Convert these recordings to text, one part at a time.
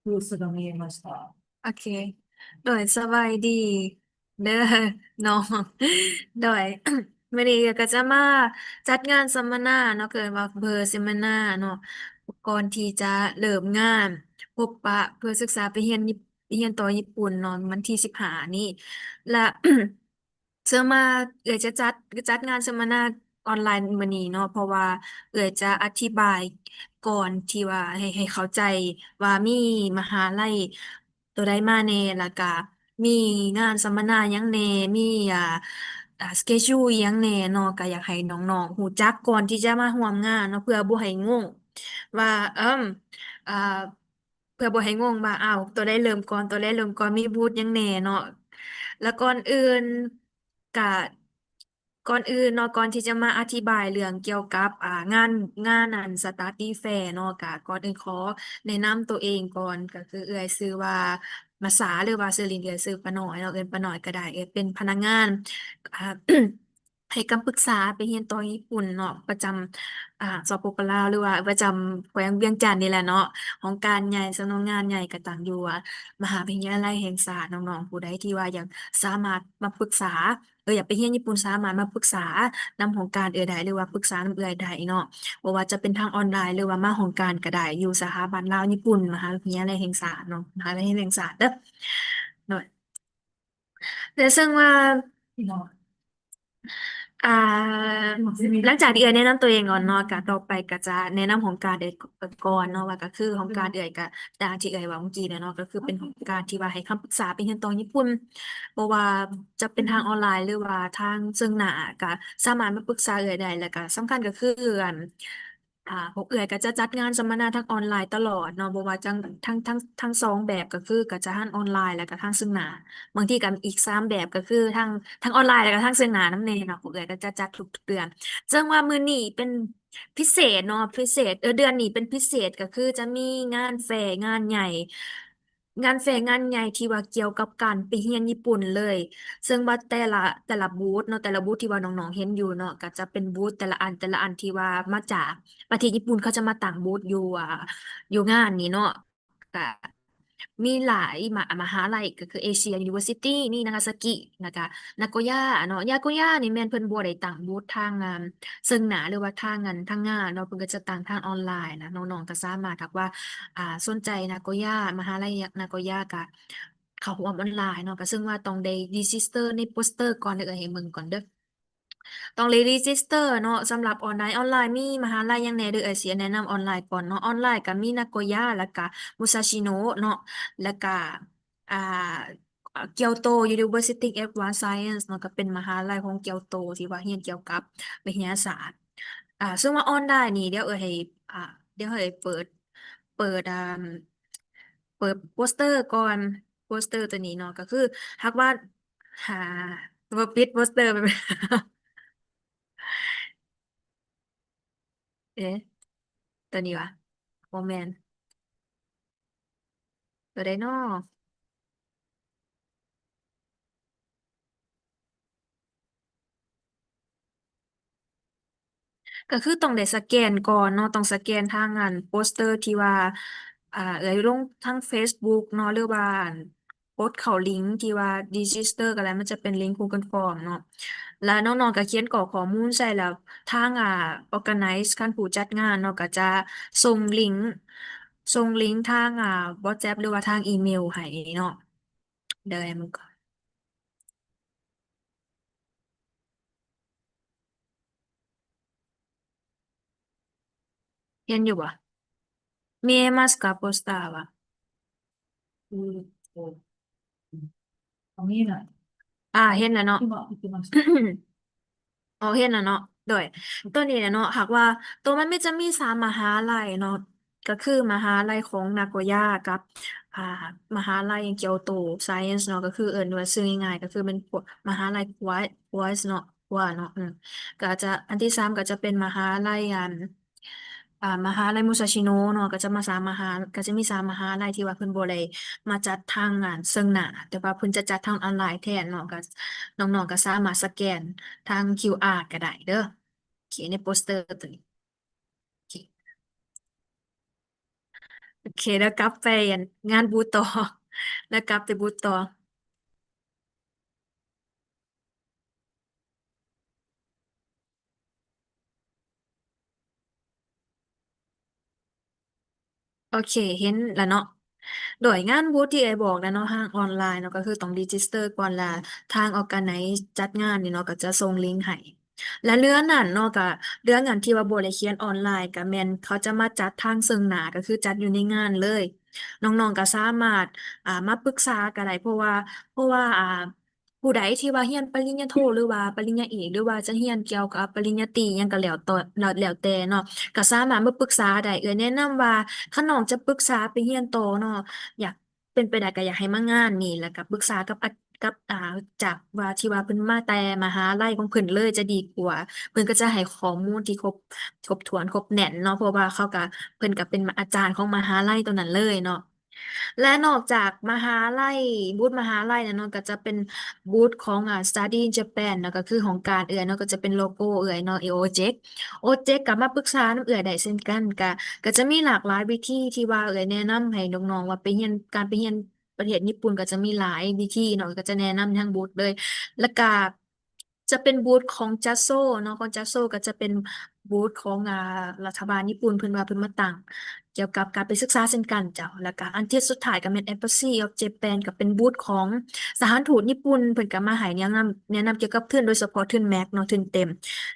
フースが見えました。 ໂອເຄ ໂດຍ ສະບາຍດີເດີນ້ອງ ໂດຍ ມື້ນີ້ກໍຈະມາຈັດງານສຳມະນາເນາະ ເອີ້ນວ່າເວີເຊມມານາເນາະ ກ່ອນທີ່ຈະເລີ່ມງານພົບປະເພື່ອສຶກສາໄປຮຽນຍີ່ ໄປຮຽນຕໍ່ຍີ່ປຸ່ນເນາະ ວັນທີສິບຫ້ານີ້ ແລະ ເຊິ່ງມາເອື້ອຍຈະຈັດ ຈັດງານສຳມະນາອອນລາຍມື້ນີ້ເນາະ ເພາະວ່າເອື້ອຍຈະອະທິບາຍກ່ອນທີ່ວ່າໃຫ້ ໃຫ້ເຂົ້າໃຈວ່າມີມະຫາໄລໂຕໃດມາແດ່ ແລ້ວກະມີງານສຳມະນາຫຍັງແດ່ ມີ ອ່າ ອ່າ ສະເກຈູອີ່ຫຍັງແດ່ເນາະ ກະຢາກໃຫ້ນ້ອງໆຮູ້ຈັກກ່ອນທີ່ຈະມາຮ່ວມງານເນາະ ເພື່ອບໍ່ໃຫ້ງົງວ່າ ເອີ ອ່າ ເພື່ອບໍ່ໃຫ້ງົງວ່າ ອ້າວ ໂຕໃດເລີ່ມກ່ອນ ໂຕໃດເລີ່ມກ່ອນ ມີບູດຫຍັງແດ່ເນາະ ແລະ ກ່ອນອື່ນກະ ກ່ອນອື່ນເນາະ ກ່ອນທີ່ຈະມາອະທິບາຍເລື່ອງກ່ຽວກັບ ອ່າ ງານ ງານ ອັນ ສະຕາດດີ້ແຟເນາະ ກະກ່ອນອື່ນຂໍແນະນຳໂຕເອງກ່ອນ ກະຄືເອື້ອຍຊື່ວ່າມາສາ ຫຼືວ່າຊື່ຫຼິ້ນເອື້ອຍຊື່ປ້ານ້ອຍເນາະ ເອີ້ນປ້ານ້ອຍກະໄດ້ ເອື້ອຍເປັນພະນັກງານ ອ່າ ໃຫ້ຄຳປຶກສາໄປຮຽນຕໍ່ຍີ່ປຸ່ນເນາະ ປະຈຳ ອ່າ ສປປ ລາວ ຫຼືວ່າປະຈຳແຂວງວຽງຈັນນີ້ແຫຼະເນາະ ຫ້ອງການໃຫຍ່ ສຳນັກງານໃຫຍ່ກະຕັ້ງຢູ່ ອ່າ ມະຫາວິທະຍາໄລແຫ່ງຊາດ ນ້ອງໆຜູ້ໃດທີ່ວ່າຢາກສາມາດມາປຶກສາ ເອີ ຢາກໄປຮຽນຍີ່ປຸ່ນ ສາມາດມາປຶກສານຳຫ້ອງການເອື້ອຍໄດ້ ຫຼືວ່າປຶກສານຳເອື້ອຍໄດ້ເນາະ ບໍ່ວ່າຈະເປັນທາງອອນລາຍ ຫຼືວ່າມາຫ້ອງການກະໄດ້ ຢູ່ສະຖາບັນລາວຍີ່ປຸ່ນ ມະຫາວິທະຍາໄລແຫ່ງຊາດເນາະ ມະຫາວິທະຍາໄລແຫ່ງຊາດເດີ ໂດຍ ແລະ ເຊິ່ງວ່າ ອ່າ ຫຼັງຈາກທີ່ເອື້ອຍແນະນຳຕົວເອງກ່ອນເນາະ ກະຕໍ່ໄປກະຈະແນະນຳຫ້ອງການເອື້ອຍກ່ອນເນາະ ວ່າກະຄືຫ້ອງການເອື້ອຍກະ ຢ່າງທີ່ເອື້ອຍເວົ້າເມື່ອກີ້ແຫຼະເນາະ ກະຄືເປັນຫ້ອງການທີ່ວ່າໃຫ້ຄຳປຶກສາໄປຮຽນຕໍ່ຍີ່ປຸ່ນ ບໍ່ວ່າຈະເປັນທາງອອນລາຍ ຫຼືວ່າທາງເຊິ່ງໜ້າ ກະສາມາດມາປຶກສາເອື້ອຍໄດ້ ແລ້ວກະສຳຄັນກະຄື ອັນ ອ່າ ພວກເອື້ອຍກໍຈະຈັດງານສຳມະນາທາງອອນລາຍຕະຫຼອດເນາະ ບໍ່ວ່າຈະ ທັງ ທັງ ທັງສອງແບບ ກໍຄືກໍຈະທັງອອນລາຍ ແລ້ວກໍທາງເຊິ່ງໜ້າ ບາງທີກໍອີກສາມແບບ ກໍຄືທັງ ທັງອອນລາຍ ແລ້ວກໍທາງເຊິ່ງໜ້ານຳແດ່ເນາະ ພວກເອື້ອຍກໍຈະຈັດທຸກເດືອນ ເຊິ່ງວ່າມື້ນີ້ເປັນພິເສດເນາະ ພິເສດ ເອີ ເດືອນນີ້ເປັນພິເສດ ກໍຄືຈະມີງານແຟງານໃຫຍ່ ງານແຟງານໃຫຍ່ທີ່ວ່າກ່ຽວກັບການໄປຮຽນຍີ່ປຸ່ນເລີຍ ເຊິ່ງວ່າແຕ່ລະ ແຕ່ລະບູດເນາະ ແຕ່ລະບູດທີ່ວ່ານ້ອງໆເຫັນຢູ່ເນາະ ກໍຈະເປັນບູດແຕ່ລະອັນ ແຕ່ລະອັນທີ່ວ່າມາຈາກປະເທດຍີ່ປຸ່ນ ເຂົາຈະມາຕັ້ງບູດຢູ່ ອ່າ ຢູ່ງານນີ້ເນາະ ກະມີຫຼາຍມະ ມະຫາໄລ ກໍຄືເອເຊຍຢູນິເວີຊິຕີ ມີນາກາຊາກິ ແລ້ວກະນາໂກຍ່າເນາະ ນາໂກຍ່ານີ້ແມ່ນເພິ່ນບໍ່ໄດ້ຕັ້ງບູດທາງ ອ່າ ເຊິ່ງໜ້າ ຫຼືວ່າທາງອັນ ທາງງານເນາະ ເພິ່ນກໍຈະຕັ້ງທາງອອນລາຍນະ ນ້ອງໆກໍສາມາດ ຫາກວ່າ ອ່າ ສົນໃຈນາໂກຍ່າ ມະຫາໄລນາໂກຍ່າ ກະເຂົ້າຮ່ວມອອນລາຍເນາະ ກະເຊິ່ງວ່າຕ້ອງໄດ້ຣີຈິສເຕີໃນໂປສເຕີກ່ອນ ດຽວເອື້ອຍໃຫ້ເບິ່ງກ່ອນເດີ ຕ້ອງໄດ້ຣີຈິສເຕີເນາະ ສຳລັບອອນລາຍ ອອນລາຍມີມະຫາໄລຫຍັງແດ່ເດີ ເອື້ອຍຊິແນະນຳອອນລາຍກ່ອນເນາະ ອອນລາຍກະມີນາໂກຍ່າ ແລ້ວກະມຸຊາຊິໂນະເນາະ ແລ້ວກະ ອ່າ ກຽວໂຕ University Advanced Science ເນາະ ກໍເປັນມະຫາໄລຂອງກຽວໂຕ ທີ່ວ່າຮຽນກ່ຽວກັບວິທະຍາສາດ ອ່າ ເຊິ່ງວ່າອອນລາຍນີ້ ດຽວເອື້ອຍໃຫ້ ອ່າ ດຽວໃຫ້ເປີດ ເປີດ ອ່າ ເປີດໂປສເຕີກ່ອນ ໂປສເຕີຕົວນີ້ເນາະ ກໍຄືຫາກວ່າ ຫາ ບໍ່ປິດໂປສເຕີ ເອະ ຕົວນີ້ຫວາ? ບໍ່ແມ່ນ ຕົວໃດນໍ? ກໍຄືຕ້ອງໄດ້ສະແກນກ່ອນເນາະ ຕ້ອງສະແກນທາງອັນໂປສເຕີທີ່ວ່າ ອ່າ ເອື້ອຍລົງທາງເຟສບຸກເນາະ ຫຼືວ່າອັນ ກົດເຂົ້າລິງທີ່ວ່າຣີຈິສເຕີກໍໄດ້ ມັນຈະເປັນລິງ Google Form ເນາະ ແລ້ວນ້ອງໆກໍຂຽນກອກຂໍ້ມູນໃສ່ ແລ້ວທາງ ອ່າ organize ຄັນຜູ້ຈັດງານເນາະ ກໍຈະສົ່ງລິງ ສົ່ງລິງທາງ ອ່າ WhatsApp ຫຼືວ່າທາງອີເມວໃຫ້ເນາະ ດຽວໃຫ້ມັນກ່ອນ ເຫັນຢູ່ບໍ່? 見えますか? ポスターは。 ອືມ ອາ ເຫັນແລ້ວເນາະ ອໍ ເຫັນແລ້ວເນາະ ໂດຍ ໂຕນີ້ແຫຼະເນາະ ຫາກວ່າໂຕມັນມີ ຈະມີສາມມະຫາໄລເນາະ ກໍຄືມະຫາໄລຂອງນາໂກຍ່າກັບ ອ່າ ມະຫາໄລກຽວໂຕ Science ເນາະ ກໍຄືເອີ້ນວ່າຊື່ງ່າຍໆ ກໍຄືແມ່ນພວກມະຫາໄລ Kuai Kuai ເນາະ Kuai ເນາະ ເອີ ກໍຈະ ອັນທີສາມກໍຈະເປັນມະຫາໄລ ອັນ ອ່າ ມະຫາໄລມຸຊາຊິໂນເນາະ ກໍຈະມາສາມມະຫາ ກໍຈະມີສາມມະຫາໄລທີ່ວ່າເພິ່ນບໍ່ໄດ້ມາຈັດທາງອັນເຊິ່ງໜ້າ ແຕ່ວ່າເພິ່ນຈະຈັດທາງອອນລາຍແທນເນາະ ກໍນ້ອງໆກໍສາມາດສະແກນທາງຄິວອາກໍໄດ້ເດີ ໂອເຄ ໃນໂປສເຕີໂຕນີ້ ໂອເຄ ເຄ ແລ້ວກັບໄປງານບູດຕໍ່ ແລ້ວກັບໄປບູດຕໍ່. ໂອເຄ ເຫັນລະເນາະ. ໂດຍງານບູດທີ່ເອື້ອຍບອກລະເນາະ ທາງອອນລາຍເນາະ ກໍຄືຕ້ອງ register ກ່ອນ ລະທາງ organize ຈັດງານນີ້ເນາະ ກໍຈະສົ່ງລິງໃຫ້. ແລະເລື່ອງນັ້ນເນາະ ກະເລື່ອງອັນທີ່ວ່າບໍ່ໄດ້ຂຽນອອນລາຍ ກະແມ່ນເຂົາຈະມາຈັດທາງເຊິ່ງໜ້າ ກະຄືຈັດຢູ່ໃນງານເລີຍ. ນ້ອງໆກະສາມາດ ອ່າ ມາປຶກສາກະໄດ້ ເພາະວ່າ ເພາະວ່າ ອ່າ ຜູ້ໃດທີ່ວ່າຮຽນປະລິນຍາໂທ ຫຼືວ່າປະລິນຍາເອກ ຫຼືວ່າຈະຮຽນກ່ຽວກັບປະລິນຍາຕີຫຍັງກະແລ້ວແຕ່ ແລ້ວແຕ່ເນາະ ກະສາມາດມາປຶກສາໄດ້. ເອື້ອຍແນະນຳວ່າ ຄັນນ້ອງຈະປຶກສາໄປຮຽນຕໍ່ເນາະ ຢາກ ເປັນໄປໄດ້ກໍຢາກໃຫ້ມາງານນີ້ ແລ້ວກໍປຶກສາກັບອາ ກັບ ອ່າ ຈາກວ່າທີ່ວ່າເພິ່ນມາແຕ່ມະຫາໄລຂອງເພິ່ນເລີຍຈະດີກວ່າ. ເພິ່ນກໍຈະໃຫ້ຂໍ້ມູນທີ່ຄົບ ຄົບຖ້ວນ ຄົບແໜ້ນເນາະ ເພາະວ່າເຂົາກໍ ເພິ່ນກໍເປັນອາຈານຂອງມະຫາໄລຕົວນັ້ນເລີຍເນາະ. ແລະນອກຈາກມະຫາໄລ ບູດມະຫາໄລແລ້ວເນາະ ກໍຈະເປັນບູດຂອງ ອ່າ Study in Japan ເນາະ ກໍຄືຫ້ອງການເອື້ອຍເນາະ ກໍຈະເປັນໂລໂກ້ເອື້ອຍເນາະ OJEC OJEC ກໍມາປຶກສານຳເອື້ອຍໄດ້ເຊັ່ນກັນ. ກໍ ກໍຈະມີຫຼາກຫຼາຍວິທີທີ່ວ່າເອື້ອຍແນະນຳໃຫ້ນ້ອງໆວ່າໄປຮຽນ ການໄປຮຽນປະເທດຍີ່ປຸ່ນກໍຈະມີຫຼາຍວິທີເນາະ ກໍຈະແນະນຳທາງບູດເລີຍ. ແລ້ວກໍຈະເປັນບູດຂອງ JASO ເນາະ ຂອງ JASO ກໍຈະເປັນບູດຂອງ ອ່າ ລັດຖະບານຍີ່ປຸ່ນ ເພິ່ນວ່າເພິ່ນມາຕັ້ງກ່ຽວກັບການໄປສຶກສາເຊັ່ນກັນເຈົ້າ. ແລ້ວກໍອັນທີສຸດທ້າຍກໍແມ່ນ Embassy of Japan ກໍເປັນບູດຂອງສະຖານທູດຍີ່ປຸ່ນ ເພິ່ນກໍມາໃຫ້ແນະນຳ ແນະນຳກ່ຽວກັບທຶນ ໂດຍສະເພາະທຶນ max ເນາະ ທຶນເຕັມ.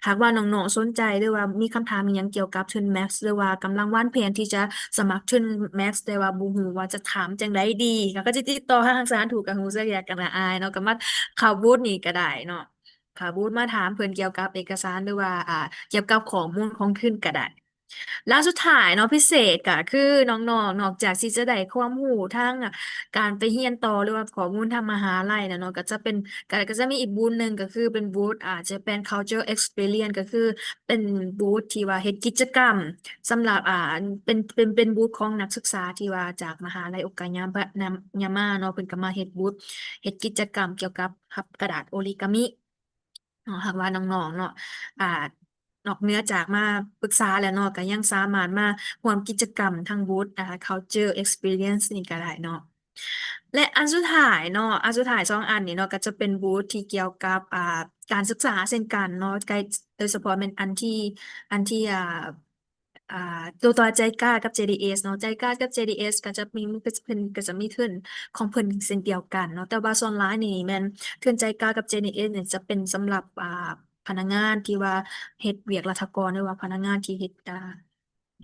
ຫາກວ່ານ້ອງໆສົນໃຈ ຫຼືວ່າມີຄຳຖາມອີ່ຫຍັງກ່ຽວກັບທຶນ max ຫຼືວ່າກຳລັງວາງແຜນທີ່ຈະສະໝັກທຶນ max ແຕ່ວ່າບໍ່ຮູ້ວ່າຈະຖາມຈັ່ງໃດດີ ກໍ ກໍຈະຕິດຕໍ່ຫາທາງສະຖານທູດ ກໍຮູ້ສຶກຢາກກະອາຍເນາະ ກໍມາເຂົ້າບູດນີ້ກໍໄດ້ເນາະ ເຂົ້າບູດມາຖາມເພິ່ນກ່ຽວກັບເອກະສານ ຫຼືວ່າ ອ່າ ກ່ຽວກັບຂໍ້ມູນຂອງທຶນກໍໄດ້. ແລ້ວສຸດທ້າຍເນາະ ພິເສດກໍຄືນ້ອງໆ ນອກຈາກທີ່ຈະໄດ້ຄວາມຮູ້ທາງ ອ່າ ການໄປຮຽນຕໍ່ ຫຼືວ່າຂໍ້ມູນທາງມະຫາໄລແລ້ວເນາະ ກໍຈະເປັນ ກໍ ກໍຈະມີອີກບູດໜຶ່ງ ກໍຄືເປັນບູດ ອ່າ Japan Culture Experience ກໍຄືເປັນບູດທີ່ວ່າເຮັດກິດຈະກຳສຳລັບ ອ່າ ເປັນ ເປັນ ເປັນບູດຂອງນັກສຶກສາທີ່ວ່າຈາກມະຫາໄລໂອກາຍາມະ ຍາມາເນາະ ເພິ່ນກໍມາເຮັດບູດ ເຮັດກິດຈະກຳກ່ຽວກັບພັບກະດາດໂອລິກາມິ ເນາະ. ຫາກວ່ານ້ອງໆເນາະ ອ່າ ນອກເໜືອຈາກມາປຶກສາແລ້ວເນາະ ກໍຍັງສາມາດມາຮ່ວມກິດຈະກຳທາງບູດ ອ່າ Culture Experience ນີ້ກໍໄດ້ເນາະ. ແລະ ອັນສຸດທ້າຍເນາະ ອັນສຸດທ້າຍສອງອັນນີ້ເນາະ ກໍຈະເປັນບູດທີ່ກ່ຽວກັບ ອ່າ ການສຶກສາເຊັ່ນກັນເນາະ ໃກ້ ໂດຍສະເພາະແມ່ນອັນທີ່ ອັນທີ່ ອ່າ ອ່າ ຕົວ ຕົວ JICA ກັບ JDS ເນາະ JICA ກັບ JDS ກໍຈະມີ ມັນກໍຈະເປັນ ກໍຈະມີທຶນຂອງເພິ່ນເຊັ່ນດຽວກັນເນາະ ແຕ່ວ່າສ່ວນຫຼາຍນີ້ແມ່ນທຶນ JICA ກັບ JDS ນີ້ຈະເປັນສຳລັບ ອ່າ ພະນັກງານທີ່ວ່າເຮັດວຽກລັດຖະກອນ ຫຼືວ່າພະນັກງານທີ່ເຮັດ ອ່າ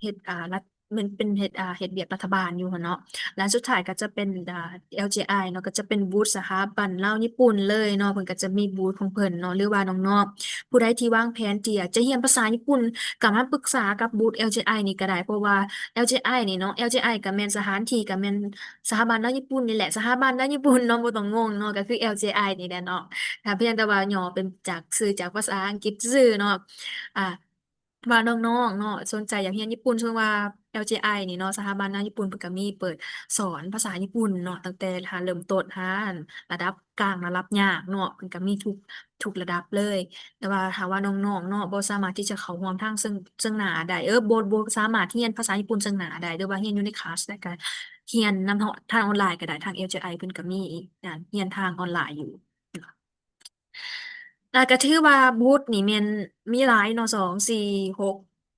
ເຮັດ ອ່າ ລັດ ແມ່ນເປັນເຮັດ ອ່າ ເຮັດວຽກລັດຖະບານຢູ່ຫັ້ນເນາະ. ແລະ ອັນສຸດທ້າຍກໍຈະເປັນ ອ່າ LJI ເນາະ ກໍຈະເປັນບູດສະຖາບັນລາວຍີ່ປຸ່ນເລີຍເນາະ ເພິ່ນກໍຈະມີບູດຂອງເພິ່ນເນາະ ຫຼືວ່ານ້ອງໆ ຜູ້ໃດທີ່ວາງແຜນທີ່ຢາກຈະຮຽນພາສາຍີ່ປຸ່ນ ກໍມາປຶກສາກັບບູດ LJI ນີ້ກໍໄດ້ ເພາະວ່າ LJI ນີ້ເນາະ LJI ກໍແມ່ນສະຖານທີ່ ກໍແມ່ນສະຖາບັນລາວຍີ່ປຸ່ນນີ້ແຫຼະ ສະຖາບັນລາວຍີ່ປຸ່ນເນາະ ບໍ່ຕ້ອງງົງເນາະ ກໍຄື LJI ນີ້ແຫຼະເນາະ ຖ້າພຽງແຕ່ວ່າຫຍໍ້ເປັນຈາກ ຊື່ຈາກພາສາອັງກິດຊື່ເນາະ. ອ່າ ວ່ານ້ອງໆເນາະ ສົນໃຈຢາກຮຽນຍີ່ປຸ່ນ ເຊິ່ງວ່າ LJI ນີ້ເນາະ ສະຖາບັນນາຍີ່ປຸ່ນ ເພິ່ນກໍມີເປີດສອນພາສາຍີ່ປຸ່ນເນາະ ຕັ້ງແຕ່ ຫາ ເລີ່ມຕົ້ນ ຫາ ອັນ ລະດັບກາງ ລະດັບຍາກເນາະ ເພິ່ນກໍມີທຸກ ທຸກລະດັບເລີຍ. ແຕ່ວ່າຖ້າວ່ານ້ອງໆເນາະ ບໍ່ສາມາດທີ່ຈະເຂົ້າຮ່ວມທາງເຊິ່ງ ເຊິ່ງໜ້າໄດ້ ເອີ ບໍ່ ບໍ່ສາມາດຮຽນພາສາຍີ່ປຸ່ນເຊິ່ງໜ້າໄດ້ ຫຼືວ່າຮຽນຢູ່ໃນຄລາສໄດ້ ກໍຮຽນນຳທາງອອນລາຍກໍໄດ້ ທາງ LJI ເພິ່ນກໍມີ ອ່າ ຮຽນທາງອອນລາຍຢູ່. ແລ້ວກໍຖືວ່າບູດນີ້ແມ່ນມີຫຼາຍເນາະ ສອງ ສີ່ ຫົກ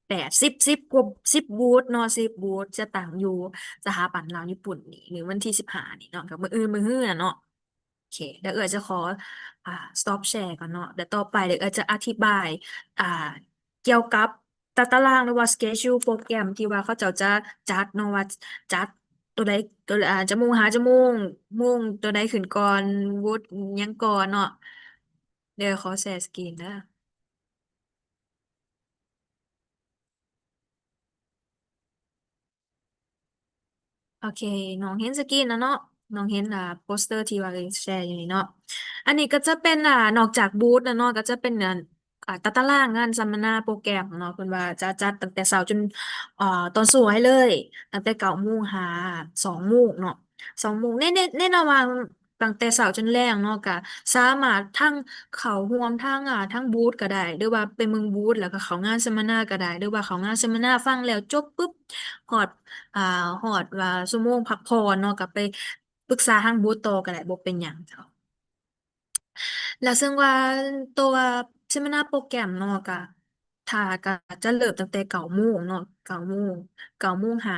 ແປດ ສິບ ສິບກວ່າ ສິບບູດເນາະ ສິບບູດຈະຕັ້ງຢູ່ສະຖາບັນລາວຍີ່ປຸ່ນນີ້ ໃນວັນທີສິບຫ້ານີ້ເນາະ ກໍມື້ອື່ນ ມື້ຮືນນະເນາະ. ໂອເຄ ດຽວເອື້ອຍຈະຂໍ ອ່າ stop share ກ່ອນເນາະ ແລ້ວຕໍ່ໄປດຽວເອື້ອຍຈະອະທິບາຍ ອ່າ ກ່ຽວກັບຕາຕະລາງ ຫຼືວ່າ schedule ໂປຣແກຣມທີ່ວ່າເຂົາເຈົ້າຈະຈັດເນາະ ວ່າຈັດຕົວໃດ ຕົວ ອ່າ ຈະໂມງຫາຈະໂມງ ໂມງຕົວໃດຂຶ້ນກ່ອນ ວຸດຫຍັງກ່ອນເນາະ. ດຽວຂໍແຊສະກຣີນເດີ. ໂອເຄ ນ້ອງເຫັນສະກຣີນແລ້ວເນາະ ນ້ອງເຫັນ ອ່າ ໂປສເຕີທີ່ວ່າເອື້ອຍແຊຢູ່ນີ້ເນາະ. ອັນນີ້ກໍຈະເປັນ ອ່າ ນອກຈາກບູດແລ້ວເນາະ ກໍຈະເປັນ ອ່າ ອ່າ ຕາຕະລາງງານສຳມະນາໂປຣແກຣມເນາະ ເພິ່ນວ່າຈະຈັດຕັ້ງແຕ່ເຊົ້າຈົນ ເອີ ຕອນສວຍເລີຍ ຕັ້ງແຕ່ເກົ້າໂມງຫາສອງໂມງເນາະ ສອງໂມງ ໃນ ໃນ ໃນລະຫວ່າງ ຕັ້ງແຕ່ເຊົ້າຈົນແລງເນາະ ກະສາມາດທັງເຂົ້າຮ່ວມທາງ ອ່າ ທາງບູດກໍໄດ້ ຫຼືວ່າໄປເບິ່ງບູດ ແລ້ວກໍເຂົ້າງານເສມະນາກໍໄດ້ ຫຼືວ່າເຂົ້າງານເສມະນາຟັງແລ້ວຈົບປຶບ ຮອດ ອ່າ ຮອດວ່າຊົ່ວໂມງພັກຜ່ອນເນາະ ກໍໄປປຶກສາທາງບູດຕໍ່ກໍໄດ້ ບໍ່ເປັນຫຍັງເຈົ້າ. ແລ້ວເຊິ່ງວ່າຕົວເສມະນາໂປຣແກຣມເນາະ ກະ ຖ້າ ກະຈະເລີ່ມຕັ້ງແຕ່ເກົ້າໂມງເນາະ ເກົ້າໂມງ ເກົ້າໂມງຫາ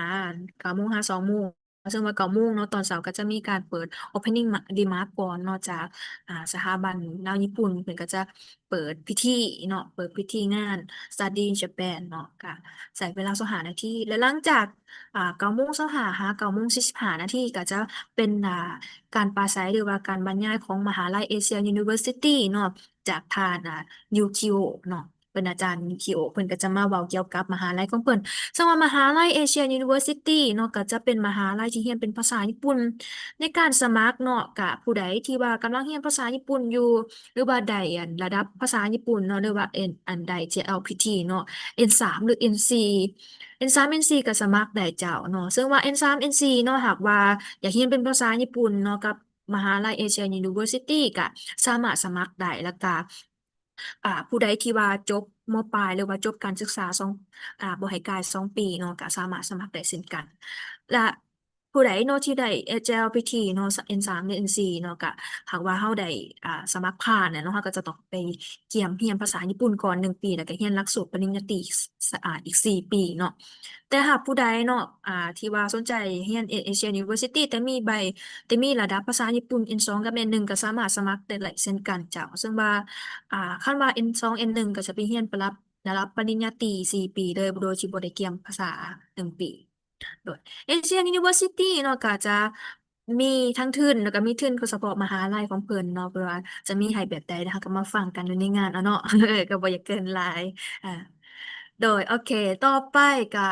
ເກົ້າໂມງຫາສອງໂມງ ເຊິ່ງວ່າເກົ້າໂມງເນາະ ຕອນເຊົ້າກໍຈະມີການເປີດ opening remark ກ່ອນເນາະ ຈາກ ອ່າ ສະຖາບັນລາວຍີ່ປຸ່ນ ເພິ່ນກໍຈະເປີດພິທີເນາະ ເປີດພິທີງານ Study in Japan ເນາະ ກະໃຊ້ເວລາຊາວຫ້ານາທີ ແລະ ຫຼັງຈາກ ອ່າ ເກົ້າໂມງຊາວຫ້າ ຫາເກົ້າໂມງສີ່ສິບຫ້ານາທີ ກໍຈະເປັນ ອ່າ ການປາໄສ ຫຼືວ່າການບັນຍາຍຂອງມະຫາໄລ Asian University ເນາະ ຈາກທ່ານ ອ່າ ຢູຄິໂອ ເນາະ ເປັນອາຈານຢູຄິໂອ ເພິ່ນກໍຈະມາເວົ້າກ່ຽວກັບມະຫາໄລຂອງເພິ່ນ. ເຊິ່ງວ່າມະຫາໄລ Asian University ເນາະ ກໍຈະເປັນມະຫາໄລທີ່ຮຽນເປັນພາສາຍີ່ປຸ່ນ. ໃນການສະໝັກເນາະ ກະຜູ້ໃດທີ່ວ່າກຳລັງຮຽນພາສາຍີ່ປຸ່ນຢູ່ ຫຼືວ່າໄດ້ອັນລະດັບພາສາຍີ່ປຸ່ນເນາະ ຫຼືວ່າອັນ ອັນໄດ້ JLPT ເນາະ N ສາມ ຫຼື N ສີ່ N ສາມ N ສີ່ ກໍສະໝັກໄດ້ເຈົ້າເນາະ. ເຊິ່ງວ່າ N ສາມ N ສີ່ ເນາະ ຫາກວ່າຢາກຮຽນເປັນພາສາຍີ່ປຸ່ນເນາະ ກັບມະຫາໄລ Asian University ກໍສາມາດສະໝັກໄດ້ ແລ້ວກໍ ອ່າ ຜູ້ໃດທີ່ວ່າຈົບ ມ.ປາຍ ຫຼືວ່າຈົບການສຶກສາສອງ ອ່າ ບໍ່ໃຫ້ກາຍສອງປີເນາະ ກໍສາມາດສະໝັກໄດ້ເຊັ່ນກັນ ແລະ ຜູ້ໃດເນາະທີ່ໄດ້ JLPT ເນາະ N ສາມ ຫຼື N ສີ່ ເນາະ ກະຫາກວ່າເຮົາໄດ້ ອ່າ ສະໝັກຜ່ານແລ້ວເນາະ ເຮົາກໍຈະຕ້ອງໄປກຽມຮຽນພາສາຍີ່ປຸ່ນກ່ອນໜຶ່ງປີ ແລ້ວກໍຮຽນຫຼັກສູດປະລິນຍາຕີ ສ- ອ່າ ອີກສີ່ປີເນາະ. ແຕ່ຫາກຜູ້ໃດເນາະ ອ່າ ທີ່ວ່າສົນໃຈຮຽນ Asian University ແຕ່ມີໃບ ແຕ່ມີລະດັບພາສາຍີ່ປຸ່ນ N ສອງ ກັບ N ໜຶ່ງ ກໍສາມາດສະໝັກໄດ້ເຊັ່ນກັນເຈົ້າ. ເຊິ່ງວ່າ ອ່າ ຄັນວ່າ N ສອງ N ໜຶ່ງ ກໍຈະໄປຮຽນປະດັບ ລະດັບປະລິນຍາຕີສີ່ປີເລີຍ ໂດຍທີ່ບໍ່ໄດ້ກຽມພາສາໜຶ່ງປີ. ໂດຍ Asian University ເນາະ ກໍຈະມີທັງທຶນ ແລ້ວກໍມີທຶນສະເພາະມະຫາໄລຂອງເພິ່ນເນາະ ເພິ່ນວ່າຈະມີໃຫ້ແບບໃດ ແລ້ວເຮົາກໍມາຟັງກັນຢູ່ໃນງານເອົາເນາະ ກໍບໍ່ຢາກເກີນຫຼາຍ. ອ່າ ໂດຍ ໂອເຄ ຕໍ່ໄປກໍ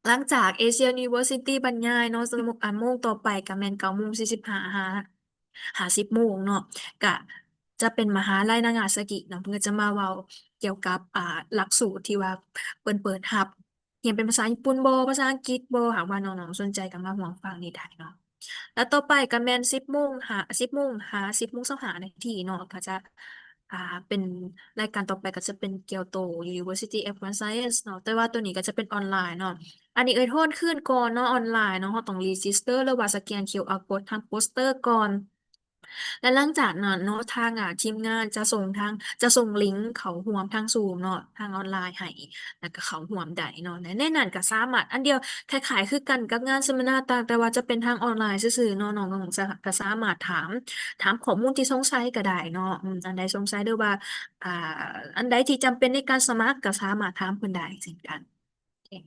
ຫຼັງຈາກ Asian University ບັນຍາຍເນາະ ສະໝັກ ອ່າ ໂມງຕໍ່ໄປກໍແມ່ນເກົ້າໂມງສີ່ສິບຫ້າ ຫາ ຫາສິບໂມງເນາະ ກະຈະເປັນມະຫາໄລນາງາຊາກິເນາະ ເພິ່ນກໍຈະມາເວົ້າກ່ຽວກັບ ອ່າ ຫຼັກສູດທີ່ວ່າເພິ່ນເປີດຮັບ ຮຽນເປັນພາສາຍີ່ປຸ່ນບໍ່ ພາສາອັງກິດບໍ່ ຫາກວ່ານ້ອງໆສົນໃຈກໍມາຮ່ວມຟັງນີ້ໄດ້ເນາະ. ແລ້ວຕໍ່ໄປກໍແມ່ນສິບໂມງຫາ ສິບໂມງຫາສິບໂມງຊາວຫ້ານາທີເນາະ ກໍຈະ ອ່າ ເປັນລາຍການຕໍ່ໄປກໍຈະເປັນ Kyoto University Applied Science ເນາະ ແຕ່ວ່າໂຕນີ້ກໍຈະເປັນອອນລາຍເນາະ. ອັນນີ້ເອື້ອຍທວນຄືນກ່ອນເນາະ ອອນລາຍເນາະ ເຮົາຕ້ອງ register ຫຼືວ່າສະແກນ QR code ທາງໂປສເຕີກ່ອນ ແລະ ຫຼັງຈາກນັ້ນເນາະ ທາງ ອ່າ ທີມງານຈະສົ່ງທາງ ຈະສົ່ງລິງເຂົ້າຮ່ວມທາງ Zoom ເນາະ ທາງອອນລາຍໃຫ້ ແລ້ວກໍເຂົ້າຮ່ວມໄດ້ເນາະ ແລະ ໃນນັ້ນກໍສາມາດ ອັນດຽວ ຄ້າຍໆຄືກັນກັບງານເສມະນາຕ່າງ ແຕ່ວ່າຈະເປັນທາງອອນລາຍຊື່ໆເນາະ ນ້ອງໆ ສາ ກໍສາມາດຖາມ ຖາມຂໍ້ມູນທີ່ສົງໄສກໍໄດ້ເນາະ ອືມ ອັນໃດສົງໄສ ຫຼືວ່າ ອ່າ ອັນໃດທີ່ຈຳເປັນໃນການສະໝັກ ກໍສາມາດຖາມເພິ່ນໄດ້ເຊັ່ນກັນ. ໂອເຄ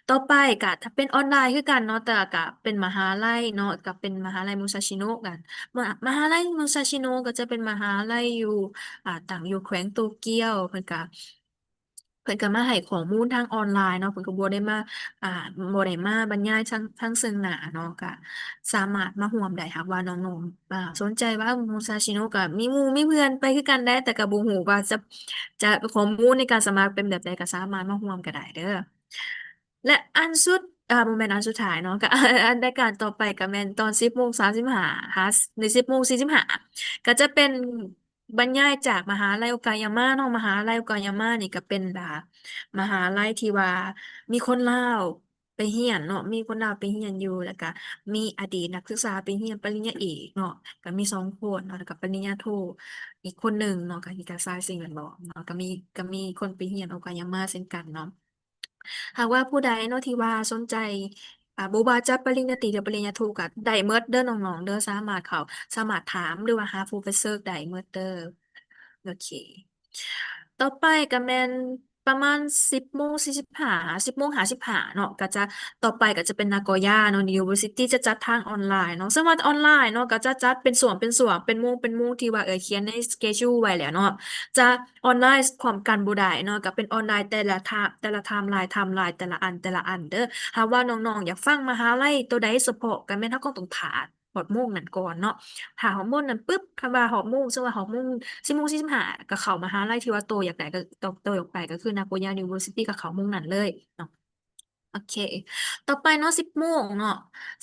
ຕໍ່ໄປກະ ຖ້າເປັນອອນລາຍຄືກັນເນາະ ແຕ່ກະເປັນມະຫາໄລເນາະ ກະເປັນມະຫາໄລມຸຊາຊິໂນະກັນ ມະ ມະຫາໄລມຸຊາຊິໂນະກໍຈະເປັນມະຫາໄລຢູ່ ອ່າ ຕັ້ງຢູ່ແຂວງໂຕກຽວ ເພິ່ນກະ ເພິ່ນກໍມາໃຫ້ຂໍ້ມູນທາງອອນລາຍເນາະ ເພິ່ນກໍບໍ່ໄດ້ມາ ອ່າ ບໍ່ໄດ້ມາບັນຍາຍທາງ ທາງເຊິ່ງໜ້າເນາະ ກໍສາມາດມາຮ່ວມໄດ້ ຫາກວ່ານ້ອງໆ ອ່າ ສົນໃຈວ່າ ເອີ ມຸຊາຊິໂນະກໍມີໝູ່ມີເພື່ອນໄປຄືກັນໄດ໋ ແຕ່ກໍບໍ່ຮູ້ວ່າຈະ ຈະ ຂໍ້ມູນໃນການສະໝັກເປັນແບບໃດ ກໍສາມາດມາຮ່ວມກໍໄດ້ເດີ. ແລະ ອັນສຸດ ອ່າ ບໍ່ແມ່ນອັນສຸດທ້າຍເນາະ ກໍ ອັນ ລາຍການຕໍ່ໄປກໍແມ່ນຕອນສິບໂມງສາມສິບຫ້າ ຫາ ຫຼື ສິບໂມງສີ່ສິບຫ້າ ກໍຈະເປັນ ບັນຍາຍຈາກມະຫາໄລໂອກາຍາມະເນາະ ມະຫາໄລໂອກາຍາມະນີ້ກໍເປັນ ອ່າ ມະຫາໄລທີ່ວ່າມີຄົນລາວໄປຮຽນເນາະ ມີຄົນລາວໄປຮຽນຢູ່ ແລ້ວກະມີອະດີດນັກສຶກສາໄປຮຽນປະລິນຍາເອກເນາະ ກໍມີສອງຄົນເນາະ ແລ້ວກະປະລິນຍາໂທອີກຄົນໜຶ່ງເນາະ ກໍ ກໍຊາຍຊິງແມ່ນບໍ່ເນາະ ກໍມີ ກໍມີຄົນໄປຮຽນໂອກາຍາມະເຊັ່ນກັນເນາະ. ຫາກວ່າຜູ້ໃດເນາະທີ່ວ່າສົນໃຈ ອ່າ ບໍ່ວ່າຈະປະລິນຍາຕີ ຫຼື ປະລິນຍາໂທກໍໄດ້ໝົດເດີນ້ອງໆເດີ ສາມາດເຂົ້າ ສາມາດຖາມ ຫຼືວ່າຫາ professor ໄດ້ໝົດເດີ. ໂອເຄ ຕໍ່ໄປກໍແມ່ນປະມານສິບໂມງສີ່ສິບຫ້າ ສິບໂມງຫ້າສິບຫ້າເນາະ ກໍຈະ ຕໍ່ໄປກໍຈະເປັນນາໂກຍ່າເນາະ University ຈະຈັດທາງອອນລາຍເນາະ ເຊິ່ງວ່າອອນລາຍເນາະ ກໍຈະຈັດເປັນຊ່ວງ ເປັນຊ່ວງ ເປັນໂມງ ເປັນໂມງ ທີ່ວ່າເອື້ອຍຂຽນໃນ schedule ໄວ້ແລ້ວເນາະ ຈະ ອອນລາຍພ້ອມກັນບໍ່ໄດ້ເນາະ ກໍເປັນອອນລາຍແຕ່ລະ time ແຕ່ລະ timeline timeline ແຕ່ລະອັນ ແຕ່ລະອັນເດີ. ຫາກວ່ານ້ອງໆຢາກຟັງມະຫາໄລໂຕໃດສະເພາະ ກໍແມ່ນເຮົາກໍຕ້ອງຖ້າຮອດໂມງນັ້ນກ່ອນເນາະ ຖ້າຮອດໂມງນັ້ນປຶບ ຄັນວ່າຮອດໂມງ ສົມມຸດວ່າຮອດໂມງ ສິບໂມງສີ່ສິບຫ້າ ກໍເຂົ້າມະຫາໄລທີ່ວ່າໂຕຢາກໄດ້ ກໍ ໂຕ ໂຕຢາກໄປ ກໍຄື Nagoya University ກໍເຂົ້າໂມງນັ້ນເລີຍເນາະ. ໂອເຄ ຕໍ່ໄປເນາະ ສິບໂມງເນາະ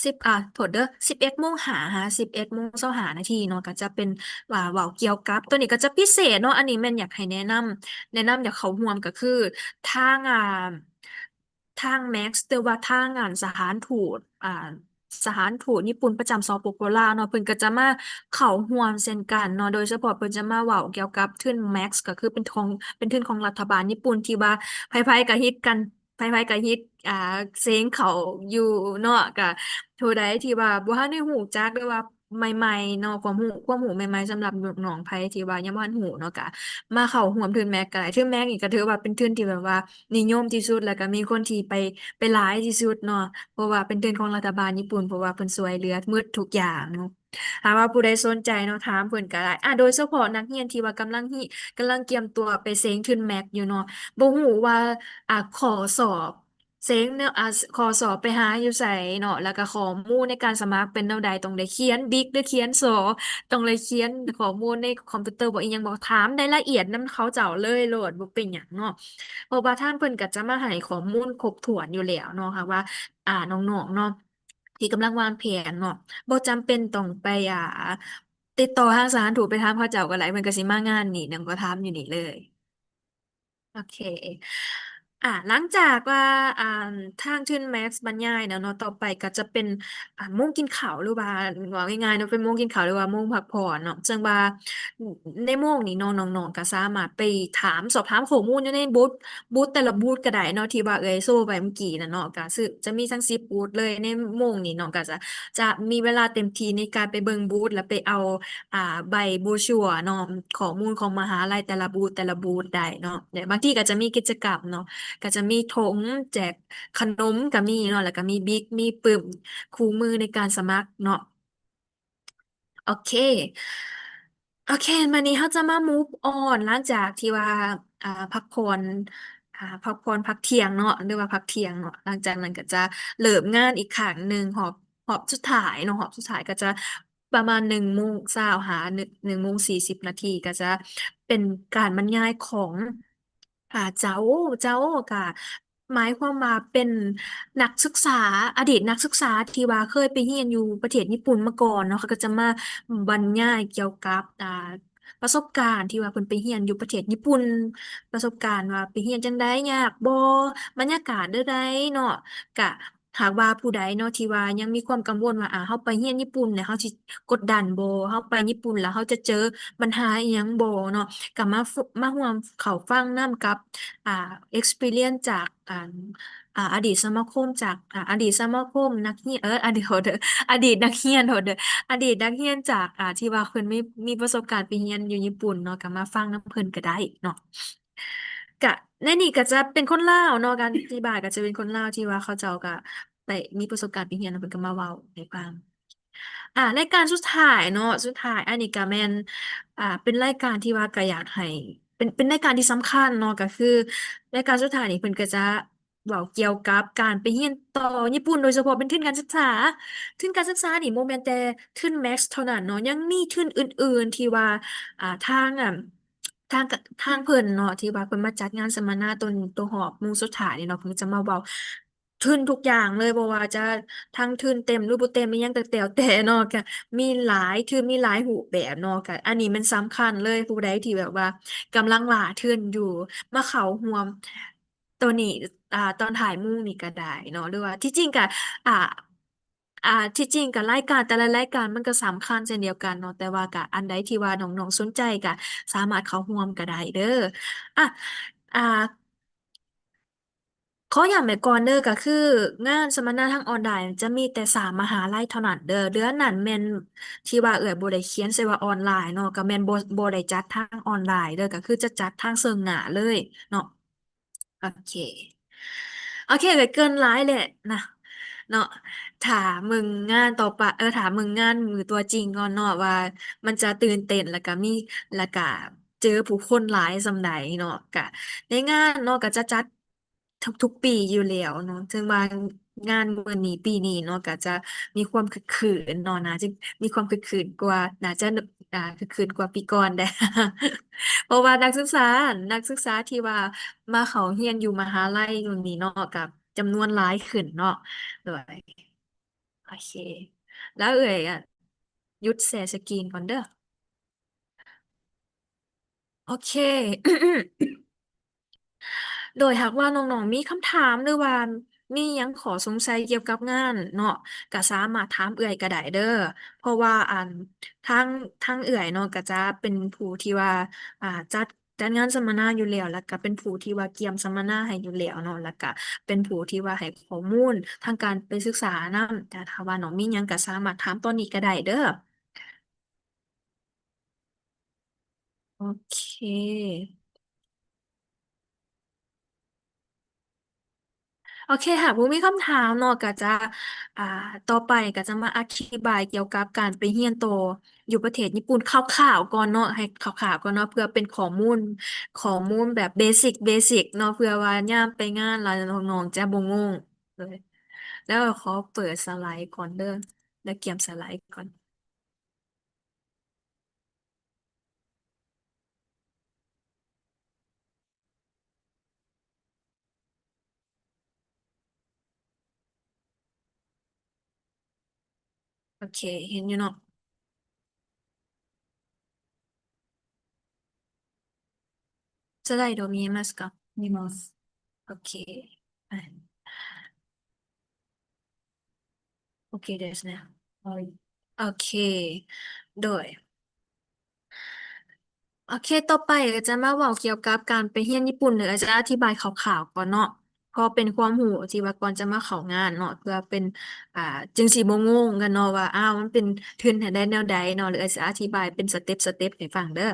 ສິບ ອ່າ ໂທດເດີ ສິບເອັດໂມງຫາ ຫາສິບເອັດໂມງຊາວຫ້ານາທີເນາະ ກໍຈະເປັນ ອ່າ ເວົ້າກ່ຽວກັບ ຕົວນີ້ກໍຈະພິເສດເນາະ ອັນນີ້ແມ່ນຢາກໃຫ້ແນະນຳ ແນະນຳຢາກເຂົ້າຮ່ວມກໍຄື ທາງ ອ່າ ທາງ Max ຫຼືວ່າທາງ ອັນ ສະຖານທູດ ອ່າ ສະຖານທູດຍີ່ປຸ່ນປະຈຳ ສປປ ລາວເນາະ ເພິ່ນກໍຈະມາເຂົ້າຮ່ວມເຊັ່ນກັນເນາະ ໂດຍສະເພາະເພິ່ນຈະມາເວົ້າກ່ຽວກັບທຶນ Max ກໍຄືເປັນຂອງ ເປັນທຶນຂອງລັດຖະບານຍີ່ປຸ່ນ ທີ່ວ່າໃຜໆກໍຮິດກັນ ໃຜໆກໍຮິດ ອ່າ ເສັງເຂົ້າຢູ່ເນາະ ກະຜູ້ໃດທີ່ວ່າບໍ່ທັນໄດ້ຮູ້ຈັກ ຫຼືວ່າໃໝ່ໆເນາະ ຄວາມຮູ້ ຄວາມຮູ້ໃໝ່ໆ ສຳລັບນ້ອງໆ ໃຜທີ່ວ່າຍັງບໍ່ທັນຮູ້ເນາະ ກະມາເຂົ້າຮ່ວມທຶນ Max ກໍໄດ້ ທຶນ Max ນີ້ກໍຖືວ່າເປັນທຶນທີ່ແບບວ່ານິຍົມທີ່ສຸດ ແລ້ວກໍມີຄົນທີ່ໄປ ໄປຫຼາຍທີ່ສຸດເນາະ ເພາະວ່າເປັນທຶນຂອງລັດຖະບານຍີ່ປຸ່ນ ເພາະວ່າເພິ່ນຊ່ວຍເຫຼືອໝົດທຸກຢ່າງເນາະ. ຖ້າວ່າຜູ້ໃດສົນໃຈເນາະ ຖາມເພິ່ນກໍໄດ້ ອາ ໂດຍສະເພາະນັກຮຽນທີ່ວ່າກຳລັງ ກຳລັງກຽມຕົວໄປເສັງທຶນ Max ຢູ່ເນາະ ບໍ່ຮູ້ວ່າ ອາ ຂໍ້ສອບເສັງແນວ ອາ ຂໍ້ສອບໄປຫາຢູ່ໃສເນາະ ແລ້ວກໍຂໍ້ມູນໃນການສະໝັກເປັນແນວໃດ ຕ້ອງໄດ້ຂຽນບິກ ຫຼືຂຽນສໍ ຕ້ອງໄດ້ຂຽນຂໍ້ມູນໃນຄອມພິວເຕີບໍ ອີ່ຫຍັງບໍ ຖາມລາຍລະອຽດນຳເຂົາເຈົ້າເລີຍໂລດ ບໍ່ເປັນຫຍັງເນາະ ເພາະວ່າທາງເພິ່ນກໍຈະມາໃຫ້ຂໍ້ມູນຄົບຖ້ວນຢູ່ແລ້ວເນາະ ຫາກວ່າ ອາ ນ້ອງໆເນາະ ທີ່ກຳລັງວາງແຜນເນາະ ບໍ່ຈຳເປັນຕ້ອງໄປ ອ່າ ຕິດຕໍ່ທາງສະຖານທູດ ໄປຖາມເຂົາເຈົ້າກໍໄດ້ ເພິ່ນກໍຊິມາງານນີ້ ນາງກໍຖາມຢູ່ນີ້ເລີຍ. ໂອເຄ ອາ ຫຼັງຈາກວ່າ ອາ ທາງທຶນ Max ບັນຍາຍແລ້ວເນາະ ຕໍ່ໄປກໍຈະເປັນ ອາ ໂມງກິນເຂົ້າ ຫຼືວ່າເວົ້າງ່າຍໆເນາະ ເປັນໂມງກິນເຂົ້າ ຫຼືວ່າໂມງພັກຜ່ອນເນາະ ເຊິ່ງວ່າໃນໂມງນີ້ເນາະ ນ້ອງໆກໍສາມາດໄປຖາມ ສອບຖາມຂໍ້ມູນຢູ່ໃນບູດ ບູດແຕ່ລະບູດກໍໄດ້ເນາະ ທີ່ວ່າເອື້ອຍໂຊໄປເມື່ອກີ້ນັ້ນເນາະ ກໍຄືຈະມີທັງສິບບູດເລີຍໃນໂມງນີ້ເນາະ ກໍຈະ ຈະມີເວລາເຕັມທີ່ໃນການໄປເບິ່ງບູດ ແລ້ວໄປເອົາ ອ່າ ໃບໂບຣຊັວເນາະ ຂໍ້ມູນຂອງມະຫາໄລແຕ່ລະບູດ ແຕ່ລະບູດໄດ້ເນາະ ແລະບາງທີກໍຈະມີກິດຈະກຳເນາະ ກໍຈະມີຖົງແຈກຂະໜົມກໍມີເນາະ ແລ້ວກໍມີບິກ ມີປຶ້ມ ຄູ່ມືໃນການສະໝັກເນາະ. ໂອເຄ ໂອເຄ ມານີ້ເຮົາຈະມາ move on ຫຼັງຈາກທີ່ວ່າ ອ່າ ພັກຜ່ອນ ອ່າ ພັກຜ່ອນພັກທ່ຽງເນາະ ຫຼືວ່າພັກທ່ຽງເນາະ ຫຼັງຈາກນັ້ນກໍຈະເລີ່ມງານອີກຄັ້ງໜຶ່ງ ຮອບ ຮອບສຸດທ້າຍເນາະ ຮອບສຸດທ້າຍກໍຈະປະມານໜຶ່ງໂມງຊາວຫາ ໜຶ່ງ ໜຶ່ງໂມງສີ່ສິບນາທີ ກໍຈະເປັນການບັນຍາຍຂອງ ອ່າ ເຈົ້າ ເຈົ້າ ກໍ ໝາຍຄວາມວ່າເປັນນັກສຶກສາ ອະດີດນັກສຶກສາທີ່ວ່າເຄີຍໄປຮຽນຢູ່ປະເທດຍີ່ປຸ່ນມາກ່ອນເນາະ ເຂົາກໍຈະມາບັນຍາຍກ່ຽວກັບ ອ່າ ປະສົບການທີ່ວ່າເພິ່ນໄປຮຽນຢູ່ປະເທດຍີ່ປຸ່ນ ປະສົບການວ່າໄປຮຽນຈັ່ງໃດ ຍາກບໍ່ ບັນຍາກາດແນວໃດເນາະ ກະຫາກວ່າຜູ້ໃດເນາະ ທີ່ວ່າຍັງມີຄວາມກັງວົນວ່າ ອາ ເຮົາໄປຮຽນຍີ່ປຸ່ນແລ້ວ ເຮົາຊິກົດດັນບໍ່ ເຮົາໄປຍີ່ປຸ່ນແລ້ວເຮົາຈະເຈີບັນຫາອີ່ຫຍັງບໍ່ເນາະ ກໍມາ ມາຮ່ວມເຂົ້າຟັງນຳກັບ ອ່າ experience ຈາກ ອັນ ອ່າ ອະດີດສະມາຄົມ ຈາກ ອ່າ ອະດີດສະມາຄົມນັກຮຽນ ເອີ ອະດີດ ໂທດເດີ ອະດີດນັກຮຽນ ໂທດເດີ ອະດີດນັກຮຽນຈາກ ອ່າ ທີ່ວ່າເພິ່ນມີ ມີປະສົບການໄປຮຽນຢູ່ຍີ່ປຸ່ນເນາະ ກໍມາຟັງນຳເພິ່ນກໍໄດ້ເນາະ ກະໃນນີ້ກໍຈະເປັນຄົນລາວເນາະ ການອະທິບາຍກໍຈະເປັນຄົນລາວທີ່ວ່າເຂົາເຈົ້າກໍໄດ້ມີປະສົບການໄປຮຽນ ແລ້ວເພິ່ນກໍມາເວົ້າໃຫ້ຟັງ. ອ່າ ລາຍການສຸດທ້າຍເນາະ ສຸດທ້າຍ ອັນນີ້ກໍແມ່ນ ອ່າ ເປັນລາຍການທີ່ວ່າກໍຢາກໃຫ້ ເປັນ ເປັນລາຍການທີ່ສຳຄັນເນາະ ກໍຄືລາຍການສຸດທ້າຍນີ້ເພິ່ນກໍຈະເວົ້າກ່ຽວກັບການໄປຮຽນຕໍ່ຍີ່ປຸ່ນ ໂດຍສະເພາະເປັນທຶນການສຶກສາ. ທຶນການສຶກສານີ້ບໍ່ແມ່ນແຕ່ທຶນ Max ເທົ່ານັ້ນເນາະ ຍັງມີທຶນອື່ນໆທີ່ວ່າ ອ່າ ທາງ ອ່າ ທາງ ທາງເພິ່ນເນາະ ທີ່ວ່າເພິ່ນມາຈັດງານສຳມະນາໂຕ ໂຕຮອບໂມງສຸດທ້າຍນີ້ເນາະ ເພິ່ນຈະມາເວົ້າ ທຶນທຸກຢ່າງເລີຍ ບໍ່ວ່າຈະທັງທຶນເຕັມ ຫຼື ບໍ່ເຕັມ ອີ່ຫຍັງກໍແລ້ວແຕ່ເນາະ ກະມີຫຼາຍທຶນ ມີຫຼາຍຮູບແບບເນາະ ກະອັນນີ້ແມ່ນສຳຄັນເລີຍ ຜູ້ໃດທີ່ແບບວ່າກຳລັງລ່າທຶນຢູ່ ມາເຂົ້າຮ່ວມໂຕນີ້ ອ່າ ຕອນທ້າຍໂມງນີ້ກໍໄດ້ເນາະ ຫຼືວ່າທີ່ຈິງກະ ອ່າ ອ່າ ທີ່ຈິງກະລາຍການແຕ່ລະລາຍການມັນກໍສຳຄັນເຊັ່ນດຽວກັນເນາະ ແຕ່ວ່າກະອັນໃດທີ່ວ່ານ້ອງໆສົນໃຈກະສາມາດເຂົ້າຮ່ວມກໍໄດ້ເດີ. ອ່າ ອ່າ ຂໍຢ້ຳໄວ້ກ່ອນເດີ ກໍຄືງານສຳມະນາທາງອອນລາຍຈະມີແຕ່ສາມມະຫາໄລເທົ່ານັ້ນເດີ. ເດືອນນັ້ນແມ່ນທີ່ວ່າເອື້ອຍບໍ່ໄດ້ຂຽນໃສ່ວ່າອອນລາຍເນາະ ກໍແມ່ນບໍ່ ບໍ່ໄດ້ຈັດທາງອອນລາຍເດີ ກໍຄືຈະຈັດທາງເຊິ່ງໜ້າເລີຍເນາະ. ໂອເຄ ໂອເຄ ກໍເກີນຫຼາຍແລ້ວນະ ເນາະ ຖ້າເບິ່ງງານຕໍ່ໄປ ເອີ ຖ້າເບິ່ງງານມື້ຕົວຈິງກ່ອນເນາະ ວ່າມັນຈະຕື່ນເຕັ້ນ ແລ້ວກະມີ ແລ້ວກະເຈີຜູ້ຄົນຫຼາຍສ່ຳໃດເນາະ. ກະໃນງານເນາະ ກະຈະຈັດທຸກໆປີຢູ່ແລ້ວເນາະ ເຖິງວ່າງານມື້ນີ້ ປີນີ້ເນາະ ກະຈະມີຄວາມຄຶກຄື້ນເນາະ ໜ້າຈະມີຄວາມຄຶກຄື້ນກວ່າ ໜ້າຈະ ອ່າ ຄຶກຄື້ນກວ່າປີກ່ອນແດ່ ເພາະວ່ານັກສຶກສາ ນັກສຶກສາທີ່ວ່າມາເຂົ້າຮຽນຢູ່ມະຫາໄລນີ້ເນາະ ກະ ຈຳນວນຫຼາຍຂຶ້ນເນາະ. ໂດຍ ໂອເຄ ແລ້ວເອື້ອຍ ອະ ຢຸດແຊສະກຣີນກ່ອນເດີ. ໂອເຄ ໂດຍຫາກວ່ານ້ອງໆມີຄຳຖາມ ຫຼືວ່າມີຫຍັງຂໍ້ສົງໄສກ່ຽວກັບງານເນາະ ກະສາມາດຖາມເອື້ອຍກະໄດ້ເດີ ເພາະວ່າ ອັນ ທາງ ທາງເອື້ອຍເນາະ ກະຈະເປັນຜູ້ທີ່ວ່າ ອາ ຈັດ ຈັດງານສຳມະນາຢູ່ແລ້ວ ແລ້ວກະເປັນຜູ້ທີ່ວ່າກຽມສຳມະນາໃຫ້ຢູ່ແລ້ວເນາະ ແລ້ວກະເປັນຜູ້ທີ່ວ່າໃຫ້ຂໍ້ມູນທາງການໄປສຶກສານຳ. ແຕ່ຖ້າວ່ານ້ອງມີຫຍັງກະສາມາດຖາມຕອນນີ້ກະໄດ້ເດີ. ໂອເຄ ໂອເຄ ຫາກບໍ່ມີຄຳຖາມເນາະ ກະຈະ ອ່າ ຕໍ່ໄປກະຈະມາອະທິບາຍກ່ຽວກັບການໄປຮຽນຕໍ່ຢູ່ປະເທດຍີ່ປຸ່ນຄ່າວໆກ່ອນເນາະ ໃຫ້ຄ່າວໆກ່ອນເນາະ ເພື່ອເປັນຂໍ້ມູນ ຂໍ້ມູນແບບເບສິກ ເບສິກເນາະ ເພື່ອວ່າຍາມໄປງານແລ້ວນ້ອງໆຈະບໍ່ງົງ. ແລ້ວຂໍເປີດສະໄລກ່ອນເດີ ແລ້ວກຽມສະໄລກ່ອນ. ໂອເຄ ເຫັນຢູ່ເນາະ. ສະໄລໂດມີເອສ 見えますか？見えます。 ໂອເຄ ໂອເຄເດສເນຍ はい。 ໂອເຄ ໂດຍ ໂອເຄ ຕໍ່ໄປກະຈະມາເວົ້າກ່ຽວກັບການໄປຮຽນຍີ່ປຸ່ນ ຫຼືອາດຈະອະທິບາຍຄ່າວໆກ່ອນເນາະ ເພາະເປັນຄວາມຮູ້ທີ່ວ່າກ່ອນຈະມາເຂົ້າງານເນາະ ເພື່ອເປັນ ອ່າ ຈຶ່ງຊິບໍ່ງົງກັນເນາະວ່າ ອ້າວ ມັນເປັນທຶນແນວໃດແນວໃດເນາະ ຫຼືອາດຈະອະທິບາຍເປັນສະເຕັບສະເຕັບໃຫ້ຟັງເດີ.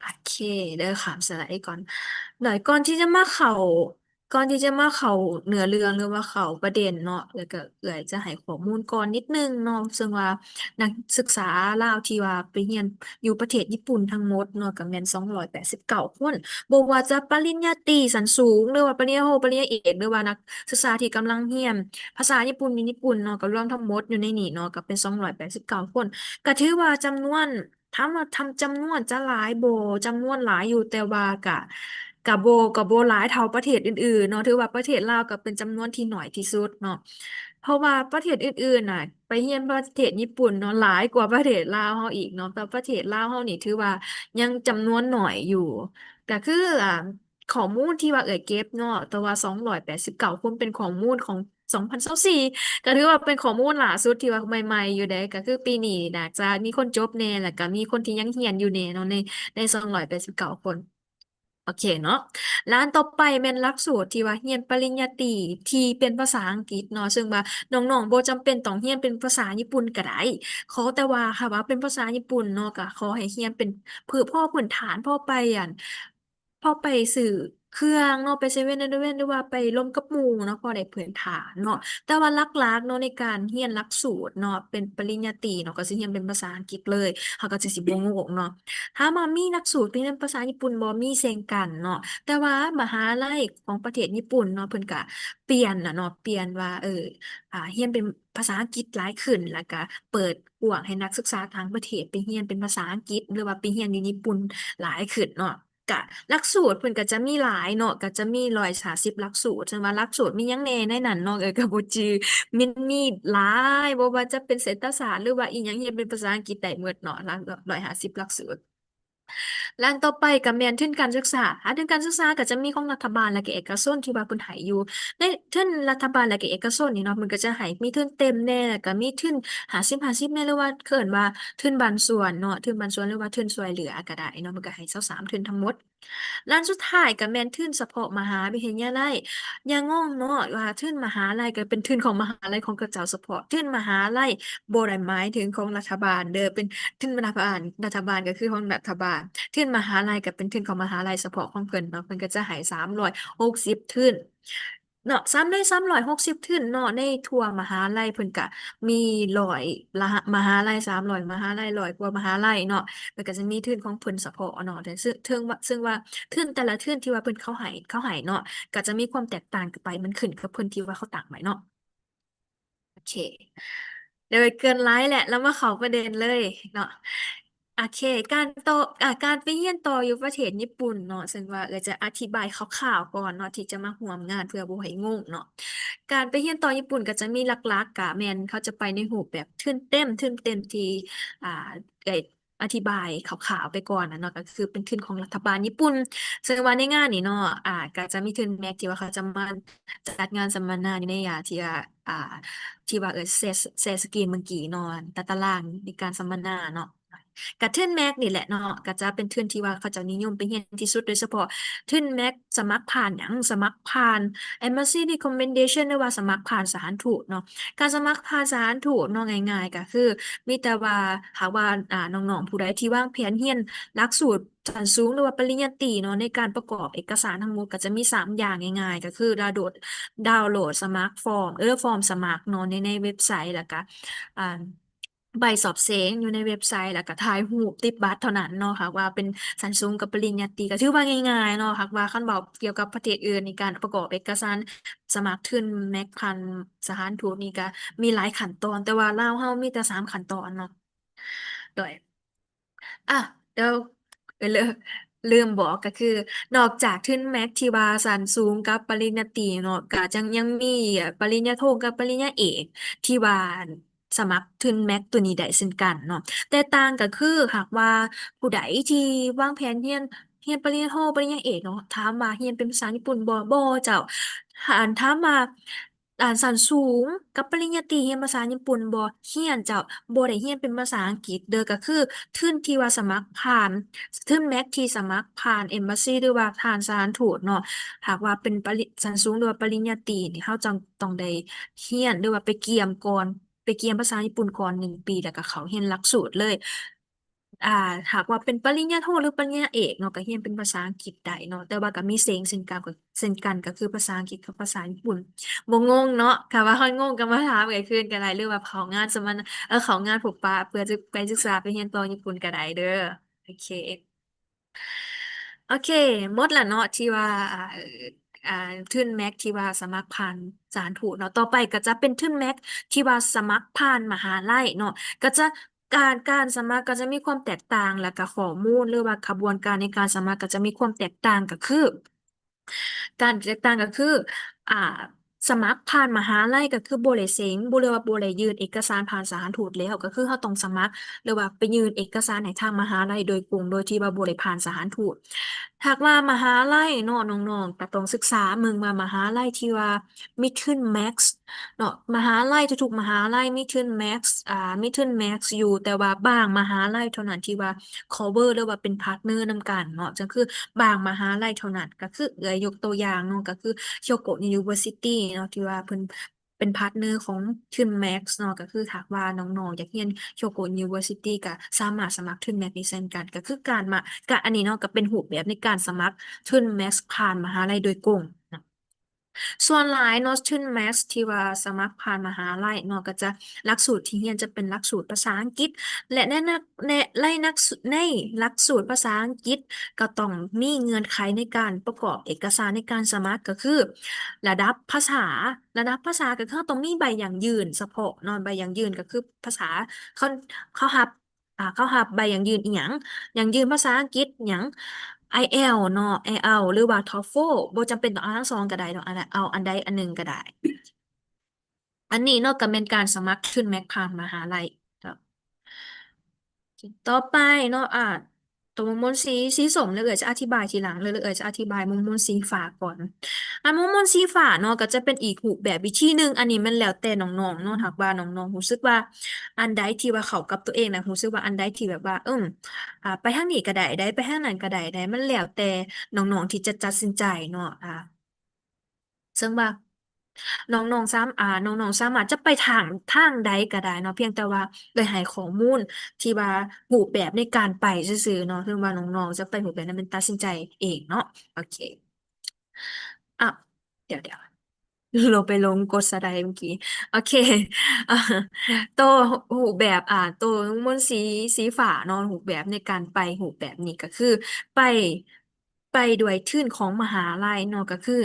ໂອເຄ ເດີ ຂ້າມສະໄລກ່ອນ. ໂດຍ ກ່ອນທີ່ຈະມາເຂົ້າ ກ່ອນທີ່ຈະມາເຂົ້າເນື້ອເລື່ອງ ຫຼືວ່າເຂົ້າປະເດັນເນາະ ແລ້ວກະເອື້ອຍຈະໃຫ້ຂໍ້ມູນກ່ອນນິດໜຶ່ງເນາະ ເຊິ່ງວ່ານັກສຶກສາລາວທີ່ວ່າໄປຮຽນຢູ່ປະເທດຍີ່ປຸ່ນທັງໝົດເນາະ ກະແມ່ນສອງຮ້ອຍແປດສິບເກົ້າຄົນ ບໍ່ວ່າຈະປະລິນຍາຕີຊັ້ນສູງ ຫຼືວ່າປະລິນຍາໂທ ປະລິນຍາເອກ ຫຼືວ່ານັກສຶກສາທີ່ກຳລັງຮຽນພາສາຍີ່ປຸ່ນຢູ່ຍີ່ປຸ່ນເນາະ ກະລວມທັງໝົດຢູ່ໃນນີ້ເນາະ ກະເປັນສອງຮ້ອຍແປດສິບເກົ້າຄົນ ກະຖືວ່າຈຳນວນ ຖາມວ່າ ທຳ ຈຳນວນຈະຫຼາຍບໍ່? ຈຳນວນຫຼາຍຢູ່ ແຕ່ວ່າກະ ກະບໍ່ ກະບໍ່ຫຼາຍເທົ່າປະເທດອື່ນໆເນາະ ຖືວ່າປະເທດລາວກະເປັນຈຳນວນທີ່ໜ້ອຍທີ່ສຸດເນາະ ເພາະວ່າປະເທດອື່ນໆນະ ໄປຮຽນປະເທດຍີ່ປຸ່ນເນາະ ຫຼາຍກວ່າປະເທດລາວເຮົາອີກເນາະ ແຕ່ປະເທດລາວເຮົານີ້ຖືວ່າຍັງຈຳນວນໜ້ອຍຢູ່ ກະຄື ອ່າ ຂໍ້ມູນທີ່ວ່າເອື້ອຍເກັບເນາະ ແຕ່ວ່າສອງຮ້ອຍແປດສິບເກົ້າຄົນເປັນຂໍ້ມູນຂອງ ສອງພັນຊາວສີ່ ກະຖືວ່າເປັນຂໍ້ມູນລ່າສຸດທີ່ວ່າໃໝ່ໆຢູ່ເດ້ ກະຄືປີນີ້ໜ້າຈະມີຄົນຈົບແດ່ ແລ້ວກະມີຄົນທີ່ຍັງຮຽນຢູ່ແດ່ເນາະ ໃນ ໃນສອງຮ້ອຍແປດສິບເກົ້າຄົນ. ໂອເຄເນາະ ແລະ ອັນຕໍ່ໄປແມ່ນຫຼັກສູດທີ່ວ່າຮຽນປະລິນຍາຕີທີ່ເປັນພາສາອັງກິດເນາະ ເຊິ່ງວ່ານ້ອງໆບໍ່ຈຳເປັນຕ້ອງຮຽນເປັນພາສາຍີ່ປຸ່ນກະໄດ້ ຂໍແຕ່ວ່າ ຖ້າວ່າເປັນພາສາຍີ່ປຸ່ນເນາະ ກະຂໍໃຫ້ຮຽນເປັນ ເພື່ອ ພໍພື້ນຖານ ພໍໄປ ອັນ ພໍໄປຊື້ເຄື່ອງເນາະ ໄປເຊເວັ່ນ ເອເລເວັ່ນ ຫຼືວ່າໄປລົມກັບໝູ່ເນາະ ພໍໄດ້ພື້ນຖານເນາະ ແຕ່ວ່າຫຼັກໆເນາະ ໃນການຮຽນຫຼັກສູດເນາະ ເປັນປະລິນຍາຕີເນາະ ກະຊິຮຽນເປັນພາສາອັງກິດເລີຍ ເຮົາກະຊິ ຊິບໍ່ງົງເນາະ. ຖາມວ່າມີຫຼັກສູດຮຽນພາສາຍີ່ປຸ່ນບໍ່? ມີເຊັ່ນກັນເນາະ ແຕ່ວ່າມະຫາໄລຂອງປະເທດຍີ່ປຸ່ນເນາະ ເພິ່ນກະປ່ຽນນະເນາະ ປ່ຽນວ່າ ເອີ ອ່າ ຮຽນເປັນພາສາອັງກິດຫຼາຍຂຶ້ນ ແລ້ວກະເປີດກວ້າງໃຫ້ນັກສຶກສາຕ່າງປະເທດໄປຮຽນເປັນພາສາອັງກິດ ຫຼືວ່າໄປຮຽນຢູ່ຍີ່ປຸ່ນຫຼາຍຂຶ້ນເນາະ. ກະຫຼັກສູດເພິ່ນກະຈະມີຫຼາຍເນາະ ກະຈະມີຮ້ອຍຫ້າສິບຫຼັກສູດ ເຊິ່ງວ່າຫຼັກສູດມີຫຍັງແດ່ໃນນັ້ນເນາະ ເອີ ກະບໍ່ຈື່ ມັນມີຫຼາຍ ບໍ່ວ່າຈະເປັນເສດຖະສາດ ຫຼືວ່າອີ່ຫຍັງ ຮຽນເປັນພາສາອັງກິດໄດ້ໝົດເນາະ ຫຼັກ ຮ້ອຍຫ້າສິບຫຼັກສູດ. ແລະ ອັນຕໍ່ໄປກະແມ່ນທຶນການສຶກສາ ອາ ທຶນການສຶກສາກະຈະມີຂອງລັດຖະບານ ແລະກະເອກະຊົນທີ່ວ່າເພິ່ນໃຫ້ຢູ່ ໃນທຶນລັດຖະບານ ແລະກະເອກະຊົນນີ້ເນາະ ເພິ່ນກະຈະໃຫ້ມີທຶນເຕັມແດ່ ແລະກະມີທຶນຫ້າສິບຫ້າສິບແດ່ ຫຼືວ່າເອີ້ນວ່າທຶນບາງສ່ວນເນາະ ທຶນບາງສ່ວນ ຫຼືວ່າທຶນຊ່ວຍເຫຼືອກະໄດ້ເນາະ ເພິ່ນກະໃຫ້ຊາວສາມທຶນທັງໝົດ. ແລະ ອັນສຸດທ້າຍກະແມ່ນທຶນສະເພາະມະຫາວິທະຍາໄລ ຢ່າງົງເນາະ ວ່າທຶນມະຫາໄລກະເປັນທຶນຂອງມະຫາໄລຂອງເຂົາເຈົ້າສະເພາະ ທຶນມະຫາໄລບໍ່ໄດ້ໝາຍເຖິງຂອງລັດຖະບານເດີ ເປັນທຶນລັດຖະບານ ລັດຖະບານກະຄືຂອງລັດຖະບານ ທຶນມະຫາໄລກະເປັນທຶນຂອງມະຫາໄລສະເພາະຂອງເພິ່ນເນາະ ເພິ່ນກະຈະໃຫ້ສາມຮ້ອຍຫົກສິບທຶນ ເນາະ ສາມ ໃນສາມຮ້ອຍຫົກສິບທຶນເນາະ ໃນທົ່ວມະຫາໄລເພິ່ນກະມີຮ້ອຍ ມະຫາໄລ ສາມຮ້ອຍມະຫາໄລ ຮ້ອຍກວ່າມະຫາໄລເນາະ ເພິ່ນກະຈະມີທຶນຂອງເພິ່ນສະເພາະເນາະ ແຕ່ເຊິ່ງ ເຊິ່ງວ່າ ເຊິ່ງວ່າທຶນແຕ່ລະທຶນທີ່ວ່າເພິ່ນເຂົາໃຫ້ ເຂົາໃຫ້ເນາະ ກະຈະມີຄວາມແຕກຕ່າງກັນໄປ ມັນຂຶ້ນກັບເພິ່ນທີ່ວ່າເຂົາຕັ້ງໄວ້ເນາະ. ໂອເຄ ດຽວເກີນຫຼາຍແຫຼະ ລະມາເຂົ້າປະເດັນເລີຍເນາະ. ອເຄ ການຕໍ່ ອາ ການໄປຮຽນຕໍ່ຢູ່ປະເທດຍີ່ປຸ່ນເນາະ ເຊິ່ງວ່າເອື້ອຍຈະອະທິບາຍຄ່າວໆກ່ອນເນາະ ທີ່ຈະມາຮ່ວມງານເພື່ອບໍ່ໃຫ້ງົງເນາະ. ການໄປຮຽນຕໍ່ຍີ່ປຸ່ນກໍຈະມີຫຼັກໆ ກະແມ່ນເຂົາຈະໄປໃນຮູບແບບທຶນເຕັມ ທຶນເຕັມທີ່ ອາ ເອື້ອຍ ອະທິບາຍຄ່າວໆໄປກ່ອນນະເນາະ ກໍຄືເປັນທຶນຂອງລັດຖະບານຍີ່ປຸ່ນ. ເຊິ່ງວ່າໃນງານນີ້ເນາະ ອາ ກໍຈະມີທຶນແມັກ ທີ່ວ່າເຂົາຈະມາຈັດງານສຳມະນາຢູ່ໃນ ອາ ທີ່ວ່າ ອາ ທີ່ວ່າເອື້ອຍແຊ ແຊສະກຣີນເມື່ອກີ້ເນາະ ຕາຕະລາງໃນການສຳມະນາເນາະ. ກະທຶນແມັກນີ້ແຫຼະເນາະ ກໍຈະເປັນທຶນທີ່ວ່າເຂົາເຈົ້ານິຍົມໄປຮຽນທີ່ສຸດ ໂດຍສະເພາະທຶນແມັກສະໝັກຜ່ານຫຍັງ? ສະໝັກຜ່ານ Embassy Recommendation ຫຼືວ່າສະໝັກຜ່ານສະຖານທູດເນາະ. ການສະໝັກຜ່ານສະຖານທູດເນາະ ງ່າຍໆກໍຄື ມີແຕ່ວ່າຫາກວ່າ ອາ ນ້ອງໆຜູ້ໃດທີ່ວາງແຜນຮຽນຫຼັກສູດຊັ້ນສູງ ຫຼືວ່າປະລິນຍາຕີເນາະ ໃນການປະກອບເອກະສານທັງໝົດ ກໍຈະມີສາມຢ່າງງ່າຍໆ ກໍຄືດາວໂຫຼດ ດາວໂຫຼດສະໝັກຟອມ ເອີ ຟອມສະໝັກເນາະ ໃນ ໃນເວັບໄຊ ແລ້ວກະ ອາ ໃບສອບເສັງຢູ່ໃນເວັບໄຊ ແລ້ວກະຖ່າຍຮູບຕິດບັດເທົ່ານັ້ນເນາະ. ຫາກວ່າເປັນຊັ້ນສູງກັບປະລິນຍາຕີ ກໍຖືວ່າງ່າຍໆເນາະ. ຫາກວ່າຄັນເວົ້າກ່ຽວກັບປະເທດອື່ນ ໃນການປະກອບເອກະສານສະໝັກທຶນແມັກຜ່ານສະຖານທູດນີ້ກະມີຫຼາຍຂັ້ນຕອນ ແຕ່ວ່າລາວເຮົາມີແຕ່ສາມຂັ້ນຕອນເນາະ. ໂດຍ ອາ ດຽວ ເອີ ລືມ ລືມບອກ ກໍຄືນອກຈາກທຶນແມັກທີ່ວ່າຊັ້ນສູງກັບປະລິນຍາຕີເນາະ ກະຍັງ ຍັງມີປະລິນຍາໂທກັບປະລິນຍາເອກ ທີ່ວ່າສະໝັກທຶນແມັກໂຕນີ້ໄດ້ເຊັ່ນກັນເນາະ. ແຕກຕ່າງກໍຄື ຫາກວ່າຜູ້ໃດທີ່ວາງແຜນຮຽນ ຮຽນປະລິນຍາໂທ ປະລິນຍາເອກເນາະ ຖາມວ່າຮຽນເປັນພາສາຍີ່ປຸ່ນບໍ່? ບໍ່ເຈົ້າ. ຖ້າ ອັນ ຖາມວ່າ ອັນຊັ້ນສູງກັບປະລິນຍາຕີຮຽນພາສາຍີ່ປຸ່ນບໍ່? ຮຽນເຈົ້າ, ບໍ່ໄດ້ຮຽນເປັນພາສາອັງກິດເດີ້. ກໍຄືທຶນທີ່ວ່າສະໝັກຜ່ານ ທຶນແມັກທີ່ສະໝັກຜ່ານ Embassy ຫຼືວ່າຜ່ານສະຖານທູດເນາະ. ຫາກວ່າເປັນປະລິ ຊັ້ນສູງ ຫຼືວ່າປະລິນຍາຕີນີ້ ເຮົາຕ້ອງ ຕ້ອງໄດ້ຮຽນ ຫຼືວ່າໄປກຽມກ່ອນ ໄປກຽມພາສາຍີ່ປຸ່ນກ່ອນໜຶ່ງປີ ແລ້ວກໍເຂົ້າຮຽນຫຼັກສູດເລີຍ. ອ່າ ຫາກວ່າເປັນປະລິນຍາໂທ ຫຼື ປະລິນຍາເອກເນາະ ກໍຮຽນເປັນພາສາອັງກິດໄດ້ເນາະ, ແຕ່ວ່າກໍມີເສັງເຊັ່ນກັນ ເຊັ່ນກັນ ກໍຄືພາສາອັງກິດກັບພາສາຍີ່ປຸ່ນ. ບໍ່ງົງເນາະ? ຖ້າວ່າເຮົາງົງກໍມາຖາມເອື້ອຍຄືນກໍໄດ້ ຫຼືວ່າເຂົ້າງານສຳມະນາ ເອີ ເຂົ້າງານພົບປະ ເພື່ອຈະໄປສຶກສາໄປຮຽນຕໍ່ຍີ່ປຸ່ນກໍໄດ້ເດີ້. ໂອເຄ ໂອເຄ ໝົດລະເນາະ ທີ່ວ່າ ອ່າ ອ່າ ທຶນແມັກທີ່ວ່າສະໝັກຜ່ານສະຖານທູດເນາະ. ຕໍ່ໄປກໍຈະເປັນທຶນແມັກທີ່ວ່າສະໝັກຜ່ານມະຫາໄລເນາະ ກໍຈະ ການ ການສະໝັກກໍຈະມີຄວາມແຕກຕ່າງ ແລ້ວກໍຂໍ້ມູນ ຫຼືວ່າຂະບວນການໃນການສະໝັກກໍຈະມີຄວາມແຕກຕ່າງ ກໍຄື ການແຕກຕ່າງກໍຄື ອ່າ ສະໝັກຜ່ານມະຫາໄລກໍຄືບໍ່ໄດ້ເສັງ ບໍ່ ຫຼືວ່າບໍ່ໄດ້ຍື່ນເອກະສານຜ່ານສະຖານທູດແລ້ວ ກໍຄືເຮົາຕ້ອງສະໝັກ ຫຼືວ່າໄປຍື່ນເອກະສານໃຫ້ທາງມະຫາໄລໂດຍກົງ ໂດຍທີ່ວ່າບໍ່ໄດ້ຜ່ານສະຖານທູດ. ຫາກວ່າມະຫາໄລເນາະ ນ້ອງໆກໍຕ້ອງສຶກສາເບິ່ງວ່າມະຫາໄລທີ່ວ່າມີທຶນແມັກ ເນາະ ມະຫາໄລ ທຸກໆມະຫາໄລມີທຶນແມັກ ອ່າ ມີທຶນແມັກຢູ່ ແຕ່ວ່າບາງມະຫາໄລເທົ່ານັ້ນທີ່ວ່າ cover ຫຼືວ່າເປັນ partner ນຳກັນເນາະ ກໍຄືບາງມະຫາໄລເທົ່ານັ້ນ ກໍຄືເອື້ອຍຍົກຕົວຢ່າງເນາະ ກໍຄື Hyogo University ເນາະ ທີ່ວ່າເພິ່ນເປັນ partner ຂອງທຶນແມັກເນາະ ກໍຄືຖ້າຫາກວ່ານ້ອງໆຢາກຮຽນ Hyogo University ກໍສາມາດສະໝັກທຶນແມັກໄດ້ເຊັ່ນກັນ ກໍຄືການມາ ກະ ອັນນີ້ເນາະ ກໍເປັນຮູບແບບໃນການສະໝັກທຶນແມັກຜ່ານມະຫາໄລໂດຍກົງເນາະ. ສ່ວນຫຼາຍເນາະ ທຶນແມັກທີ່ວ່າສະໝັກຜ່ານມະຫາໄລເນາະ ກໍຈະ ຫຼັກສູດທີ່ຮຽນຈະເປັນຫຼັກສູດພາສາອັງກິດ ແລະ ໃນ ໃນ ໃນຫຼັກ ໃນຫຼັກສູດພາສາອັງກິດກໍຕ້ອງມີເງື່ອນໄຂໃນການປະກອບເອກະສານໃນການສະໝັກ ກໍຄືລະດັບພາສາ ລະດັບພາສາກໍຄືເຮົາຕ້ອງມີໃບຢັ້ງຢືນສະເພາະເນາະ ໃບຢັ້ງຢືນກໍຄືພາສາ ເຂົາ ເຂົາຮັບ ອ່າ ເຂົາຮັບໃບຢັ້ງຢືນອີ່ຫຍັງ ຢັ້ງຢືນພາສາອັງກິດຫຍັງ ໄອເອລເນາະ ໄອເອລ ຫຼືວ່າ TOEFL ບໍ່ຈຳເປັນຕ້ອງເອົາທັງສອງກໍໄດ້ເນາະ ອັນ ເອົາອັນໃດອັນໜຶ່ງກໍໄດ້. ອັນນີ້ເນາະ ກໍແມ່ນການສະໝັກທຶນແມັກຜ່ານມະຫາໄລເນາະ. ຕໍ່ໄປເນາະ ອ່າ ຕົວໝົກມົນສີ ສີສົ້ມ ແລ້ວເອື້ອຍຈະອະທິບາຍທີຫຼັງ ແລ້ວເອື້ອຍຈະອະທິບາຍໝົກມົນສີຟ້າກ່ອນ. ອັນໝົກມົນສີຟ້າເນາະ ກໍຈະເປັນອີກຮູບແບບວິທີໜຶ່ງ ອັນນີ້ແມ່ນແລ້ວແຕ່ນ້ອງໆເນາະ ຫາກວ່ານ້ອງໆຮູ້ສຶກວ່າອັນໃດທີ່ວ່າເຂົ້າກັບຕົວເອງ ແລະ ຮູ້ສຶກວ່າອັນໃດທີ່ແບບວ່າ ເອີ ອ່າ ໄປທາງນີ້ກໍໄດ້ໃດ ໄປທາງນັ້ນກໍໄດ້ໃດ ມັນແລ້ວແຕ່ນ້ອງໆທີ່ຈະຕັດສິນໃຈເນາະ ອ່າ ເຊິ່ງວ່າ ນ້ອງໆສາມ ອ່າ ນ້ອງໆສາມາດຈະໄປທາງ ທາງໃດກໍໄດ້ເນາະ ພຽງແຕ່ວ່າໄດ້ໃຫ້ຂໍ້ມູນທີ່ວ່າຮູບແບບໃນການໄປຊື່ໆເນາະ ເຊິ່ງວ່ານ້ອງໆຈະໄປຮູບແບບໃດແມ່ນຕັດສິນໃຈເອງເນາະ. ໂອເຄ ອ່ະ ດຽວໆ ລົງໄປລົງກົດສະໄລເມື່ອກີ້. ໂອເຄ ໂຕຮູບແບບ ອ່າ ໂຕໝົກມົນສີ ສີຟ້າເນາະ ຮູບແບບໃນການໄປ ຮູບແບບນີ້ກໍຄືໄປ ໄປດ້ວຍທຶນຂອງມະຫາໄລເນາະ ກໍຄື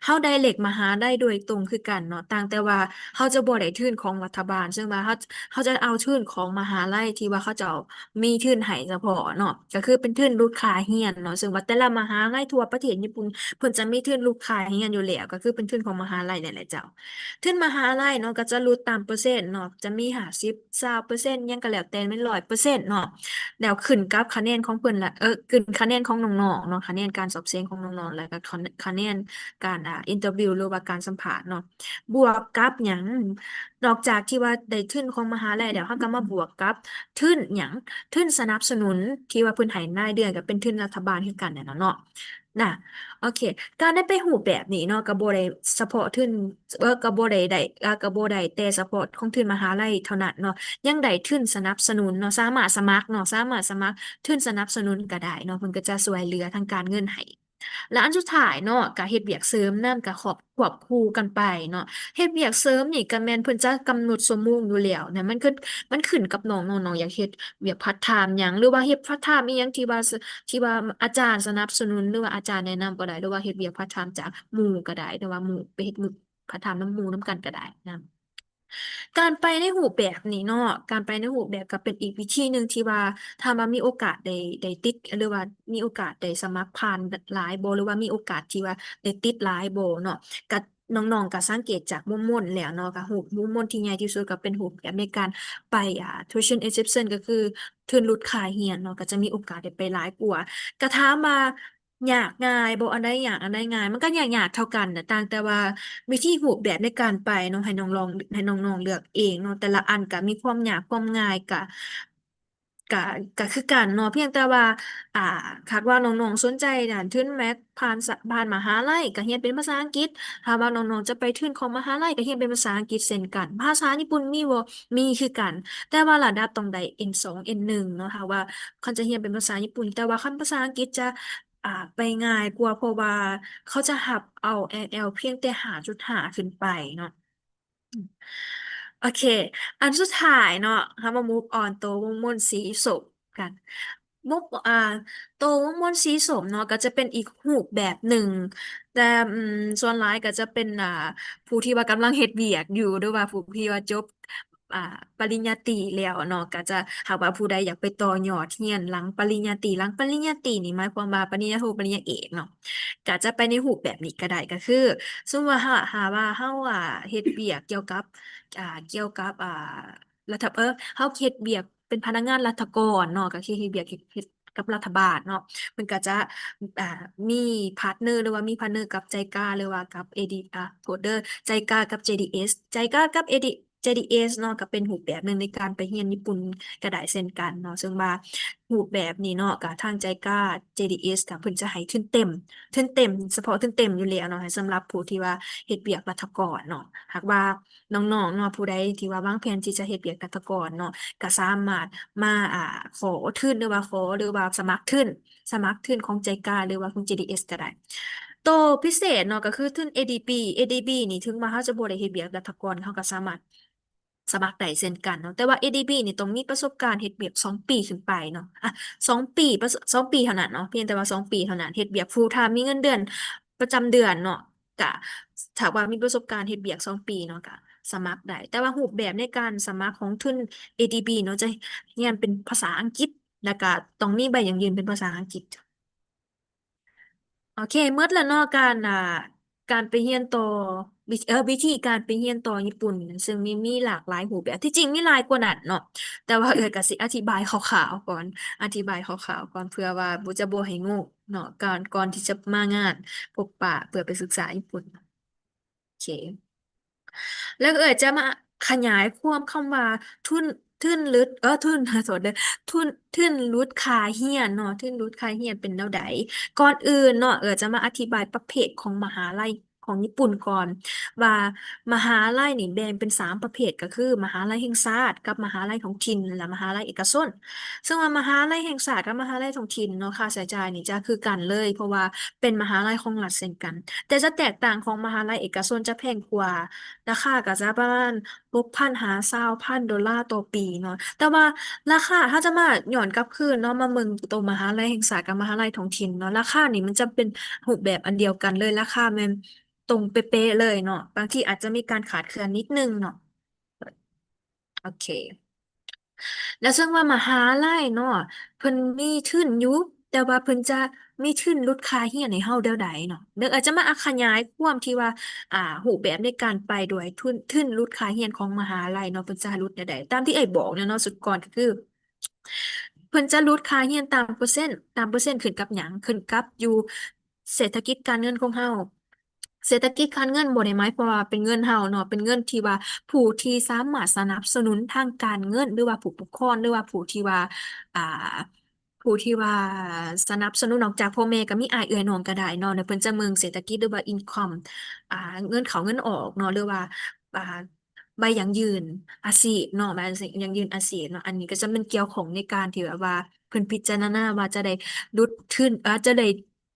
ເຮົາໄດ້ເລກມະຫາໄລໂດຍຕົງຄືກັນເນາະ, ຕ່າງແຕ່ວ່າເຮົາຈະບໍ່ໄດ້ທຶນຂອງລັດຖະບານ, ເຊິ່ງວ່າເຮົາ ເຮົາຈະເອົາທຶນຂອງມະຫາໄລທີ່ວ່າເຂົາເຈົ້າມີທຶນໃຫ້ສະເພາະເນາະ, ກໍຄືເປັນທຶນຫຼຸດຄ່າຮຽນເນາະ, ເຊິ່ງວ່າແຕ່ລະມະຫາໄລທົ່ວປະເທດຍີ່ປຸ່ນ ເພິ່ນຈະມີທຶນຫຼຸດຄ່າຮຽນຢູ່ແລ້ວ, ກໍຄືເປັນທຶນຂອງມະຫາໄລນັ້ນແຫຼະເຈົ້າ. ທຶນມະຫາໄລເນາະ ກໍຈະຫຼຸດຕາມເປີເຊັນເນາະ, ຈະມີຫ້າສິບ ຊາວເປີເຊັນ ຫຍັງກໍແລ້ວແຕ່ ແມ່ນຮ້ອຍເປີເຊັນເນາະ, ແລ້ວຂຶ້ນກັບຄະແນນຂອງເພິ່ນລະ ເອີ ຂຶ້ນຄະແນນຂອງນ້ອງໆເນາະ, ຄະແນນການສອບເສັງຂອງນ້ອງໆ ແລ້ວກໍຄະ ຄະແນນການ ອ່າ ອິນເຕີວິວ ຫຼືວ່າການສຳພາດເນາະ, ບວກກັບຫຍັງ ນອກຈາກທີ່ວ່າໄດ້ທຶນຂອງມະຫາໄລແລ້ວ ເຮົາກໍມາບວກກັບທຶນຫຍັງ ທຶນສະໜັບສະໜູນທີ່ວ່າເພິ່ນໃຫ້ລາຍເດືອນ ກໍເປັນທຶນລັດຖະບານຄືກັນແຫຼະເນາະ. ນະ ໂອເຄ ການໄດ້ໄປຮູ້ແບບນີ້ເນາະ ກໍບໍ່ໄດ້ສະເພາະທຶນ ເອີ ກໍບໍ່ໄດ້ ໄດ້ ອ່າ ກໍບໍ່ໄດ້ແຕ່ສະເພາະຂອງທຶນມະຫາໄລເທົ່ານັ້ນເນາະ, ຍັງໄດ້ທຶນສະໜັບສະໜູນເນາະ, ສາມາດສະໝັກເນາະ, ສາມາດສະໝັກທຶນສະໜັບສະໜູນກໍໄດ້ເນາະ, ເພິ່ນກໍຈະຊ່ວຍເຫຼືອທາງການເງິນໃຫ້. ແລະ ອັນສຸດທ້າຍເນາະ ກໍເຮັດວຽກເສີມນຳ ກໍຄວບ ຄວບຄູ່ກັນໄປເນາະ. ເຮັດວຽກເສີມນີ້ກໍແມ່ນເພິ່ນຈະກຳນົດຊົ່ວໂມງຢູ່ແລ້ວນະ, ມັນຂຶ້ນ ມັນຂຶ້ນກັບນ້ອງເນາະ, ນ້ອງຢາກເຮັດວຽກພາດທາມຫຍັງ ຫຼືວ່າເຮັດພາດທາມອີ່ຫຍັງທີ່ວ່າ ທີ່ວ່າອາຈານສະໜັບສະໜູນ ຫຼືວ່າອາຈານແນະນຳກໍໄດ້, ຫຼືວ່າເຮັດວຽກພາດທາມຈາກໝູ່ກໍໄດ້, ແຕ່ວ່າໝູ່ ໄປເຮັດ ພາດທາມນຳໝູ່ນຳກັນກໍໄດ້ນະ. ການໄປໃນຮູບແບບນີ້ເນາະ, ການໄປໃນຮູບແບບກໍເປັນອີກວິທີໜຶ່ງທີ່ວ່າ ຖາມວ່າມີໂອກາດໄດ້ ໄດ້ຕິດ ຫຼືວ່າມີໂອກາດໄດ້ສະໝັກຜ່ານຫຼາຍບໍ່ ຫຼືວ່າມີໂອກາດທີ່ວ່າໄດ້ຕິດຫຼາຍບໍ່ເນາະ, ກະ ນ້ອງໆກໍສັງເກດຈາກມຸມມົນແລ້ວເນາະ, ກໍຮູບມຸມມົນທີ່ໃຫຍ່ທີ່ສຸດກໍເປັນຮູບແບບໃນການໄປ ອ່າ tuition exemption ກໍຄືທຶນຫຼຸດຄ່າຮຽນເນາະ, ກໍຈະມີໂອກາດໄດ້ໄປຫຼາຍກວ່າ. ກະຖາມວ່າ ຍາກງ່າຍບໍ່? ອັນໃດຍາກ ອັນໃດງ່າຍ? ມັນກໍຍາກ ຍາກເທົ່າກັນນະ, ຕ່າງແຕ່ວ່າວິທີຮູບແບບໃນການໄປເນາະ ໃຫ້ນ້ອງລອງ ໃຫ້ນ້ອງໆເລືອກເອງເນາະ, ແຕ່ລະອັນກໍມີຄວາມຍາກຄວາມງ່າຍ ກະ ກະ ກະຄືກັນເນາະ, ພຽງແຕ່ວ່າ ອ່າ ຫາກວ່ານ້ອງໆສົນໃຈດ້ານທຶນແມັດ ຜ່ານສະ ຜ່ານມະຫາໄລ ກໍຮຽນເປັນພາສາອັງກິດ, ຖ້າວ່ານ້ອງໆຈະໄປທຶນຂອງມະຫາໄລ ກໍຮຽນເປັນພາສາອັງກິດເຊັ່ນກັນ. ພາສາຍີ່ປຸ່ນມີບໍ່? ມີຄືກັນ, ແຕ່ວ່າລະດັບຕ້ອງໄດ້ ເອັນສອງ ເອັນໜຶ່ງເນາະ, ຖ້າວ່າຄັນຈະຮຽນເປັນພາສາຍີ່ປຸ່ນ, ແຕ່ວ່າຄັນພາສາອັງກິດຈະ ອ່າ ໄປງ່າຍກວ່າ ເພາະວ່າເຂົາຈະຮັບເອົາ ແອລແອລ ພຽງແຕ່ ຫ້າຈຸດຫ້າ ຂຶ້ນໄປເນາະ. ໂອເຄ ອັນສຸດທ້າຍເນາະ ເຮົາມາ move on ໂຕວົງມົນສີສົ້ມກັນ. ມຸກ ອ່າ ໂຕວົງມົນສີສົ້ມເນາະ ກໍຈະເປັນອີກຮູບແບບໜຶ່ງ, ແຕ່ ອືມ ສ່ວນຫຼາຍກໍຈະເປັນ ອ່າ ຜູ້ທີ່ວ່າກຳລັງເຮັດວຽກຢູ່ ຫຼືວ່າຜູ້ທີ່ວ່າຈົບ ອ່າ ປະລິນຍາຕີແລ້ວເນາະ, ກໍຈະ ຫາກວ່າຜູ້ໃດຢາກໄປຕໍ່ຍອດຮຽນຫຼັງປະລິນຍາຕີ, ຫຼັງປະລິນຍາຕີນີ້ໝາຍຄວາມວ່າປະລິນຍາໂທ ປະລິນຍາເອກເນາະ, ກໍຈະໄປໃນຮູບແບບນີ້ກໍໄດ້, ກໍຄືສົມມຸດວ່າ ຫາ ຫາວ່າເຮົາ ອ່າ ເຮັດວຽກກ່ຽວກັບ ອ່າ ກ່ຽວກັບ ອ່າ ລັດຖະ ເອີ ເຮົາເຮັດວຽກເປັນພະນັກງານລັດຖະກອນເນາະ, ກໍຄືເຮັດວຽກ ເຮັດ ເຮັດກັບລັດຖະບານເນາະ, ເພິ່ນກໍຈະ ອ່າ ມີພາດເນີ ຫຼືວ່າມີພາດເນີກັບໄຈກາ ຫຼືວ່າກັບເອດີ ອ່າ ໂທດເດີ ໄຈກາກັບເຈດີເອສ, ໄຈກາກັບເອດີ ເຈດີເອສເນາະ ກໍເປັນຮູບແບບໜຶ່ງໃນການໄປຮຽນຍີ່ປຸ່ນກໍໄດ້ເຊັ່ນກັນເນາະ, ເຊິ່ງວ່າຮູບແບບນີ້ເນາະ ກໍທາງໄຈກາ ເຈດີເອສ ກໍເພິ່ນຈະໃຫ້ທຶນເຕັມ ທຶນເຕັມ ສະເພາະທຶນເຕັມຢູ່ແລ້ວເນາະ ໃຫ້ສຳລັບຜູ້ທີ່ວ່າເຮັດວຽກລັດຖະກອນເນາະ. ຫາກວ່ານ້ອງໆເນາະ ຜູ້ໃດທີ່ວ່າວາງແຜນທີ່ຈະເຮັດວຽກລັດຖະກອນເນາະ ກໍສາມາດມາ ອ່າ ຂໍທຶນ ຫຼືວ່າຂໍ ຫຼືວ່າສະໝັກທຶນ ສະໝັກທຶນຂອງໄຈກາ ຫຼືວ່າຂອງເຈດີເອສກໍໄດ້. ໂຕພິເສດເນາະ ກໍຄືທຶນເອດີບີ, ເອດີບີນີ້ ເຖິງວ່າເຮົາຈະບໍ່ໄດ້ເຮັດວຽກລັດຖະກອນ ເຮົາກໍສາມາດສະໝັກໄດ້ເຊັ່ນກັນເນາະ, ແຕ່ວ່າເອດີບີນີ້ຕ້ອງມີປະສົບການເຮັດວຽກສອງປີຂຶ້ນໄປເນາະ, ອ່ະ ສອງປີ ປະ ສອງປີເທົ່ານັ້ນເນາະ, ພຽງແຕ່ວ່າສອງປີເທົ່ານັ້ນ, ເຮັດວຽກ full time ມີເງິນເດືອນປະຈຳເດືອນເນາະ, ກະ ຖ້າວ່າມີປະສົບການເຮັດວຽກສອງປີເນາະ ກະສະໝັກໄດ້. ແຕ່ວ່າຮູບແບບໃນການສະໝັກຂອງທຶນເອດີບີເນາະ ຈະຮຽນເປັນພາສາອັງກິດ ແລ້ວກະຕ້ອງມີໃບຢັ້ງຢືນເປັນພາສາອັງກິດ. ໂອເຄ ໝົດແລ້ວເນາະ ການ ອ່າ ການໄປຮຽນຕໍ່ ວິ ເອີ ວິທີການໄປຮຽນຕໍ່ຍີ່ປຸ່ນ, ເຊິ່ງມີ ມີຫຼາກຫຼາຍຮູບແບບ, ທີ່ຈິງມີຫຼາຍກວ່ານັ້ນເນາະ, ແຕ່ວ່າເອື້ອຍກໍຊິອະທິບາຍຄ່າວໆກ່ອນ, ອະທິບາຍຄ່າວໆກ່ອນ ເພື່ອວ່າບໍ່ ຈະບໍ່ໃຫ້ງົງເນາະ ກ່ອນ ກ່ອນທີ່ຈະມາງານພົບປະເພື່ອໄປສຶກສາຍີ່ປຸ່ນ. ໂອເຄ ແລ້ວເອື້ອຍຈະມາຂະຫຍາຍຄວາມຄຳວ່າ ທຶນ ທຶນຫຼຸດ ເອີ ທຶນ ໂທດເດີ ທຶນ ທຶນຫຼຸດຄ່າຮຽນເນາະ, ທຶນຫຼຸດຄ່າຮຽນເປັນແນວໃດ. ກ່ອນອື່ນເນາະ ເອື້ອຍຈະມາອະທິບາຍປະເພດຂອງມະຫາໄລ ຂອງຍີ່ປຸ່ນກ່ອນ ວ່າມະຫາໄລນີ້ແບ່ງເປັນສາມປະເພດ ກໍຄືມະຫາໄລແຫ່ງຊາດ ກັບມະຫາໄລທ້ອງຖິ່ນ ແລະ ມະຫາໄລເອກະຊົນ. ເຊິ່ງວ່າມະຫາໄລແຫ່ງຊາດກັບມະຫາໄລທ້ອງຖິ່ນເນາະ ຄ່າໃຊ້ຈ່າຍນີ້ຈະຄືກັນເລີຍ ເພາະວ່າເປັນມະຫາໄລຂອງລັດເຊັ່ນກັນ. ແຕ່ຈະແຕກຕ່າງຂອງມະຫາໄລເອກະຊົນຈະແພງກວ່າ ລາຄາກໍຈະປະມານຫົກພັນຫາຊາວພັນໂດລາຕໍ່ປີເນາະ. ແຕ່ວ່າລາຄາ ຖ້າຈະມາຍ້ອນກັບຄືນເນາະ ມາເບິ່ງໂຕມະຫາໄລແຫ່ງຊາດກັບມະຫາໄລທ້ອງຖິ່ນເນາະ ລາຄານີ້ມັນຈະເປັນຮູບແບບອັນດຽວກັນເລີຍ ລາຄາແມ່ນຕົງເປະໆເລີຍເນາະ ບາງທີອາດຈະມີການຂາດເຄື່ອນນິດໜຶ່ງເນາະ. ໂອເຄ ແລ້ວເຊິ່ງວ່າມະຫາໄລເນາະ ເພິ່ນມີທຶນຢູ່ ແຕ່ວ່າເພິ່ນຈະມີທຶນຫຼຸດຄ່າຮຽນໃຫ້ເຮົາແນວໃດເນາະ? ດຽວອາດຈະມາ ອາ ຂະຫຍາຍຄວາມທີ່ວ່າ ອາ ຮູບແບບໃນການໄປໂດຍທຶນ ທຶນຫຼຸດຄ່າຮຽນຂອງມະຫາໄລເນາະ ເພິ່ນຈະຫຼຸດແນວໃດ? ຕາມທີ່ເອື້ອຍບອກແຫຼະເນາະ ຊຸດກ່ອນກໍຄື ເພິ່ນຈະຫຼຸດຄ່າຮຽນຕາມເປີເຊັນ ຕາມເປີເຊັນຂຶ້ນກັບຫຍັງ? ຂຶ້ນກັບຢູ່ເສດຖະກິດການເງິນຂອງເຮົາ. ເສດຖະກິດການເງິນບໍ່ໄດ້ໝາຍຄວາມວ່າເປັນເງິນເຮົາເນາະ ເປັນເງິນທີ່ວ່າຜູ້ທີ່ສາມາດສະໜັບສະໜູນທາງການເງິນ ຫຼືວ່າຜູ້ປົກຄອງ ຫຼືວ່າຜູ້ທີ່ວ່າ ອ່າ ຜູ້ທີ່ວ່າສະໜັບສະໜູນນອກຈາກພໍ່ແມ່ ກໍມີອ້າຍເອື້ອຍນ້ອງກໍໄດ້ເນາະ ແລ້ວເພິ່ນຈະເບິ່ງເສດຖະກິດ ຫຼືວ່າ income ອ່າ ເງິນເຂົ້າເງິນອອກເນາະ ຫຼືວ່າ ອ່າ ໃບຢັ້ງຢືນອາຊີບເນາະ ໃບຢັ້ງຢືນອາຊີບເນາະ ອັນນີ້ກໍຈະແມ່ນກ່ຽວຂ້ອງໃນການທີ່ແບບວ່າເພິ່ນພິຈາລະນາວ່າຈະໄດ້ຫຼຸດທຶນ ເອີ ຈະໄດ້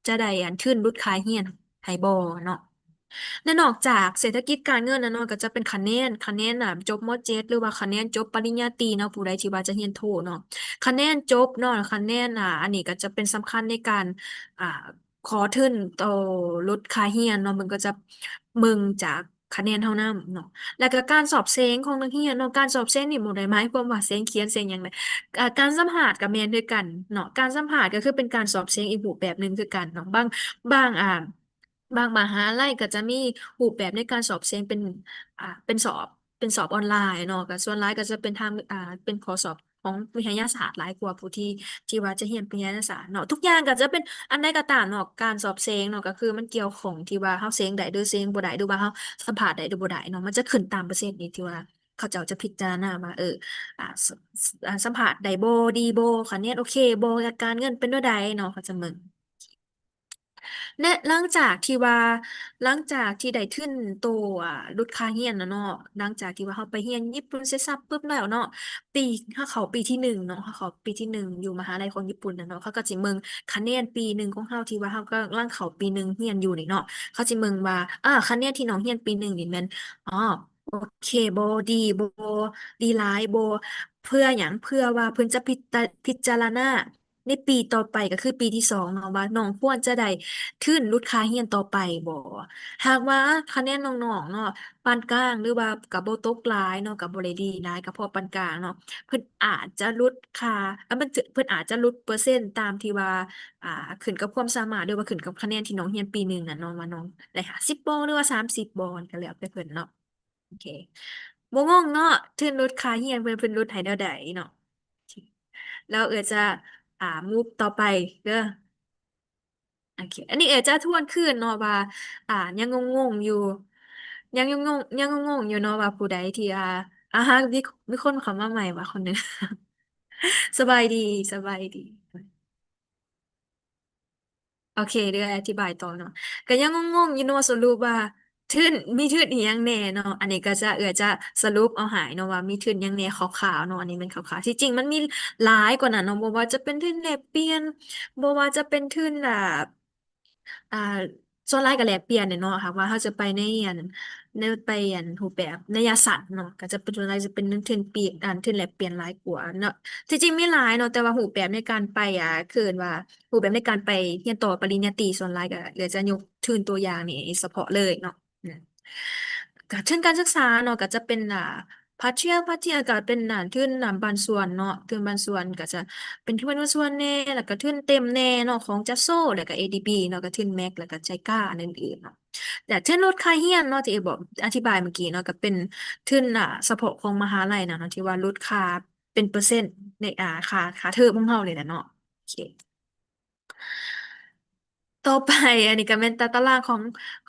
ຈະໄດ້ອັນທຶນຫຼຸດຄ່າຮຽນໃຫ້ບໍ່ເນາະ. ແລະນອກຈາກເສດຖະກິດການເງິນແລ້ວເນາະ ກໍຈະເປັນຄະແນນ ຄະແນນ ອ່າ ຈົບ ມ.ເຈັດ ຫຼືວ່າຄະແນນຈົບປະລິນຍາຕີເນາະ ຜູ້ໃດທີ່ວ່າຈະຮຽນໂທເນາະ ຄະແນນຈົບເນາະ ຄະແນນ ອ່າ ອັນນີ້ກໍຈະເປັນສຳຄັນໃນການ ອ່າ ຂໍທຶນຕໍ່ຫຼຸດຄ່າຮຽນເນາະ ເພິ່ນກໍຈະເບິ່ງຈາກຄະແນນເຮົານຳເນາະ ແລ້ວກໍການສອບເສັງຂອງນັກຮຽນເນາະ ການສອບເສັງນີ້ບໍ່ໄດ້ໝາຍຄວາມວ່າເສັງຂຽນເສັງຫຍັງເດ້ ອ່າ ການສຳພາດກໍແມ່ນຄືກັນເນາະ ການສຳພາດກໍຄືເປັນການສອບເສັງອີກຮູບແບບໜຶ່ງຄືກັນເນາະ ບາງ ບາງ ອ່າ ບາງມະຫາໄລກໍຈະມີຮູບແບບໃນການສອບເສັງເປັນ ອ່າ ເປັນສອບ ເປັນສອບອອນລາຍເນາະ ກໍສ່ວນຫຼາຍກໍຈະເປັນທາງ ອ່າ ເປັນຂໍ້ສອບຂອງວິທະຍາສາດຫຼາຍກວ່າຜູ້ທີ່ ທີ່ວ່າຈະຮຽນວິທະຍາສາດເນາະ ທຸກຢ່າງກໍຈະເປັນ ອັນໃດກໍຕາມເນາະ ການສອບເສັງເນາະ ກໍຄືມັນກ່ຽວຂ້ອງທີ່ວ່າເຮົາເສັງໄດ້ຫຼືເສັງບໍ່ໄດ້ ຫຼືວ່າເຮົາສຳພາດໄດ້ຫຼືບໍ່ໄດ້ເນາະ ມັນຈະຂຶ້ນຕາມເປີເຊັນນີ້ທີ່ວ່າເຂົາເຈົ້າຈະພິຈາລະນາວ່າ ເອີ ອ່າ ສ- ສ- ອ່າ ສຳພາດໄດ້ບໍ່ ດີບໍ່ ຄະແນນໂອເຄບໍ່ ການເງິນເປັນແນວໃດເນາະ ເຂົາຈະເບິ່ງ. ແລະ ຫຼັງຈາກທີ່ວ່າ ຫຼັງຈາກທີ່ໄດ້ທຶນໂຕ ອ່າ ຫຼຸດຄ່າຮຽນນະເນາະ ຫຼັງຈາກທີ່ວ່າເຮົາໄປຮຽນຍີ່ປຸ່ນເສັດສັບປຶບແລ້ວເນາະ ປີ ເຮົາເຂົ້າປີທີໜຶ່ງເນາະ ເຮົາເຂົ້າປີທີໜຶ່ງຢູ່ມະຫາໄລຂອງຍີ່ປຸ່ນນະເນາະ ເຂົາກໍຊິເບິ່ງຄະແນນປີໜຶ່ງຂອງເຮົາ ທີ່ວ່າເຮົາກຳລັງເຂົ້າປີໜຶ່ງຮຽນຢູ່ນີ້ເນາະ ເຂົາຊິເບິ່ງວ່າ ອ່າ ຄະແນນທີ່ນ້ອງຮຽນປີໜຶ່ງນີ້ແມ່ນ ອໍ ໂອເຄບໍ່ ດີບໍ່ ດີຫຼາຍບໍ່ ເພື່ອຫຍັງ? ເພື່ອວ່າເພິ່ນຈະພິຈາ ພິຈາລະນາ ໃນປີຕໍ່ໄປ ກໍຄືປີທີສອງເນາະ ວ່ານ້ອງຄວນຈະໄດ້ທຶນຫຼຸດຄ່າຮຽນຕໍ່ໄປບໍ່? ຫາກວ່າຄະແນນນ້ອງໆເນາະ ປານກາງ ຫຼືວ່າກໍບໍ່ຕົກຫຼາຍເນາະ ກໍບໍ່ໄດ້ດີຫຼາຍ ກໍພໍປານກາງເນາະ ເພິ່ນອາດຈະຫຼຸດຄ່າ ເອີ ມັນຈະ ເພິ່ນອາດຈະຫຼຸດເປີເຊັນຕາມທີ່ວ່າ ອ່າ ຂຶ້ນກັບຄວາມສາມາດ ຫຼືວ່າຂຶ້ນກັບຄະແນນທີ່ນ້ອງຮຽນປີໜຶ່ງນັ້ນເນາະ ວ່ານ້ອງໄດ້ຫ້າສິບບໍ່ ຫຼືວ່າສາມສິບບໍ່ ກໍແລ້ວແຕ່ເພິ່ນເນາະ. ໂອເຄ ບໍ່ງົງເນາະ ທຶນຫຼຸດຄ່າຮຽນ ເພິ່ນ ເພິ່ນຫຼຸດໃຫ້ແນວໃດເນາະ. ໂອເຄ ແລ້ວເອື້ອຍຈະ ອ່າ move ຕໍ່ໄປເດີ. ໂອເຄ ອັນນີ້ເອື້ອຍຈະທວນຄືນເນາະວ່າ ອ່າ ຍັງງົງໆຢູ່ ຍັງງົງໆ ຍັງງົງໆຢູ່ເນາະວ່າຜູ້ໃດທີ່ ອ່າ ອ່າ ມີ ມີຄົນເຂົ້າມາໃໝ່ວ່າຄົນໜຶ່ງ. ສະບາຍດີ ສະບາຍດີ. ໂອເຄ ດຽວອະທິບາຍຕໍ່ເນາະ ກະຍັງງົງໆຢູ່ເນາະ ສະຫຼຸບວ່າທຶນ ມີທຶນອີ່ຫຍັງແດ່ເນາະ ອັນນີ້ກະຈະ ເອື້ອຍຈະສະຫຼຸບເອົາໃຫ້ເນາະວ່າມີທຶນຫຍັງແດ່ຄ່າວໆເນາະ ອັນນີ້ແມ່ນຄ່າວໆ ທີ່ຈິງມັນມີຫຼາຍກວ່ານັ້ນເນາະ ບໍ່ວ່າຈະເປັນທຶນແລກປ່ຽນ ບໍ່ວ່າຈະເປັນທຶນ ອ່າ ອ່າ ສ່ວນຫຼາຍກະແລກປ່ຽນແຫຼະເນາະ ຫາກວ່າເຮົາຈະໄປໃນອັນ ໃນ ໄປອັນຮູບແບບໄລຍະສັ້ນເນາະ ກະຈະເປັນ ສ່ວນຫຼາຍຈະເປັນທຶນປ່ຽນ ອັນ ທຶນແລກປ່ຽນຫຼາຍກວ່າເນາະ ທີ່ຈິງມີຫຼາຍເນາະ ແຕ່ວ່າຮູບແບບໃນການໄປ ອ່າ ຄືເອີ້ນວ່າ ຮູບແບບໃນການໄປຮຽນຕໍ່ປະລິນຍາຕີ ສ່ວນຫຼາຍກະ ເອື້ອຍຈະຍົກທຶນຕົວຢ່າງນີ້ສະເພາະເລີຍເນາະ ກະທຶນການສຶກສາເນາະ ກະຈະເປັນ ອ່າ ພາດທຽງ ພາດທຽງກະເປັນ ອ່າ ທຶນ ອ່າ ບາງສ່ວນເນາະ ທຶນບາງສ່ວນກະຈະເປັນທຶນບາງສ່ວນແດ່ ແລ້ວກະທຶນເຕັມແດ່ເນາະ ຂອງຈັດໂຊ ແລ້ວກະເອດີບີເນາະ ກະທຶນແມັກ ແລ້ວກະໄຈກາ ອັນອື່ນໆເນາະ ແລະ ທຶນຫຼຸດຄ່າຮຽນເນາະ ທີ່ເອື້ອຍບອກ ອະທິບາຍມື້ກີ້ເນາະ ກະເປັນທຶນ ອ່າ ສະເພາະຂອງມະຫາໄລນະເນາະ ທີ່ວ່າຫຼຸດຄ່າເປັນເປີເຊັນໃນ ອ່າ ຄ່າ ຄ່າເທີມຂອງເຮົານີ້ແຫຼະເນາະ ໂອເຄ. ຕໍ່ໄປ ອັນນີ້ກະແມ່ນຕາ ຕາລາງຂອງ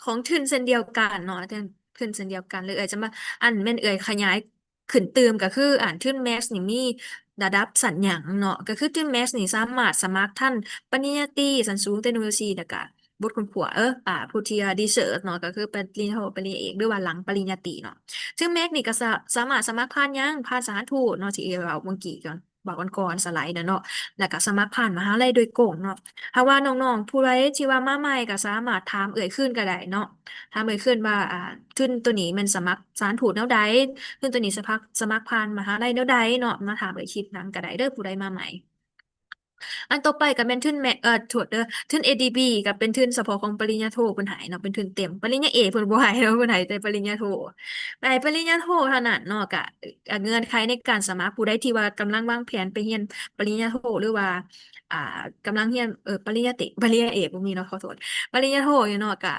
ຂອງທຶນເຊັ່ນດຽວກັນເນາະ ທຶນ ທຶນເຊັ່ນດຽວກັນ ຫຼືເອື້ອຍຈະມາ ອັນແມ່ນເອື້ອຍຂະຫຍາຍຂຶ້ນຕື່ມ ກະຄື ອັນ ທຶນແມັກນີ້ມີລະດັບຊັ້ນຫຍັງເນາະ ກະຄືທຶນແມັກນີ້ສາມາດສະໝັກທັນປະລິນຍາຕີ ຊັ້ນສູງ ເຕັກໂນໂລຊີ ແລ້ວກະ ບົດຄົ້ນຄວ້າ ເອີ ອາ ຜູ້ທີ່ research ເນາະ ກໍຄືປະລິນຍາໂທ ປະລິນຍາເອກ ຫຼືວ່າຫຼັງປະລິນຍາຕີເນາະ. ເຊິ່ງ MAC ນີ້ກໍສາ ສາມາດສະໝັກຜ່ານຍັງ ຜ່ານສະຖານທູດເນາະ ທີ່ເວົ້າເມື່ອກີ້ກ່ອນ ເວົ້າກ່ອນໆ ສະໄລນັ້ນເນາະ ແລ້ວກໍສະໝັກຜ່ານມະຫາໄລໂດຍກົງເນາະ. ຫາກວ່ານ້ອງໆຜູ້ໃດທີ່ວ່າມາໃໝ່ ກໍສາມາດຖາມເອື້ອຍຄືນກໍໄດ້ເນາະ ຖາມເອື້ອຍຄືນວ່າ ອ່າ ທຶນໂຕນີ້ແມ່ນສະໝັກສະຖານທູດແນວໃດ ທຶນໂຕນີ້ສະໝັກ ສະໝັກຜ່ານມະຫາໄລແນວໃດເນາະ ມາຖາມເອື້ອຍຄິດນຳກໍໄດ້ເດີ ຜູ້ໃດມາໃໝ່. ອັນຕໍ່ໄປກໍແມ່ນທຶນແມ ເອີ ໂທດເດີ ທຶນ ADB ກໍເປັນທຶນສະເພາະຂອງປະລິນຍາໂທເພິ່ນໃຫ້ເນາະ ເປັນທຶນເຕັມ. ປະລິນຍາເອກເພິ່ນບໍ່ໃຫ້ເນາະ ເພິ່ນໃຫ້ແຕ່ປະລິນຍາໂທ ໃຫ້ປະລິນຍາໂທເທົ່ານັ້ນເນາະ. ກະ ອາ ເງື່ອນໄຂໃນການສະໝັກ ຜູ້ໃດທີ່ວ່າກຳລັງວາງແຜນໄປຮຽນປະລິນຍາໂທ ຫຼືວ່າ ອ່າ ກຳລັງຮຽນ ເອີ ປະລິນຍາຕິ ປະລິນຍາເອກບໍ່ມີເນາະ ຂໍໂທດ ປະລິນຍາໂທຢູ່ເນາະ ກະ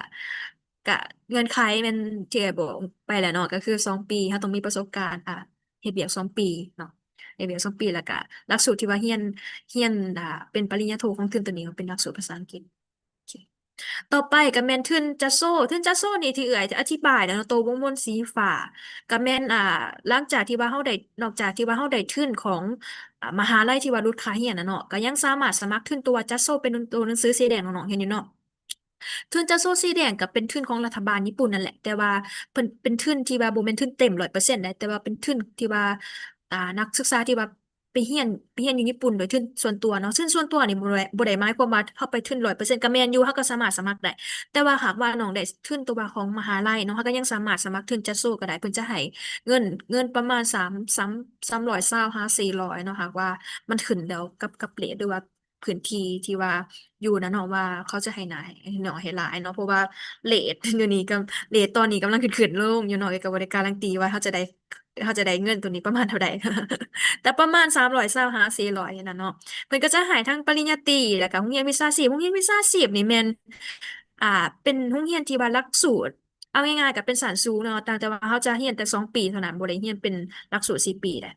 ກະເງື່ອນໄຂແມ່ນທີ່ອ້າຍບອກໄປແລ້ວເນາະ ກໍຄືສອງປີ ເຮົາຕ້ອງມີປະສົບການ ອ່າ ເຮັດວຽກສອງປີເນາະ ເຮັດວຽກສອງປີ ແລ້ວກະຫຼັກສູດທີ່ວ່າຮຽນ ຮຽນ ອ່າ ເປັນປະລິນຍາໂທຂອງທຶນໂຕນີ້ເປັນຫຼັກສູດພາສາອັງກິດ. ໂອເຄ ຕໍ່ໄປກໍແມ່ນທຶນຈັດໂຊ ທຶນຈັດໂຊນີ້ທີ່ເອື້ອຍຈະອະທິບາຍແລ້ວເນາະ ໂຕວົງມົນສີຟ້າ ກໍແມ່ນ ອ່າ ຫຼັງຈາກທີ່ວ່າເຮົາໄດ້ ນອກຈາກທີ່ວ່າເຮົາໄດ້ທຶນຂອງ ອ່າ ມະຫາໄລທີ່ວ່າຫຼຸດຄ່າຮຽນນະເນາະ ກໍຍັງສາມາດສະໝັກທຶນຕົວຈັດໂຊ ເປັນຕົວໜັງສືສີແດງ ນ້ອງໆເຫັນຢູ່ເນາະ. ທຶນຈັດໂຊສີແດງກໍເປັນທຶນຂອງລັດຖະບານຍີ່ປຸ່ນນັ້ນແຫຼະ ແຕ່ວ່າເພິ່ນເປັນທຶນທີ່ວ່າບໍ່ແມ່ນທຶນເຕັມຮ້ອຍເປີເຊັນໃດ ແຕ່ວ່າເປັນທຶນທີ່ວ່າ ອ່າ ນັກສຶກສາທີ່ວ່າໄປຮຽນ ໄປຮຽນຢູ່ຍີ່ປຸ່ນໂດຍທຶນສ່ວນຕົວເນາະ. ທຶນສ່ວນຕົວນີ້ບໍ່ໄດ້ ບໍ່ໄດ້ໝາຍຄວາມວ່າເຮົາໄປທຶນຮ້ອຍເປີເຊັນ ກໍແມ່ນຢູ່ ເຮົາກໍສາມາດສະໝັກໄດ້ ແຕ່ວ່າຫາກວ່ານ້ອງໄດ້ທຶນຕົວຂອງມະຫາໄລເນາະ ເຮົາກໍຍັງສາມາດສະໝັກທຶນຈັດໂຊກໍໄດ້ ເພິ່ນຈະໃຫ້ເງິນ ເງິນປະມານສາມ ສາມ ສາມຮ້ອຍຊາວຫາສີ່ຮ້ອຍເນາະ ຫາກວ່າມັນຂຶ້ນແລ້ວກັບ ກັບເຣດ ຫຼືວ່າ ພື້ນທີ່ທີ່ວ່າຢູ່ນະເນາະ ວ່າເຂົາຈະໃຫ້ໜ້ອຍ ໃຫ້ໜ້ອຍ ໃຫ້ຫຼາຍເນາະ ເພາະວ່າເຣດດຽວນີ້ກໍ ເຣດຕອນນີ້ກຳລັງຂຶ້ນໆລົງຢູ່ເນາະ ກໍບໍ່ໄດ້ກາຣັນຕີວ່າເຮົາຈະໄດ້ ເຮົາຈະໄດ້ເງິນໂຕນີ້ປະມານເທົ່າໃດ ແຕ່ປະມານສາມຮ້ອຍຊາວຫາສີ່ຮ້ອຍນັ້ນເນາະ. ເພິ່ນກໍຈະໃຫ້ທັງປະລິນຍາຕີ ແລ້ວກໍໂຮງຮຽນວິຊາຊີບ ໂຮງຮຽນວິຊາຊີບນີ້ແມ່ນ ອ່າ ເປັນໂຮງຮຽນທີ່ວ່າຫຼັກສູດ ເອົາງ່າຍໆກໍເປັນຊັ້ນສູງເນາະ ຕ່າງແຕ່ວ່າເຮົາຈະຮຽນແຕ່ສອງປີເທົ່ານັ້ນ ບໍ່ໄດ້ຮຽນເປັນຫຼັກສູດສີ່ປີໃດ.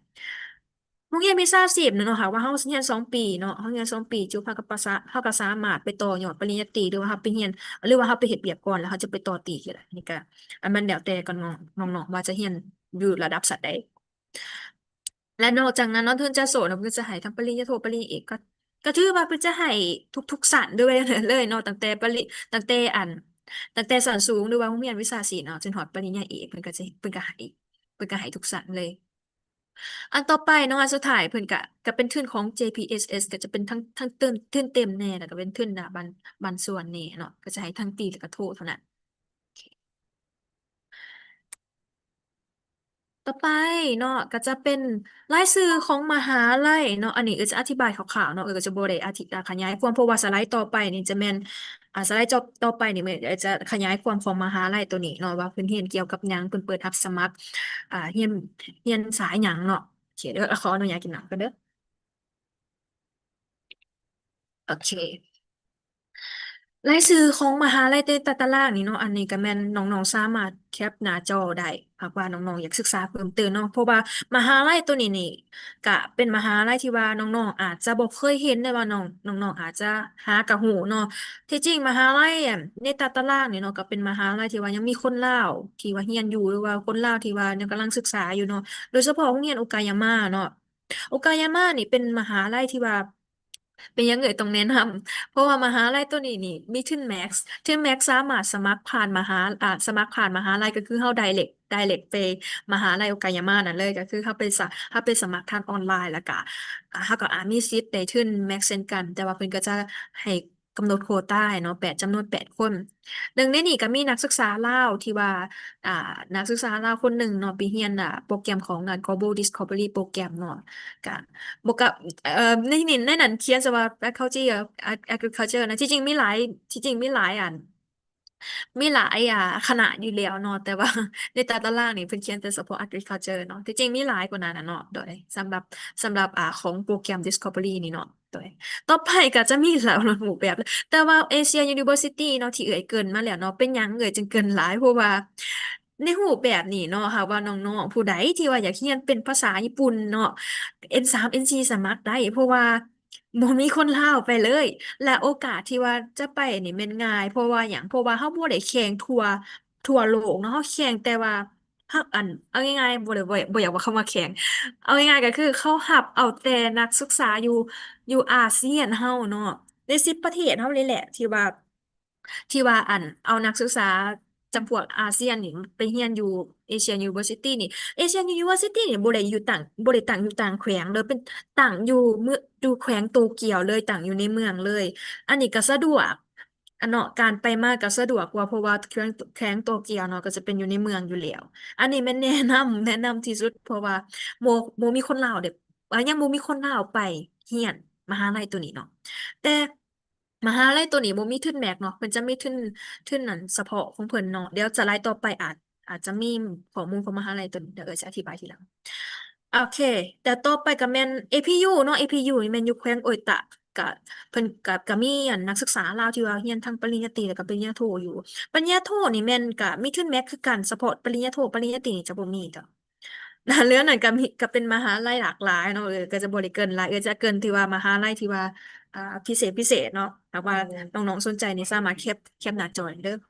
ໂຮງຮຽນວິຊາຊີບເນາະ ຫາກວ່າເຮົາຮຽນສອງປີເນາະ ເຮົາຮຽນສອງປີຈົບ ເຮົາກໍປະສາ ເຮົາກໍສາມາດໄປຕໍ່ຍອດປະລິນຍາຕີ ຫຼືວ່າເຮົາໄປຮຽນ ຫຼືວ່າເຮົາໄປເຮັດວຽກກ່ອນ ແລ້ວເຮົາຈະໄປຕໍ່ຕີກໍໄດ້. ອັນນີ້ກໍ ອັນມັນແລ້ວແຕ່ກັນເນາະ ນ້ອງໆວ່າຈະຮຽນຢູ່ລະດັບຊັ້ນໃດ. ແລະນອກຈາກນັ້ນເນາະ ທຶນຈັດໂຊນະ ເພິ່ນຈະໃຫ້ທັງປະລິນຍາໂທ ປະລິນຍາເອກ ກໍ ກໍຖືວ່າເພິ່ນຈະໃຫ້ທຸກໆຊັ້ນເລີຍ ເລີຍເນາະ ຕັ້ງແຕ່ປະລິ ຕັ້ງແຕ່ອັນ ຕັ້ງແຕ່ຊັ້ນສູງ ຫຼືວ່າໂຮງຮຽນວິຊາຊີບເນາະ ຈົນຮອດປະລິນຍາເອກ ເພິ່ນກໍຈະ ເພິ່ນກໍໃຫ້ ເພິ່ນກໍໃຫ້ທຸກຊັ້ນເລີຍ. ອັນຕໍ່ໄປເນາະ ອັນສຸດທ້າຍເພິ່ນກະ ກະເປັນທຶນຂອງ JPSS ກະຈະເປັນທັງ ທັງເຕີມ ທຶນເຕັມແດ່ ແລ້ວກະເປັນທຶນ ອາ ບາງ ບາງສ່ວນແດ່ເນາະ ກະຈະໃຫ້ທັງຕີ ແລ້ວກະໂທເທົ່ານັ້ນ. ຕໍ່ໄປເນາະ ກະຈະເປັນລາຍຊື່ຂອງມະຫາໄລເນາະ ອັນນີ້ເອື້ອຍຈະອະທິບາຍຄ່າວໆເນາະ ເອື້ອຍກະຈະບໍ່ໄດ້ອະທິ ອາ ຂະຫຍາຍຄວາມ ເພາະວ່າສະໄລຕໍ່ໄປນີ້ຈະແມ່ນ ອາ ສະໄລຕໍ່ ຕໍ່ໄປນີ້ແມ່ນຈະຂະຫຍາຍຄວາມຂອງມະຫາໄລໂຕນີ້ເນາະ ວ່າເພິ່ນຮຽນກ່ຽວກັບຫຍັງ ເພິ່ນເປີດຮັບສະໝັກ ອາ ຮຽນ ຮຽນສາຍຫຍັງເນາະ. ໂອເຄ ດຽວຂໍອະນຸຍາດກິນນ້ຳກ່ອນເດີ. ໂອເຄ ລາຍຊື່ຂອງມະຫາໄລໃນຕາຕະລາງນີ້ເນາະ ອັນນີ້ກະແມ່ນນ້ອງໆສາມາດແຄປໜ້າຈໍໄດ້ ຫາກວ່ານ້ອງໆຢາກສຶກສາເພີ່ມເຕີມເນາະ ເພາະວ່າມະຫາໄລໂຕນີ້ນີ້ ກະເປັນມະຫາໄລທີ່ວ່ານ້ອງໆອາດຈະບໍ່ເຄີຍເຫັນ ຫຼືວ່ານ້ອງ ນ້ອງໆອາດຈະຫາກະຮູ້ເນາະ. ທີ່ຈິງມະຫາໄລ ອັນ ໃນຕາຕະລາງນີ້ເນາະ ກະເປັນມະຫາໄລທີ່ວ່າຍັງມີຄົນລາວທີ່ວ່າຮຽນຢູ່ ຫຼືວ່າຄົນລາວທີ່ວ່າຍັງກຳລັງສຶກສາຢູ່ເນາະ ໂດຍສະເພາະໂຮງຮຽນໂອກາຍາມາເນາະ. ໂອກາຍາມານີ້ເປັນມະຫາໄລທີ່ວ່າ ເປັນຫຍັງເອື້ອຍຕ້ອງແນະນຳ ເພາະວ່າມະຫາໄລໂຕນີ້ນີ້ມີທຶນ MAC ທຶນ MAC ສາມາດສະໝັກຜ່ານມະຫາ ອາ ສະໝັກຜ່ານມະຫາໄລ ກໍຄືເຮົາ direct direct ໄປມະຫາໄລໂອກາຍາມານັ້ນເລີຍ ກໍຄືເຮົາໄປສະ ເຮົາໄປສະໝັກທາງອອນລາຍ ແລ້ວກະ ອາ ເຮົາກໍອາດມີສິດໄດ້ທຶນ MAC ເຊັ່ນກັນ ແຕ່ວ່າເພິ່ນກໍຈະໃຫ້ກຳນົດໂຄຕາໃຫ້ເນາະ ແປດ ຈຳນວນແປດຄົນ. ໜຶ່ງໃນນີ້ກໍມີນັກສຶກສາລາວທີ່ວ່າ ອ່າ ນັກສຶກສາລາວຄົນໜຶ່ງເນາະ ໄປຮຽນ ອ່າ ໂປຣແກຣມຂອງ ອ່າ Global Discovery Program ເນາະ ກະ ບໍ່ກະ ເອີ ໃນນີ້ ໃນນັ້ນຂຽນຊະວ່າ Faculty of Ag- Agriculture ນະ ທີ່ຈິງມີຫຼາຍ ທີ່ຈິງມີຫຼາຍອັນ ມີຫຼາຍ ອ່າ ຄະນະຢູ່ແລ້ວເນາະ ແຕ່ວ່າໃນຕາຕະລາງນີ້ເພິ່ນຂຽນແຕ່ສະເພາະ Agriculture ເນາະ ທີ່ຈິງມີຫຼາຍກວ່ານັ້ນນະເນາະ ໂດຍ ສຳລັບ ສຳລັບ ອ່າ ຂອງໂປຣແກຣມ Discovery ນີ້ເນາະ. ໂດຍ ຕໍ່ໄປກໍຈະມີຫຼາຍຮູບແບບ ແຕ່ວ່າ Asia University ເນາະ ທີ່ເອື້ອຍເກີ່ນມາແລ້ວເນາະ ເປັນຫຍັງເອື້ອຍຈຶ່ງເກີ່ນຫຼາຍ ເພາະວ່າໃນຮູບແບບນີ້ເນາະ ຫາກວ່ານ້ອງໆຜູ້ໃດທີ່ວ່າຢາກຮຽນເປັນພາສາຍີ່ປຸ່ນເນາະ ເອັນສາມ ເອັນສີ່ ສະໝັກໄດ້ ເພາະວ່າບໍ່ມີຄົນລາວໄປເລີຍ ແລະໂອກາດທີ່ວ່າຈະໄປນີ້ແມ່ນງ່າຍ ເພາະວ່າຫຍັງ ເພາະວ່າເຮົາບໍ່ໄດ້ແຂ່ງທົ່ວ ທົ່ວໂລກເນາະ ເຮົາແຂ່ງແຕ່ວ່າ ເຮົາ ອັນ ເອົາງ່າຍໆ ບໍ່ໄດ້ ບໍ່ ບໍ່ຢາກເວົ້າຄຳວ່າແຂ່ງ ເອົາງ່າຍໆກໍຄືເຂົາຮັບເອົາແຕ່ນັກສຶກສາຢູ່ ຢູ່ອາຊຽນເຮົາເນາະ ໃນສິບປະເທດເຮົານີ້ແຫຼະ ທີ່ວ່າ ທີ່ວ່າ ອັນ ເອົານັກສຶກສາຈຳພວກອາຊຽນນີ້ໄປຮຽນຢູ່ Asian University ນີ້ Asian University ນີ້ບໍ່ໄດ້ຢູ່ຕັ້ງ ບໍ່ໄດ້ຕັ້ງຢູ່ຕ່າງແຂວງເດີ ເປັນຕັ້ງຢູ່ເມືອງ ຢູ່ແຂວງໂຕກຽວເລີຍ ຕັ້ງຢູ່ໃນເມືອງເລີຍ ອັນນີ້ກໍສະດວກ ອັນເນາະ ການໄປມາກໍສະດວກກວ່າ ເພາະວ່າແຂວງ ແຂວງໂຕກຽວເນາະ ກໍຈະເປັນຢູ່ໃນເມືອງຢູ່ແລ້ວ ອັນນີ້ແມ່ນແນະນຳ ແນະນຳທີ່ສຸດ ເພາະວ່າບໍ່ ບໍ່ມີຄົນລາວເດ້ ອ່າ ຍັງບໍ່ມີຄົນລາວໄປຮຽນມະຫາໄລໂຕນີ້ເນາະ ແຕ່ມະຫາໄລໂຕນີ້ບໍ່ມີທຶນແມັກເນາະ ເພິ່ນຈະມີທຶນ ທຶນນັ້ນສະເພາະຂອງເພິ່ນເນາະ ດຽວສະໄລຕໍ່ໄປອາດ ອາດຈະມີຂໍ້ມູນຂອງມະຫາໄລໂຕນີ້ ດຽວເອື້ອຍຈະອະທິບາຍທີຫຼັງ. ໂອເຄ ແຕ່ຕໍ່ໄປກໍແມ່ນ APU ເນາະ APU ນີ້ແມ່ນຢູ່ແຂວງໂອອິຕະ ກະ ເພິ່ນກະ ກະມີອັນນັກສຶກສາລາວທີ່ວ່າຮຽນທັງປະລິນຍາຕີ ແລ້ວກະປະລິນຍາໂທຢູ່ ປະລິນຍາໂທນີ້ແມ່ນກະມີທຶນແມັກຄືກັນ ສະເພາະປະລິນຍາໂທ ປະລິນຍາຕີນີ້ຈະບໍ່ມີເດີ້ ເລື່ອງນັ້ນກະມີ ກະເປັນມະຫາໄລຫຼາກຫຼາຍເນາະ ເອີ ກະຈະບໍ່ໄດ້ເກີ່ນຫຼາຍ ເອື້ອຍຈະເກີ່ນທີ່ວ່າມະຫາໄລທີ່ວ່າ ອ່າ ພິເສດ ພິເສດເນາະ ຖ້າວ່າ ແມ່ນ ນ້ອງໆສົນໃຈນີ້ສາມາດແຄບ ແຄບໜ້າຈໍໄດ້ເດີ້.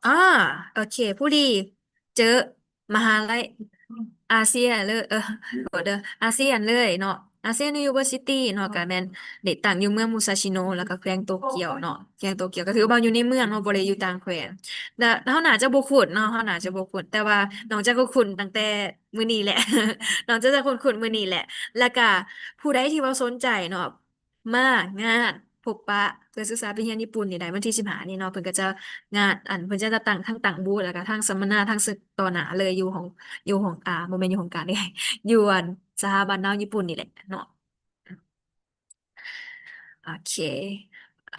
ອາ ໂອເຄ ຜູ້ດີເຈີມະຫາໄລອາຊຽນເລີຍ ເອີ ໂທດເດີ້ ອາຊຽນເລີຍເນາະ Asian University ເນາະ ກໍແມ່ນໄດ້ຕັ້ງຢູ່ເມືອງມຸຊາຊິໂນ ແລ້ວກໍແຂວງໂຕກຽວເນາະ ແຂວງໂຕກຽວ ກໍຖືວ່າຢູ່ໃນເມືອງເນາະ ບໍ່ໄດ້ຢູ່ຕ່າງແຂວງ ແລະ ເຮົາໜ້າຈະບໍ່ຄຸ້ນເນາະ ເຮົາໜ້າຈະບໍ່ຄຸ້ນ ແຕ່ວ່ານ້ອງຈະຄຸ້ນຕັ້ງແຕ່ມື້ນີ້ແຫຼະ ນ້ອງຈະຄຸ້ນໆມື້ນີ້ແຫຼະ ແລ້ວກໍຜູ້ໃດທີ່ວ່າສົນໃຈເນາະ ມາງານພົບປະເພື່ອສຶກສາໄປຮຽນຍີ່ປຸ່ນນີ້ໄດ້ ວັນທີສິບຫ້ານີ້ເນາະ ເພິ່ນກໍຈະງານ ອັນ ເພິ່ນຈະຕັ້ງ ທັງຕັ້ງບູດ ແລ້ວກໍທັງສຳມະນາ ທັງເຊິ່ງຕໍ່ໜ້າເລີຍ ຢູ່ຫ້ອງ ຢູ່ຫ້ອງ ອ່າ ບໍ່ແມ່ນຢູ່ຫ້ອງການເດ້ ຢູ່ ອັນ ສະຖາບັນລາວຍີ່ປຸ່ນນີ້ແຫຼະເນາະ. ໂອເຄ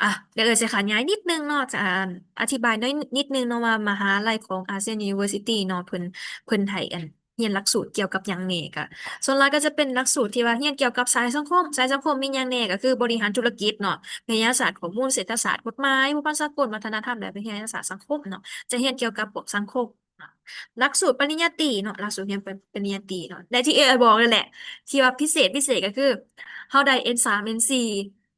ອ່ະ ດຽວເອື້ອຍຊິຂະຫຍາຍນິດໜຶ່ງເນາະ ຈະ ອັນ ອະທິບາຍໜ້ອຍ ນິດໜຶ່ງເນາະວ່າ ມະຫາໄລຂອງ Asian University ເນາະ ເພິ່ນ ເພິ່ນໃຫ້ ອັນ ຮຽນຫຼັກສູດກ່ຽວກັບຫຍັງແດ່ ກະສ່ວນຫຼາຍກໍຈະເປັນຫຼັກສູດທີ່ວ່າຮຽນກ່ຽວກັບສາຍສັງຄົມ ສາຍສັງຄົມມີຫຍັງແດ່ ກໍຄືບໍລິຫານທຸລະກິດເນາະ ວິທະຍາສາດຂໍ້ມູນ ເສດຖະສາດ ກົດໝາຍ ພົວພັນສາກົນ ວັດທະນະທຳ ແລະ ວິທະຍາສາດສັງຄົມເນາະ ຈະຮຽນກ່ຽວກັບພວກສັງຄົມເນາະ ຫຼັກສູດປະລິນຍາຕີເນາະ ຫຼັກສູດຮຽນປະ ປະລິນຍາຕີເນາະ ແລະ ທີ່ເອື້ອຍບອກນັ້ນແຫຼະ ທີ່ວ່າພິເສດ ພິເສດກໍຄືເຮົາໄດ້ ເອັນສາມ ເອັນສີ່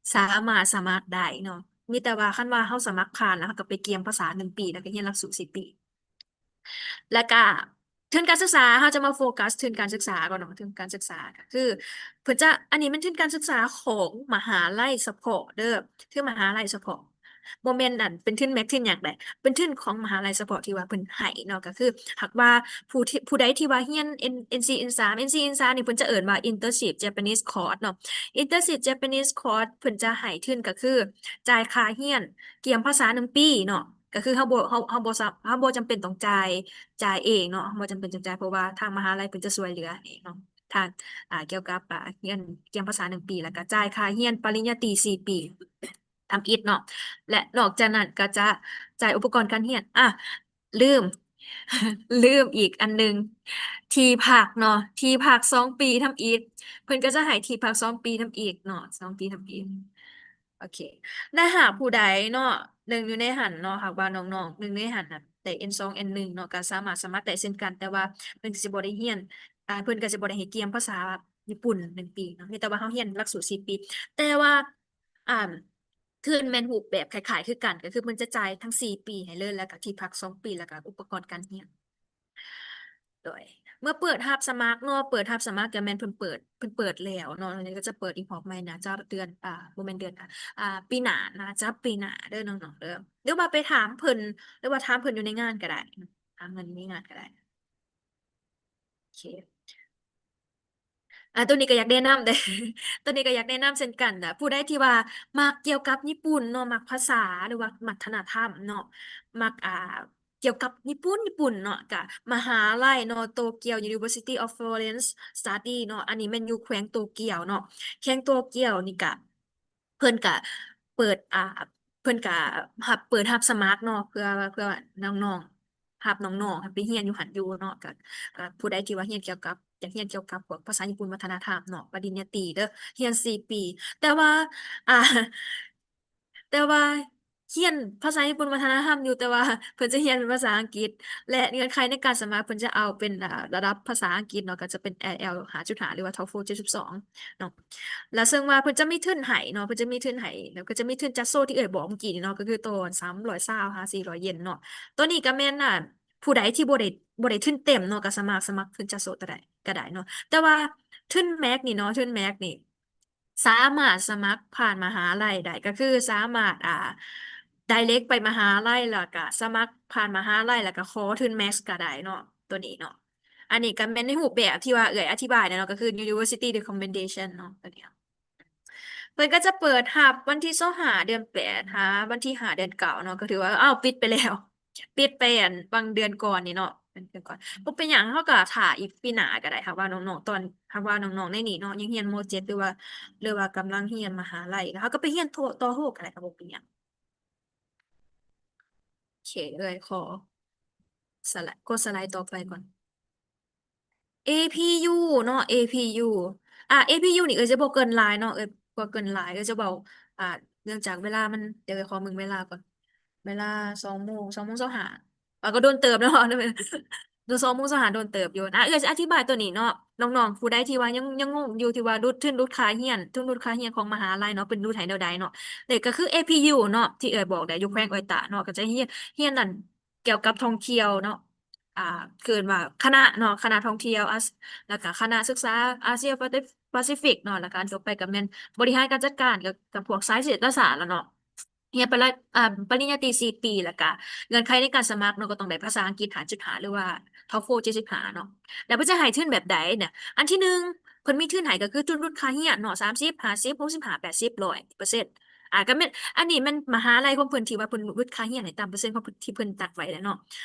ສາມາດສະໝັກໄດ້ເນາະ ມີແຕ່ວ່າຄັນວ່າເຮົາສະໝັກຜ່ານແລ້ວ ເຮົາກໍໄປກຽມພາສາໜຶ່ງປີ ແລ້ວກໍຮຽນຫຼັກສູດສີ່ປີ. ແລ້ວກະທຶນການສຶກສາ ເຮົາຈະມາໂຟກັສທຶນການສຶກສາກ່ອນເນາະ ທຶນການສຶກສາກໍຄືເພິ່ນຈະ ອັນນີ້ແມ່ນທຶນການສຶກສາຂອງມະຫາໄລສະເພາະເດີ້ ຄືມະຫາໄລສະເພາະ ບໍ່ແມ່ນອັນເປັນທຶນແມັກທຶນຫຍັງໃດ ເປັນທຶນຂອງມະຫາໄລສະເພາະທີ່ວ່າເພິ່ນໃຫ້ເນາະ ກໍຄືຫາກວ່າຜູ້ທີ່ ຜູ້ໃດທີ່ວ່າຮຽນ ເອັນ ເອັນສີ່ ເອັນສາມ ເອັນສີ່ ເອັນສາມນີ້ ເພິ່ນຈະເອີ້ນວ່າ Internship Japanese Course ເນາະ Internship Japanese Course ເພິ່ນຈະໃຫ້ທຶນກໍຄືຈ່າຍຄ່າຮຽນກຽມພາສາໜຶ່ງປີເນາະ ກໍຄືເຮົາບໍ່ ເຮົາ ເຮົາບໍ່ສາ ເຮົາບໍ່ຈຳເປັນຕ້ອງຈ່າຍ ຈ່າຍເອງເນາະ ເຮົາບໍ່ຈຳເປັນຕ້ອງຈ່າຍ ເພາະວ່າທາງມະຫາໄລເພິ່ນຈະຊ່ວຍເຫຼືອໃຫ້ເນາະ ທາງ ອ່າ ກ່ຽວກັບ ອ່າ ຮຽນກຽມພາສາໜຶ່ງປີ ແລ້ວກໍຈ່າຍຄ່າຮຽນປະລິນຍາຕີສີ່ປີທຳອິດເນາະ ແລະ ນອກຈາກນັ້ນກໍຈະຈ່າຍອຸປະກອນການຮຽນ ອ່າ ລືມ ລືມອີກອັນໜຶ່ງ ທີ່ພັກເນາະ ທີ່ພັກສອງປີທຳອິດ ເພິ່ນກໍຈະໃຫ້ທີ່ພັກສອງປີທຳອິດເນາະ ສອງປີທຳອິດ. ໂອເຄ ແລະ ຫາກຜູ້ໃດເນາະ ໜຶ່ງຢູ່ໃນຫັ້ນເນາະ ຫາກວ່ານ້ອງໆ ໜຶ່ງໃນຫັ້ນນະ ໄດ້ ເອັນສອງ ເອັນໜຶ່ງ ເນາະ ກໍສາມາດສະໝັກໄດ້ເຊັ່ນກັນ ແຕ່ວ່າເພິ່ນກໍຊິບໍ່ໄດ້ຮຽນ ອ່າ ເພິ່ນກໍຊິບໍ່ໄດ້ໃຫ້ກຽມພາສາຍີ່ປຸ່ນໜຶ່ງປີເນາະ ມີແຕ່ວ່າເຮົາຮຽນຫຼັກສູດສີ່ປີ ແຕ່ວ່າ ອ່າ ທຶນແມ່ນຮູບແບບຄ້າຍໆຄືກັນ ກໍຄືເພິ່ນຈະຈ່າຍທັງສີ່ປີໃຫ້ເລີຍ ແລ້ວກໍທີ່ພັກສອງປີ ແລ້ວກໍອຸປະກອນການຮຽນ. ໂດຍ ເມື່ອເປີດຮັບສະໝັກເນາະ ເປີດຮັບສະໝັກກໍແມ່ນເພິ່ນເປີດ ເພິ່ນເປີດແລ້ວເນາະ ແລ້ວກໍຈະເປີດອີກຮອບໃໝ່ ໜ້າຈະເດືອນ ອ່າ ບໍ່ແມ່ນເດືອນ ອ່າ ປີໜ້າ ໜ້າຈະປີໜ້າເດີ້ນ້ອງໆເດີ້ ຫຼືວ່າໄປຖາມເພິ່ນ ຫຼືວ່າຖາມເພິ່ນຢູ່ໃນງານກໍໄດ້ ຖາມເພິ່ນໃນງານກໍໄດ້. ໂອເຄ ອ່າ ໂຕນີ້ກໍຢາກແນະນຳເດ້ ໂຕນີ້ກໍຢາກແນະນຳເຊັ່ນກັນນະ ຜູ້ໃດທີ່ວ່າມັກກ່ຽວກັບຍີ່ປຸ່ນເນາະ ມັກພາສາ ຫຼືວ່າວັດທະນະທຳເນາະ ມັກ ອ່າ ກ່ຽວກັບຍີ່ປຸ່ນ ຍີ່ປຸ່ນເນາະ ກະມະຫາໄລເນາະ Tokyo University of Foreign Study ເນາະ ອັນນີ້ແມ່ນຢູ່ແຂວງໂຕກຽວເນາະ ແຂວງໂຕກຽວນີ້ກະ ເພິ່ນກະເປີດ ອ່າ ເພິ່ນກະຮັບ ເປີດຮັບສະໝັກເນາະ ເພື່ອ ເພື່ອນ້ອງໆ ຮັບນ້ອງໆ ໄປຮຽນຢູ່ຫັ້ນຢູ່ເນາະ ກະ ກະຜູ້ໃດທີ່ວ່າຮຽນກ່ຽວກັບ ຢາກຮຽນກ່ຽວກັບພວກພາສາຍີ່ປຸ່ນ ວັດທະນະທຳເນາະ ປະລິນຍາຕີເດີ້ ຮຽນສີ່ປີ ແຕ່ວ່າ ອ່າ ແຕ່ວ່າຮຽນພາສາຍີ່ປຸ່ນ ວັດທະນະທຳຢູ່ ແຕ່ວ່າເພິ່ນຈະຮຽນເປັນພາສາອັງກິດ ແລະ ເງື່ອນໄຂໃນການສະໝັກ ເພິ່ນຈະເອົາເປັນ ອ່າ ລະດັບພາສາອັງກິດເນາະ ກໍຈະເປັນ IELTS ຫ້າຈຸດຫ້າ ຫຼືວ່າ TOEFL ເຈັດຈຸດສອງ ເນາະ ແລ້ວເຊິ່ງວ່າເພິ່ນຈະມີທຶນໃຫ້ເນາະ ເພິ່ນຈະມີທຶນໃຫ້ ແລ້ວກໍຈະມີທຶນຈັດໂຊທີ່ເອື້ອຍບອກເມື່ອກີ້ນີ້ເນາະ ກໍຄືຕອນສາມຮ້ອຍຊາວຫາສີ່ຮ້ອຍເຢນເນາະ ໂຕນີ້ກໍແມ່ນ ອ່າ ຜູ້ໃດທີ່ບໍ່ໄດ້ ບໍ່ໄດ້ທຶນເຕັມເນາະ ກໍສາມາດສະໝັກທຶນຈັດໂຊກໍໄດ້ ກໍໄດ້ເນາະ ແຕ່ວ່າທຶນແມັກນີ້ເນາະ ທຶນແມັກນີ້ ສາມາດສະໝັກຜ່ານມະຫາໄລໄດ້ ກໍຄືສາມາດ ອ່າ direct ໄປມະຫາໄລ ແລ້ວກະສະໝັກຜ່ານມະຫາໄລ ແລ້ວກະຂໍທຶນ max ກໍໄດ້ເນາະ ໂຕນີ້ເນາະ. ອັນນີ້ກໍແມ່ນໃນຮູບແບບທີ່ວ່າເອື້ອຍອະທິບາຍແລ້ວເນາະ ກໍຄື university recommendation ເນາະ ໂຕນີ້ເນາະ. ເພິ່ນກໍຈະເປີດຮັບວັນທີຊາວຫ້າ ເດືອນແປດ ຫາວັນທີຫ້າ ເດືອນເກົ້າເນາະ ກໍຖືວ່າ ອ້າວ ປິດໄປແລ້ວ ປິດໄປອັນບາງເດືອນກ່ອນນີ້ເນາະ ເດືອນກ່ອນ ບໍ່ເປັນຫຍັງ ເຮົາກໍຖ້າອີກປີໜ້າກໍໄດ້ ຫາກວ່ານ້ອງໆ ຕອນ ຫາກວ່ານ້ອງໆ ໃນນີ້ເນາະ ຍັງຮຽນ ມ.ເຈັດ ຫຼືວ່າ ຫຼືວ່າກຳລັງຮຽນມະຫາໄລ ເຮົາກໍໄປຮຽນໂທ ຕໍ່ໂທກໍໄດ້ ກໍບໍ່ເປັນຫຍັງ. ໂອເຄ ເອື້ອຍຂໍສະໄລ ກົດສະໄລຕໍ່ໄປກ່ອນ. ເອພີຢູ ເນາະ ເອພີຢູ ອ່າ ເອພີຢູ ນີ້ເອື້ອຍຈະບໍ່ເກີ່ນຫຼາຍເນາະ ເອື້ອຍບໍ່ເກີ່ນຫຼາຍ ເອື້ອຍຈະເວົ້າ ອ່າ ເນື່ອງຈາກເວລາມັນ ດຽວເອື້ອຍຂໍເບິ່ງເວລາກ່ອນ ເວລາສອງໂມງ ສອງໂມງຊາວຫ້າ ອ່າ ກໍດົນເຕີບເນາະ ສອງໂມງຊາວຫ້າ ດົນເຕີບຢູ່ ອ່າ ເອື້ອຍຈະອະທິບາຍໂຕນີ້ເນາະ ນ້ອງໆ ຜູ້ໃດທີ່ວ່າຍັງ ຍັງງົງຢູ່ ທີ່ວ່າຫຼຸດ ທຶນຫຼຸດຄ່າຮຽນ ທຶນຫຼຸດຄ່າຮຽນຂອງມະຫາໄລເນາະ ເພິ່ນຫຼຸດໃຫ້ແນວໃດເນາະ ແລະ ກໍຄື ເອພີຢູ ເນາະ ທີ່ເອື້ອຍບອກໄດ້ ຢູ່ແຂວງອອຍຕາເນາະ ກໍຈະຮຽນ ຮຽນນັ້ນ ກ່ຽວກັບທ່ອງທ່ຽວເນາະ ອ່າ ເອີ້ນວ່າຄະນະເນາະ ຄະນະທ່ອງທ່ຽວ ອາ ແລ້ວກະຄະນະສຶກສາອາຊຽນປາຊີຟິກເນາະ ແລ້ວກະອັນຕໍ່ໄປກະແມ່ນບໍລິຫານການຈັດການ ກະ ກະພວກສາຍເສດຖະສາດລະເນາະ ຮຽນປະລິ ອ່າ ປະລິນຍາຕີສີ່ປີ ແລ້ວກະເງື່ອນໄຂໃນການສະໝັກເນາະ ກໍຕ້ອງໄດ້ພາສາອັງກິດຫ້າຈຸດຫ້າ ຫຼືວ່າ TOEFL ເຈັດຈຸດຫ້າເນາະ ແລ້ວເພິ່ນຈະໃຫ້ທຶນແບບໃດນະ ອັນທີໜຶ່ງ ເພິ່ນມີທຶນໃຫ້ກໍຄືທຶນຫຼຸດຄ່າຮຽນເນາະ ສາມສິບ ຫ້າສິບ ຫົກສິບຫ້າ ແປດສິບ ຮ້ອຍເປີເຊັນ ອ່າ ກໍແມ່ນ ອັນນີ້ແມ່ນມະຫາໄລຂອງເພິ່ນທີ່ວ່າເພິ່ນຫຼຸດຄ່າຮຽນໃຫ້ຕາມເປີເຊັນຂອງເພິ່ນທີ່ເພິ່ນຕັດໄວ້ແຫຼະເນາະ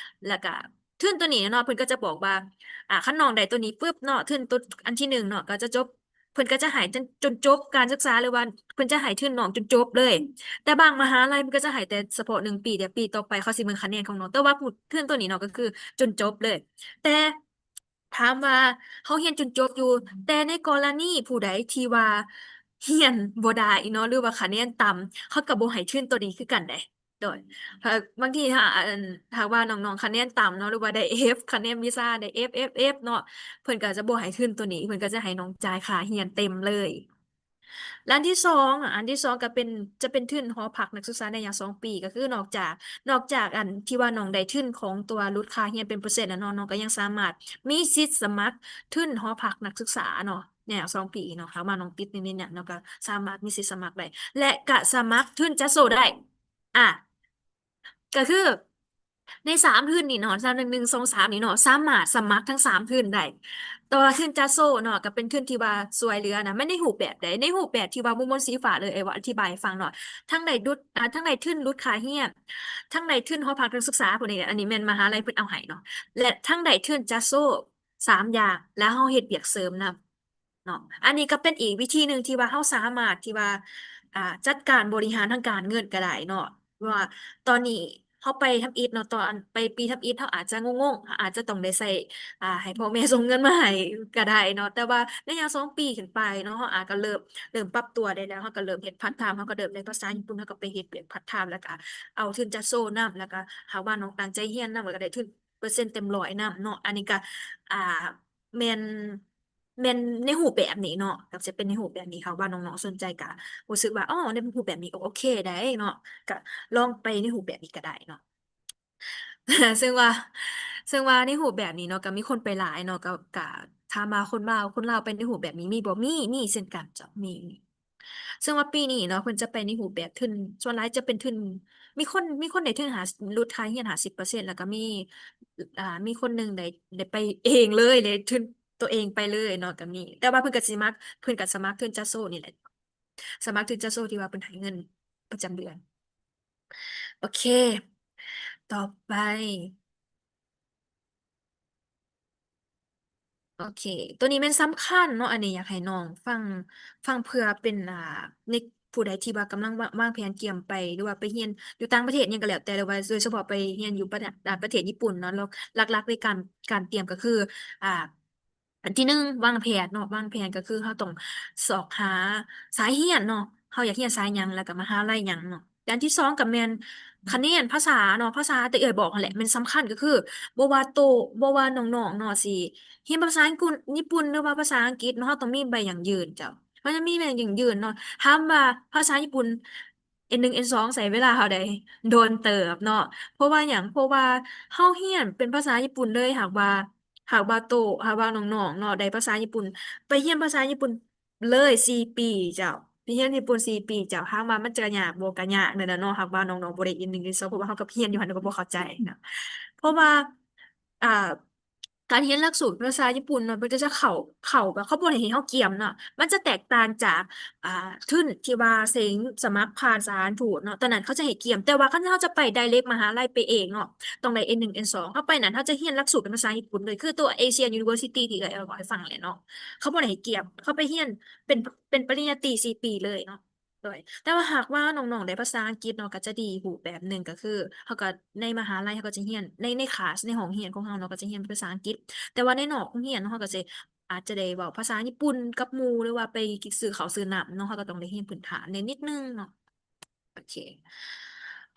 ແລ້ວກໍທຶນໂຕນີ້ເນາະ ເພິ່ນກໍຈະບອກວ່າ ອ່າ ຄັນນ້ອງໄດ້ໂຕນີ້ປຶບເນາະ ທຶນໂຕອັນທີໜຶ່ງເນາະ ກໍຈະຈົບ ເພິ່ນກໍຈະໃຫ້ຈົນ ຈົນຈົບການສຶກສາ ຫຼືວ່າເພິ່ນຈະໃຫ້ທຶນນ້ອງຈົນຈົບເລີຍ ແຕ່ບາງມະຫາໄລເພິ່ນກໍຈະໃຫ້ແຕ່ສະເພາະໜຶ່ງປີ ແຕ່ປີຕໍ່ໄປເຂົາຊິເບິ່ງຄະແນນຂອງນ້ອງ ແຕ່ວ່າຜູ້ ທຶນໂຕນີ້ເນາະ ກໍຄືຈົນຈົບເລີຍ ແຕ່ ຖາມວ່າເຮົາຮຽນຈົນຈົບຢູ່ ແຕ່ໃນກໍລະນີຜູ້ໃດທີ່ວ່າຮຽນບໍ່ໄດ້ເນາະ ຫຼືວ່າຄະແນນຕ່ຳ ເຂົາກໍບໍ່ໃຫ້ທຶນໂຕນີ້ຄືກັນເດ້ ໂດຍ ເອີ ບາງທີຖ້າ ອັນ ຖ້າວ່ານ້ອງໆຄະແນນຕ່ຳເນາະ ຫຼືວ່າໄດ້ F ຄະແນນວິຊາໄດ້ F F F ເນາະ ເພິ່ນກໍຈະບໍ່ໃຫ້ທຶນໂຕນີ້ ເພິ່ນກໍຈະໃຫ້ນ້ອງຈ່າຍຄ່າຮຽນເຕັມເລີຍ. ແລະ ອັນທີສອງ ອັນທີສອງກໍເປັນ ຈະເປັນທຶນຫໍພັກນັກສຶກສາໃນໄລຍະສອງປີ ກໍຄືນອກຈາກ ນອກຈາກອັນທີ່ວ່ານ້ອງໄດ້ທຶນຂອງຕົວຫຼຸດຄ່າຮຽນເປັນເປີເຊັນແລ້ວເນາະ ນ້ອງກໍຍັງສາມາດມີສິດສະໝັກທຶນຫໍພັກນັກສຶກສາເນາະ ໃນໄລຍະສອງປີເນາະ ຖ້າວ່ານ້ອງຕິດໜີ້ໜ້າ ນ້ອງກໍສາມາດມີສິດສະໝັກໄດ້ ແລະ ກໍສະໝັກທຶນຈັດໂຊໄດ້ ອ່າ ກໍຄື ໃນສາມທຶນນີ້ເນາະ ສາມ ໜຶ່ງ ສອງ ສາມ ນີ້ເນາະ ສາມາດສະໝັກທັງສາມທຶນໄດ້ ແຕ່ວ່າທຶນຈັດໂຊເນາະ ກໍເປັນທຶນທີ່ວ່າຊ່ວຍເຫຼືອນະ ແມ່ນໃນຮູບແບບໃດ? ໃນຮູບແບບທີ່ວ່າໝູ່ມົນສີຟ້າເລີຍ ເອື້ອຍອະທິບາຍໃຫ້ຟັງເນາະ ທັງໄດ້ດຸດ ອ່າ ທັງໄດ້ທຶນຫຼຸດຄ່າຮຽນ ທັງໄດ້ທຶນຫໍພັກນັກສຶກສາ ພວກນີ້ ອັນນີ້ແມ່ນມະຫາໄລເພິ່ນເອົາໃຫ້ເນາະ ແລະ ທັງໄດ້ທຶນຈັດໂຊ ສາມຢ່າງ ແລ້ວເຮົາເຮັດວຽກເສີມນຳ ເນາະ ອັນນີ້ກໍເປັນອີກວິທີໜຶ່ງທີ່ວ່າເຮົາສາມາດທີ່ວ່າ ອ່າ ຈັດການບໍລິຫານທາງການເງິນກໍໄດ້ເນາະ ວ່າຕອນນີ້ເຮົາໄປທຳອິດເນາະ ຕອນໄປປີທຳອິດເຮົາອາດຈະງົງໆ ເຮົາອາດຈະຕ້ອງໄດ້ໃຊ້ ອ່າ ໃຫ້ພໍ່ແມ່ສົ່ງເງິນມາໃຫ້ກໍໄດ້ເນາະ ແຕ່ວ່າໃນໄລຍະສອງປີຂຶ້ນໄປເນາະ ເຮົາອາດກໍເລີ່ມ ເລີ່ມປັບຕົວໄດ້ແລ້ວ ເຮົາກໍເລີ່ມເຮັດພາດທາມ ເຮົາກໍເລີ່ມໄດ້ພາສາຍີ່ປຸ່ນ ເຮົາກໍໄປເຮັດວຽກພາດທາມ ແລ້ວກໍເອົາທຶນຈັດໂຊນຳ ແລ້ວກໍຫາກວ່ານ້ອງຕັ້ງໃຈຮຽນນຳ ກໍໄດ້ທຶນເປີເຊັນເຕັມຮ້ອຍນຳເນາະ ອັນນີ້ກໍ ອ່າ ແມ່ນ ແມ່ນໃນຮູບແບບນີ້ເນາະ ກໍຈະເປັນໃນຮູບແບບນີ້ ຫາກວ່ານ້ອງໆສົນໃຈ ກໍຮູ້ສຶກວ່າ ອໍ ໃນຮູບແບບນີ້ ໂອ ໂອເຄໄດ໋ເນາະ ກໍລອງໄປໃນຮູບແບບນີ້ກໍໄດ້ເນາະ ເຊິ່ງວ່າ ເຊິ່ງວ່າໃນຮູບແບບນີ້ເນາະ ກໍມີຄົນໄປຫຼາຍເນາະ ກໍ ກໍຖາມວ່າຄົນລາວ ຄົນລາວໄປໃນຮູບແບບນີ້ມີບໍ່? ມີ ມີເຊັ່ນກັນເຈົ້າ ມີ ເຊິ່ງວ່າປີນີ້ເນາະ ເພິ່ນຈະໄປໃນຮູບແບບທຶນ ສ່ວນຫຼາຍຈະເປັນທຶນ ມີຄົນ ມີຄົນໄດ້ທຶນຫາ ຫຼຸດຄ່າຮຽນຫ້າສິບເປີເຊັນ ແລ້ວກໍມີ ອ່າ ມີຄົນໜຶ່ງໄດ້ ໄດ້ໄປເອງເລີຍ ໄດ້ທຶນຕົວເອງໄປເລີຍເນາະ ກໍມີ ແຕ່ວ່າເພິ່ນກໍຊິມັກ ເພິ່ນກໍສະໝັກທຶນຈັດໂຊນີ້ແຫຼະ ສະໝັກທຶນຈັດໂຊທີ່ວ່າເພິ່ນໃຫ້ເງິນປະຈຳເດືອນ. ໂອເຄ ຕໍ່ໄປ ໂອເຄ ໂຕນີ້ແມ່ນສຳຄັນເນາະ ອັນນີ້ຢາກໃຫ້ນ້ອງຟັງ ຟັງເພື່ອເປັນ ອ່າ ໃນຜູ້ໃດທີ່ວ່າກຳລັງວາງ ວາງແຜນກຽມໄປ ຫຼືວ່າໄປຮຽນຢູ່ຕ່າງປະເທດຫຍັງກໍແລ້ວແຕ່ ຫຼືວ່າໂດຍສະເພາະໄປຮຽນຢູ່ປະ ອ່າ ປະເທດຍີ່ປຸ່ນເນາະ ແລ້ວຫຼັກໆໃນການ ການຕຽມກໍຄື ອ່າ ອັນທີໜຶ່ງ ວາງແຜນເນາະ ວາງແຜນກໍຄືເຮົາຕ້ອງຊອກຫາສາຍຮຽນເນາະ ເຮົາຢາກຮຽນສາຍຫຍັງ ແລ້ວກໍມະຫາໄລຫຍັງເນາະ ແລະ ອັນທີສອງກໍແມ່ນຄະແນນພາສາເນາະ ພາສາທີ່ເອື້ອຍບອກຫັ້ນແຫຼະ ແມ່ນສຳຄັນ ກໍຄືບໍ່ວ່າໂຕ ບໍ່ວ່ານ້ອງໆເນາະ ຊິຮຽນພາສາຍີ່ປຸ່ນ ຍີ່ປຸ່ນ ຫຼືວ່າພາສາອັງກິດເນາະ ເຮົາຕ້ອງມີໃບຢັ້ງຢືນເຈົ້າ ເຮົາຕ້ອງມີໃບຢັ້ງຢືນເນາະ ຖາມວ່າພາສາຍີ່ປຸ່ນ ເອັນໜຶ່ງ ເອັນສອງ ໃຊ້ເວລາເທົ່າໃດ? ດົນເຕີບເນາະ ເພາະວ່າຫຍັງ? ເພາະວ່າເຮົາຮຽນເປັນພາສາຍີ່ປຸ່ນເລີຍ ຫາກວ່າ ຫາກວ່າໂຕ ຫາກວ່ານ້ອງໆເນາະ ໄດ້ພາສາຍີ່ປຸ່ນ ໄປຮຽນພາສາຍີ່ປຸ່ນ ເລີຍສີ່ປີເຈົ້າ ໄປຮຽນຍີ່ປຸ່ນສີ່ປີເຈົ້າ. ຖາມວ່າມັນຈະຍາກບໍ່? ກໍຍາກນັ້ນແຫຼະເນາະ ຫາກວ່ານ້ອງໆບໍ່ໄດ້ N ໜຶ່ງ N ສອງ ເພາະວ່າເຮົາກໍໄປຮຽນຢູ່ຫັ້ນ ກໍບໍ່ເຂົ້າໃຈນະ ເພາະວ່າ ອ່າ ການຮຽນຫຼັກສູດພາສາຍີ່ປຸ່ນເນາະ ເພິ່ນກໍຈະເຂົ້າ ເຂົ້າແບບ ເຂົາບໍ່ໄດ້ໃຫ້ເຮົາກຽມເນາະ ມັນຈະແຕກຕ່າງຈາກ ອ່າ ທຶນທີ່ວ່າເສັງສະໝັກຜ່ານສະຖານທູດເນາະ. ຕອນນັ້ນເຂົາຈະໃຫ້ກຽມ ແຕ່ວ່າຄັນເຮົາຈະໄປ direct ມະຫາໄລໄປເອງເນາະ ຕ້ອງໄດ້ N ໜຶ່ງ N ສອງ ເຮົາໄປນັ້ນເຮົາຈະຮຽນຫຼັກສູດເປັນພາສາຍີ່ປຸ່ນເລີຍ ຄືຕົວ Asian University ທີ່ເອື້ອຍເວົ້າໃຫ້ຟັງແຫຼະເນາະ ເຂົາບໍ່ໄດ້ໃຫ້ກຽມ ເຂົາໄປຮຽນເປັນ ເປັນປະລິນຍາຕີສີ່ປີເລີຍເນາະ. ໂດຍ ແຕ່ວ່າຫາກວ່ານ້ອງໆໄດ້ພາສາອັງກິດເນາະ ກໍຈະດີຮູບແບບໜຶ່ງ ກໍຄືເຮົາກໍ ໃນມະຫາໄລເຮົາກໍຈະຮຽນ ໃນ ໃນຄລາສ ໃນຫ້ອງຮຽນຂອງເຮົາເນາະ ກໍຈະຮຽນເປັນພາສາອັງກິດ ແຕ່ວ່າໃນນອກໂຮງຮຽນເນາະ ເຮົາກໍຈະ ອາດຈະໄດ້ເວົ້າພາສາຍີ່ປຸ່ນກັບໝູ່ ຫຼືວ່າໄປກິນຊື້ເຂົ້າຊື້ນ້ຳເນາະ ເຮົາກໍຕ້ອງໄດ້ຮຽນພື້ນຖານແດ່ນິດໜຶ່ງເນາະ. ໂອເຄ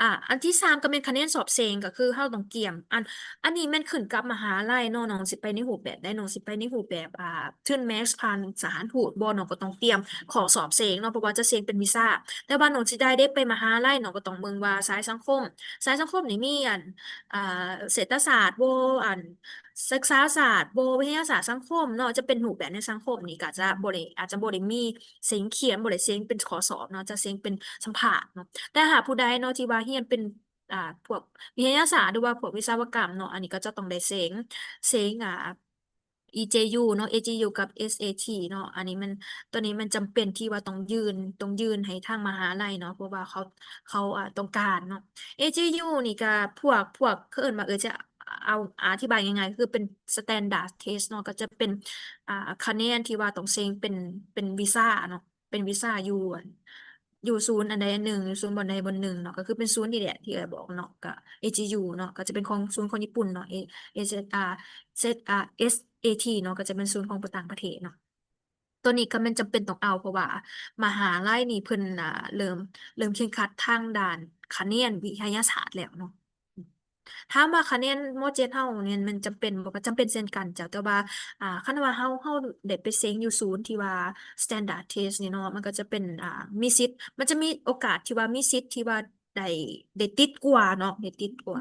ອ່າ ອັນທີສາມກໍແມ່ນຄະແນນສອບເສັງ ກໍຄືເຮົາຕ້ອງກຽມ ອັນ ອັນນີ້ແມ່ນຂຶ້ນກັບມະຫາໄລເນາະ ນ້ອງຊິໄປໃນຮູບແບບໃດ ນ້ອງຊິໄປໃນຮູບແບບ ອ່າ ທຶນ MATS ຜ່ານສະຖານທູດບໍ່ ນ້ອງກໍຕ້ອງຕຽມຂໍ້ສອບເສັງເນາະ ເພາະວ່າຈະເສັງເປັນວິຊາ ແຕ່ວ່ານ້ອງຊິໄດ້ເດ້ໄປມະຫາໄລ ນ້ອງກໍຕ້ອງເບິ່ງວ່າສາຍສັງຄົມ ສາຍສັງຄົມນີ້ມີອັນ ອ່າ ເສດຖະສາດບໍ່ ອັນ ສຶກສາສາດບໍ່ ວິທະຍາສາດສັງຄົມເນາະ ຈະເປັນຮູບແບບໃນສັງຄົມນີ້ ກໍຈະບໍ່ໄດ້ ອາດຈະບໍ່ໄດ້ມີເສັງຂຽນ ບໍ່ໄດ້ເສັງເປັນຂໍ້ສອບເນາະ ຈະເສັງເປັນສຳພາດເນາະ. ແຕ່ຫາກຜູ້ໃດເນາະທີ່ວ່າຮຽນເປັນ ອ່າ ພວກວິທະຍາສາດ ຫຼືວ່າພວກວິສະວະກຳເນາະ ອັນນີ້ກໍຈະຕ້ອງໄດ້ເສັງ ເສັງ ອ່າ EJU ເນາະ AJU ກັບ SAT ເນາະ ອັນນີ້ມັນ ຕົວນີ້ມັນຈຳເປັນທີ່ວ່າຕ້ອງຍື່ນ ຕ້ອງຍື່ນໃຫ້ທາງມະຫາໄລເນາະ ເພາະວ່າເຂົາ ເຂົາ ອ່າ ຕ້ອງການເນາະ. AJU ນີ້ກໍພວກ ພວກ ເຂົາເອີ້ນວ່າ ເອີ ຈະເອົາ ອະທິບາຍງ່າຍໆ ຄືເປັນ standard test ເນາະ ກໍຈະເປັນ ອ່າ ຄະແນນທີ່ວ່າຕ້ອງເສັງເປັນ ເປັນວິຊາເນາະ ເປັນວິຊາຢູ່ ຢູ່ສູນອັນໃດອັນໜຶ່ງ ຢູ່ສູນບ່ອນໃດບ່ອນໜຶ່ງເນາະ ກໍຄືເປັນສູນນີ້ແຫຼະທີ່ເອື້ອຍບອກເນາະ ກໍ AJU ເນາະ ກໍຈະເປັນຂອງ ສູນຂອງຍີ່ປຸ່ນເນາະ ເອ ເອ Z R Z R SAT ເນາະ ກໍຈະເປັນສູນຂອງຕ່າງປະເທດເນາະ. ຕົວນີ້ກໍແມ່ນຈຳເປັນຕ້ອງເອົາ ເພາະວ່າມະຫາໄລນີ້ເພິ່ນ ອ່າ ເລີ່ມ ເລີ່ມເຄັ່ງຄັດທາງດ້ານຄະແນນວິທະຍາສາດແລ້ວເນາະ. ຖາມວ່າຄະແນນ ມ.ເຈັດ ເຮົານີ້ແມ່ນຈຳເປັນບໍ່? ກໍຈຳເປັນເຊັ່ນກັນເຈົ້າ ແຕ່ວ່າ ອ່າ ຄັນວ່າເຮົາ ເຮົາໄດ້ໄປເສັງຢູ່ສູນທີ່ວ່າ standard test ນີ້ເນາະ ມັນກໍຈະເປັນ ອ່າ ມີສິດ ມັນຈະມີໂອກາດທີ່ວ່າ ມີສິດທີ່ວ່າໄດ້ ໄດ້ຕິດກວ່າເນາະ ໄດ້ຕິດກວ່າ.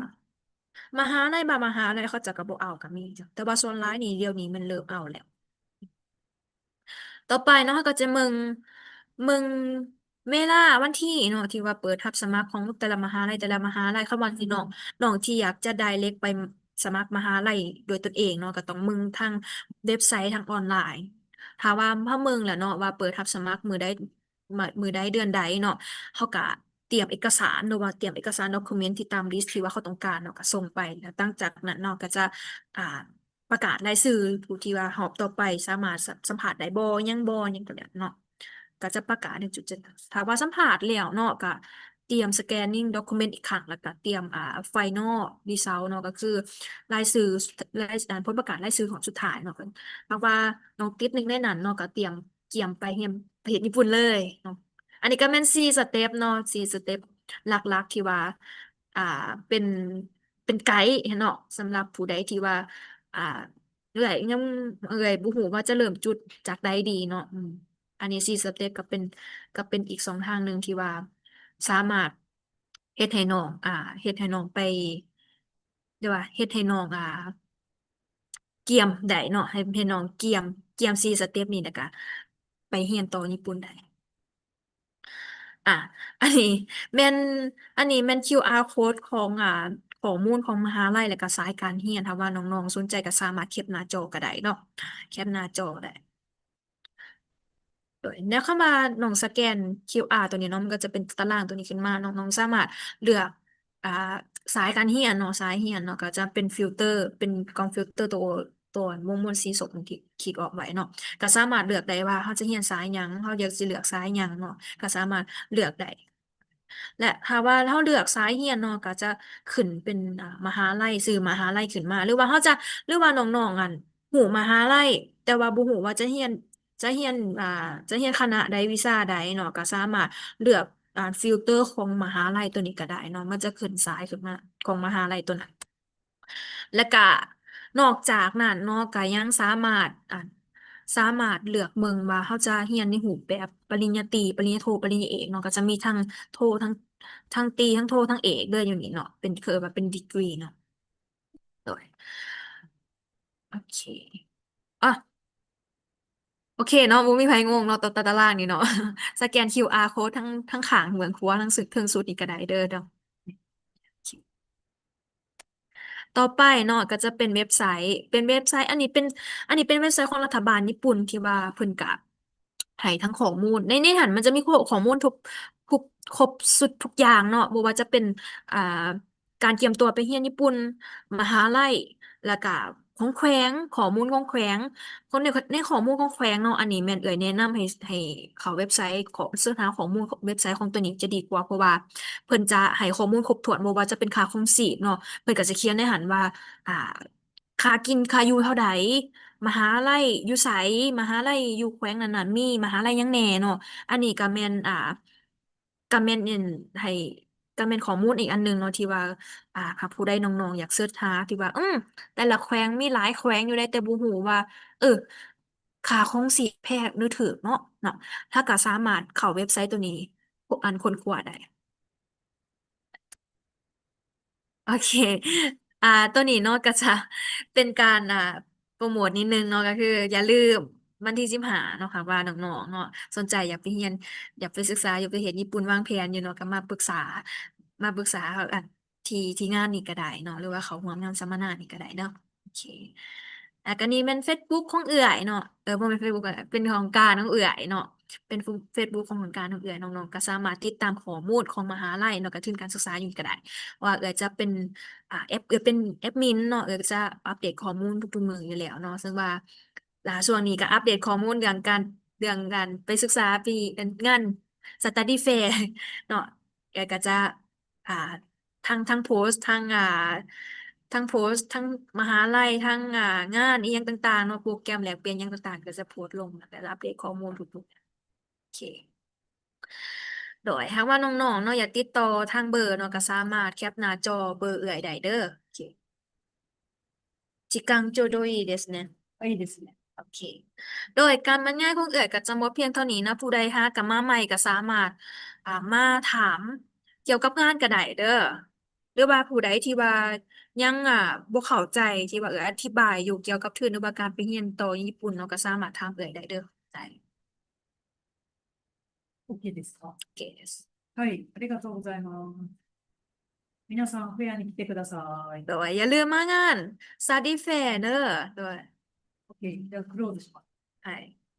ມະຫາໄລບາງມະຫາໄລເຂົາເຈົ້າກໍບໍ່ເອົາກໍມີເຈົ້າ ແຕ່ວ່າສ່ວນຫຼາຍນີ້ ດຽວນີ້ແມ່ນເລີ່ມເອົາແລ້ວ. ຕໍ່ໄປເນາະ ເຮົາກໍຈະເບິ່ງ ເບິ່ງເວລາ ວັນທີເນາະ ທີ່ວ່າເປີດຮັບສະໝັກຂອງແຕ່ລະມະຫາໄລ ແຕ່ລະມະຫາໄລ. ຄຳວ່າທີ່ນ້ອງ ນ້ອງທີ່ຢາກຈະ direct ໄປສະໝັກມະຫາໄລໂດຍຕົນເອງເນາະ ກໍຕ້ອງເບິ່ງທາງເວັບໄຊທາງອອນລາຍ. ຖ້າວ່າເຮົາເບິ່ງແລ້ວເນາະ ວ່າເປີດຮັບສະໝັກມື້ໃດ ມື້ໃດເດືອນໃດເນາະ ເຮົາກໍຕຽມເອກະສານ ຫຼືວ່າຕຽມເອກະສານ document ທີ່ຕາມ list ທີ່ວ່າເຂົາຕ້ອງການເນາະ ກໍສົ່ງໄປ. ແລ້ວຫຼັງຈາກນັ້ນເນາະ ກໍຈະ ອ່າ ປະກາດລາຍຊື່ຜູ້ທີ່ວ່າຮອບຕໍ່ໄປສາມາດສະ ສຳພາດໄດ້ບໍ່ ຍັງບໍ່ ຫຍັງກໍແລ້ວເນາະ ກໍຈະປະກາດໃນຈຸດ ຖ້າວ່າສຳພາດແລ້ວເນາະ ກໍຕຽມ scanning document ອີກຄັ້ງ ແລ້ວກໍຕຽມ ອ່າ final result ເນາະ ກໍຄືລາຍຊື່ ລາຍ ອ່າ ຜົນປະກາດລາຍຊື່ຮອບສຸດທ້າຍເນາະ. ຖ້າວ່ານ້ອງຕິດໜຶ່ງໃນນັ້ນເນາະ ກໍຕຽມກຽມໄປຮຽນປະເທດຍີ່ປຸ່ນເລີຍເນາະ. ອັນນີ້ກໍແມ່ນສີ່ສະເຕັບເນາະ ສີ່ສະເຕັບຫຼັກໆ ທີ່ວ່າ ອ່າ ເປັນ ເປັນໄກເນາະ ສຳລັບຜູ້ໃດທີ່ວ່າ ອ່າ ເອື້ອຍຍັງ ເອື້ອຍບໍ່ຮູ້ວ່າຈະເລີ່ມຈຸດຈາກໃດດີເນາະ. ອືມ ອັນນີ້ສີ່ສະເຕັບກໍເປັນ ກໍເປັນອີກຊ່ອງທາງໜຶ່ງທີ່ວ່າສາມາດເຮັດໃຫ້ນ້ອງ ອ່າ ເຮັດໃຫ້ນ້ອງໄປ ຫຼືວ່າເຮັດໃຫ້ນ້ອງ ອ່າ ກຽມໄດ້ເນາະ ໃຫ້ ໃຫ້ນ້ອງກຽມ ກຽມສີ່ສະເຕັບນີ້ ແລ້ວກະໄປຮຽນຕໍ່ຍີ່ປຸ່ນໄດ້. ອ່າ ອັນນີ້ແມ່ນ ອັນນີ້ແມ່ນ QR code ຂອງ ອ່າ ຂໍ້ມູນຂອງມະຫາໄລ ແລ້ວກະສາຍການຮຽນ. ຖ້າວ່ານ້ອງໆສົນໃຈກໍສາມາດແຄປໜ້າຈໍກໍໄດ້ເນາະ ແຄປໜ້າຈໍໄດ້. ໂດຍ ແນວຄຳວ່ານ້ອງສະແກນ QR ຕົວນີ້ເນາະ ມັນກໍຈະເປັນຕາລາງຕົວນີ້ຂຶ້ນມາເນາະ. ນ້ອງສາມາດເລືອກ ອ່າ ສາຍການຮຽນເນາະ ສາຍຮຽນເນາະ ກໍຈະເປັນຟິວເຕີ ເປັນກ່ອງຟິວເຕີ ໂຕ ໂຕວົງມົນສີສົ້ມທີ່ຂີດອອກໄວ້ເນາະ ກໍສາມາດເລືອກໄດ້ວ່າເຮົາຈະຮຽນສາຍຫຍັງ ເຮົາຢາກຊິເລືອກສາຍຫຍັງເນາະ ກໍສາມາດເລືອກໄດ້. ແລະ ຖ້າວ່າເຮົາເລືອກສາຍຮຽນເນາະ ກໍຈະຂຶ້ນເປັນ ອ່າ ມະຫາໄລ ຊື່ມະຫາໄລຂຶ້ນມາ ຫຼືວ່າເຮົາຈະ ຫຼືວ່ານ້ອງໆ ອັນ ຮູ້ມະຫາໄລ ແຕ່ວ່າບໍ່ຮູ້ວ່າຈະຮຽນ ຈະຮຽນ ອ່າ ຈະຮຽນຄະນະໃດ ວິຊາໃດເນາະ ກໍສາມາດເລືອກ ອ່າ ຟິວເຕີຂອງມະຫາໄລຕົວນີ້ກໍໄດ້ເນາະ ມັນຈະຂຶ້ນສາຍຂຶ້ນມາຂອງມະຫາໄລຕົວນັ້ນ. ແລ້ວກະນອກຈາກນັ້ນເນາະ ກະຍັງສາມາດ ອ່າ ສາມາດເລືອກເບິ່ງວ່າເຮົາຈະຮຽນໃນຮູບແບບປະລິນຍາຕີ ປະລິນຍາໂທ ປະລິນຍາເອກເນາະ ກະຈະມີທັງໂທ ທັງ ທັງຕີ ທັງໂທ ທັງເອກເລີຍຢູ່ນີ້ເນາະ ເປັນ ເອີ້ນວ່າເປັນດີກຣີເນາະ. ໂດຍ ໂອເຄ ອະ ອເຄເນາະ ບໍ່ມີໃຜງົງເນາະ ຕາ ຕາ ຕາລາງນີ້ເນາະ ສະແກນຄິວອາໂຄດທັງ ທັງຂ້າງເບື້ອງຂວາ ທັງສຸດ ເທິງສຸດນີ້ກໍໄດ້ເດີເນາະ. ຕໍ່ໄປເນາະ ກໍຈະເປັນເວັບໄຊ ເປັນເວັບໄຊ ອັນນີ້ເປັນ ອັນນີ້ເປັນເວັບໄຊຂອງລັດຖະບານຍີ່ປຸ່ນ ທີ່ວ່າເພິ່ນກະໃຫ້ທັງຂໍ້ມູນ ໃນ ໃນຫັ້ນມັນຈະມີຂໍ້ ຂໍ້ມູນທຸກ ທຸກ ຄົບຊຸດທຸກຢ່າງເນາະ ບໍ່ວ່າຈະເປັນ ອ່າ ການກຽມຕົວໄປຮຽນຍີ່ປຸ່ນ, ມະຫາໄລ ແລ້ວກະຂອງແຂວງ, ຂໍ້ມູນຂອງແຂວງ ຄົນໃນ ໃນຂໍ້ມູນຂອງແຂວງເນາະ ອັນນີ້ແມ່ນເອື້ອຍແນະນຳໃຫ້ ໃຫ້ເຂົ້າເວັບໄຊ ຂໍເສີດຫາຂໍ້ມູນເວັບໄຊຂອງຕົວນີ້ຈະດີກວ່າ ເພາະວ່າເພິ່ນຈະໃຫ້ຂໍ້ມູນຄົບຖ້ວນ ບໍ່ວ່າຈະເປັນຄ່າຄອງຊີບເນາະ ເພິ່ນກໍຈະຂຽນໃນຫັ້ນວ່າ ອ່າ ຄ່າກິນຄ່າຢູ່ເທົ່າໃດ, ມະຫາໄລຢູ່ໃສ, ມະຫາໄລຢູ່ແຂວງນັ້ນໆ ມີມະຫາໄລຫຍັງແດ່ເນາະ ອັນນີ້ກໍແມ່ນ ອ່າ ກໍແມ່ນ ອັນ ໃຫ້ ກໍແມ່ນຂໍ້ມູນອີກອັນໜຶ່ງເນາະ ທີ່ວ່າ ອ່າ ຖ້າຜູ້ໃດນ້ອງໆ ຢາກເສີດຫາ ທີ່ວ່າ ເອີ ແຕ່ລະແຂວງມີຫຼາຍແຂວງຢູ່ໃດ ແຕ່ບໍ່ຮູ້ວ່າ ເອີ ຄ່າຄອງຊີບແພງຫຼືຖືກເນາະ ເນາະ ເຮົາກໍສາມາດເຂົ້າເວັບໄຊໂຕນີ້ ອັນ ຄົ້ນຄວ້າໄດ້. ໂອເຄ ອ່າ ໂຕນີ້ເນາະ ກໍຈະເປັນການ ອ່າ ໂປຣໂມດນິດໜຶ່ງເນາະ ກໍຄືຢ່າລືມວັນທີສິບຫ້າເນາະ ຫາກວ່ານ້ອງໆ ເນາະ ສົນໃຈຢາກໄປຮຽນ ຢາກໄປສຶກສາ ຢາກໄປເຮັດຍີ່ປຸ່ນ ວາງແຜນຢູ່ເນາະ ກໍມາປຶກສາ ມາປຶກສາ ອັນ ທີ່ ທີ່ງານນີ້ກໍໄດ້ເນາະ ຫຼືວ່າເຂົ້າຮ່ວມງານສຳມະນານີ້ກໍໄດ້ເນາະ. ໂອເຄ ແລ້ວກໍນີ້ແມ່ນເຟສບຸກຂອງເອື້ອຍເນາະ ເອີ ບໍ່ແມ່ນເຟສບຸກ ເປັນຫ້ອງການຂອງເອື້ອຍເນາະ ເປັນເຟສບຸກຂອງຫ້ອງການຂອງເອື້ອຍ ນ້ອງໆ ກໍສາມາດຕິດຕາມຂໍ້ມູນຂອງມະຫາໄລເນາະ ກະທຶນການສຶກສາຢູ່ນີ້ກໍໄດ້ ເພາະວ່າເອື້ອຍຈະເປັນ ອ່າ ເອື້ອຍເປັນແອດມິນເນາະ ເອື້ອຍກໍຈະອັບເດດຂໍ້ມູນທຸກໆມື້ຢູ່ແລ້ວເນາະ ເຊິ່ງວ່າ ອ່າ ຊ່ວງນີ້ກໍອັບເດດຂໍ້ມູນເລື່ອງການ ເລື່ອງການໄປສຶກສາປີ ເອີ ງານ study fair ເນາະ ເອື້ອຍກໍຈະ ອ່າ ທັງ ທັງໂພສ ທັງ ອ່າ ທັງໂພສ ທັງມະຫາໄລ ທັງ ອ່າ ງານອີ່ຫຍັງຕ່າງໆເນາະ ໂປຣແກຣມແລກປ່ຽນຫຍັງຕ່າງໆ ກໍຈະໂພສລົງ ແລ້ວກໍອັບເດດຂໍ້ມູນທຸກໆ ໂອເຄ ໂດຍ ຫາກວ່ານ້ອງໆເນາະ ຢາກຕິດຕໍ່ທາງເບີເນາະ ກໍສາມາດແຄປໜ້າຈໍເບີເອື້ອຍໄດ້ເດີ. ໂອເຄ 時間ちょうどいいですね。いいですね。 ໂອເຄ ໂດຍການບັນຍາຍຂອງເອື້ອຍກໍຈະໝົດພຽງເທົ່ານີ້ເນາະ ຜູ້ໃດຫາກະມາໃໝ່ກໍສາມາດ ອ່າ ມາຖາມກ່ຽວກັບງານກໍໄດ້ເດີ ຫຼືວ່າຜູ້ໃດທີ່ວ່າຍັງ ອ່າ ບໍ່ເຂົ້າໃຈທີ່ວ່າເອື້ອຍອະທິບາຍຢູ່ກ່ຽວກັບທຶນ ຫຼືວ່າການໄປຮຽນຕໍ່ຢູ່ຍີ່ປຸ່ນເນາະ ກໍສາມາດຖາມເອື້ອຍໄດ້ເດີ ໄດ້ OKですか？ OK です。はい、ありがとうございます。皆さん、フェアに来てください。 ໂດຍ ຢ່າລືມມາງານ study fair ເດີ ໂດຍ OK、じゃあクローズします。 ໃຫ້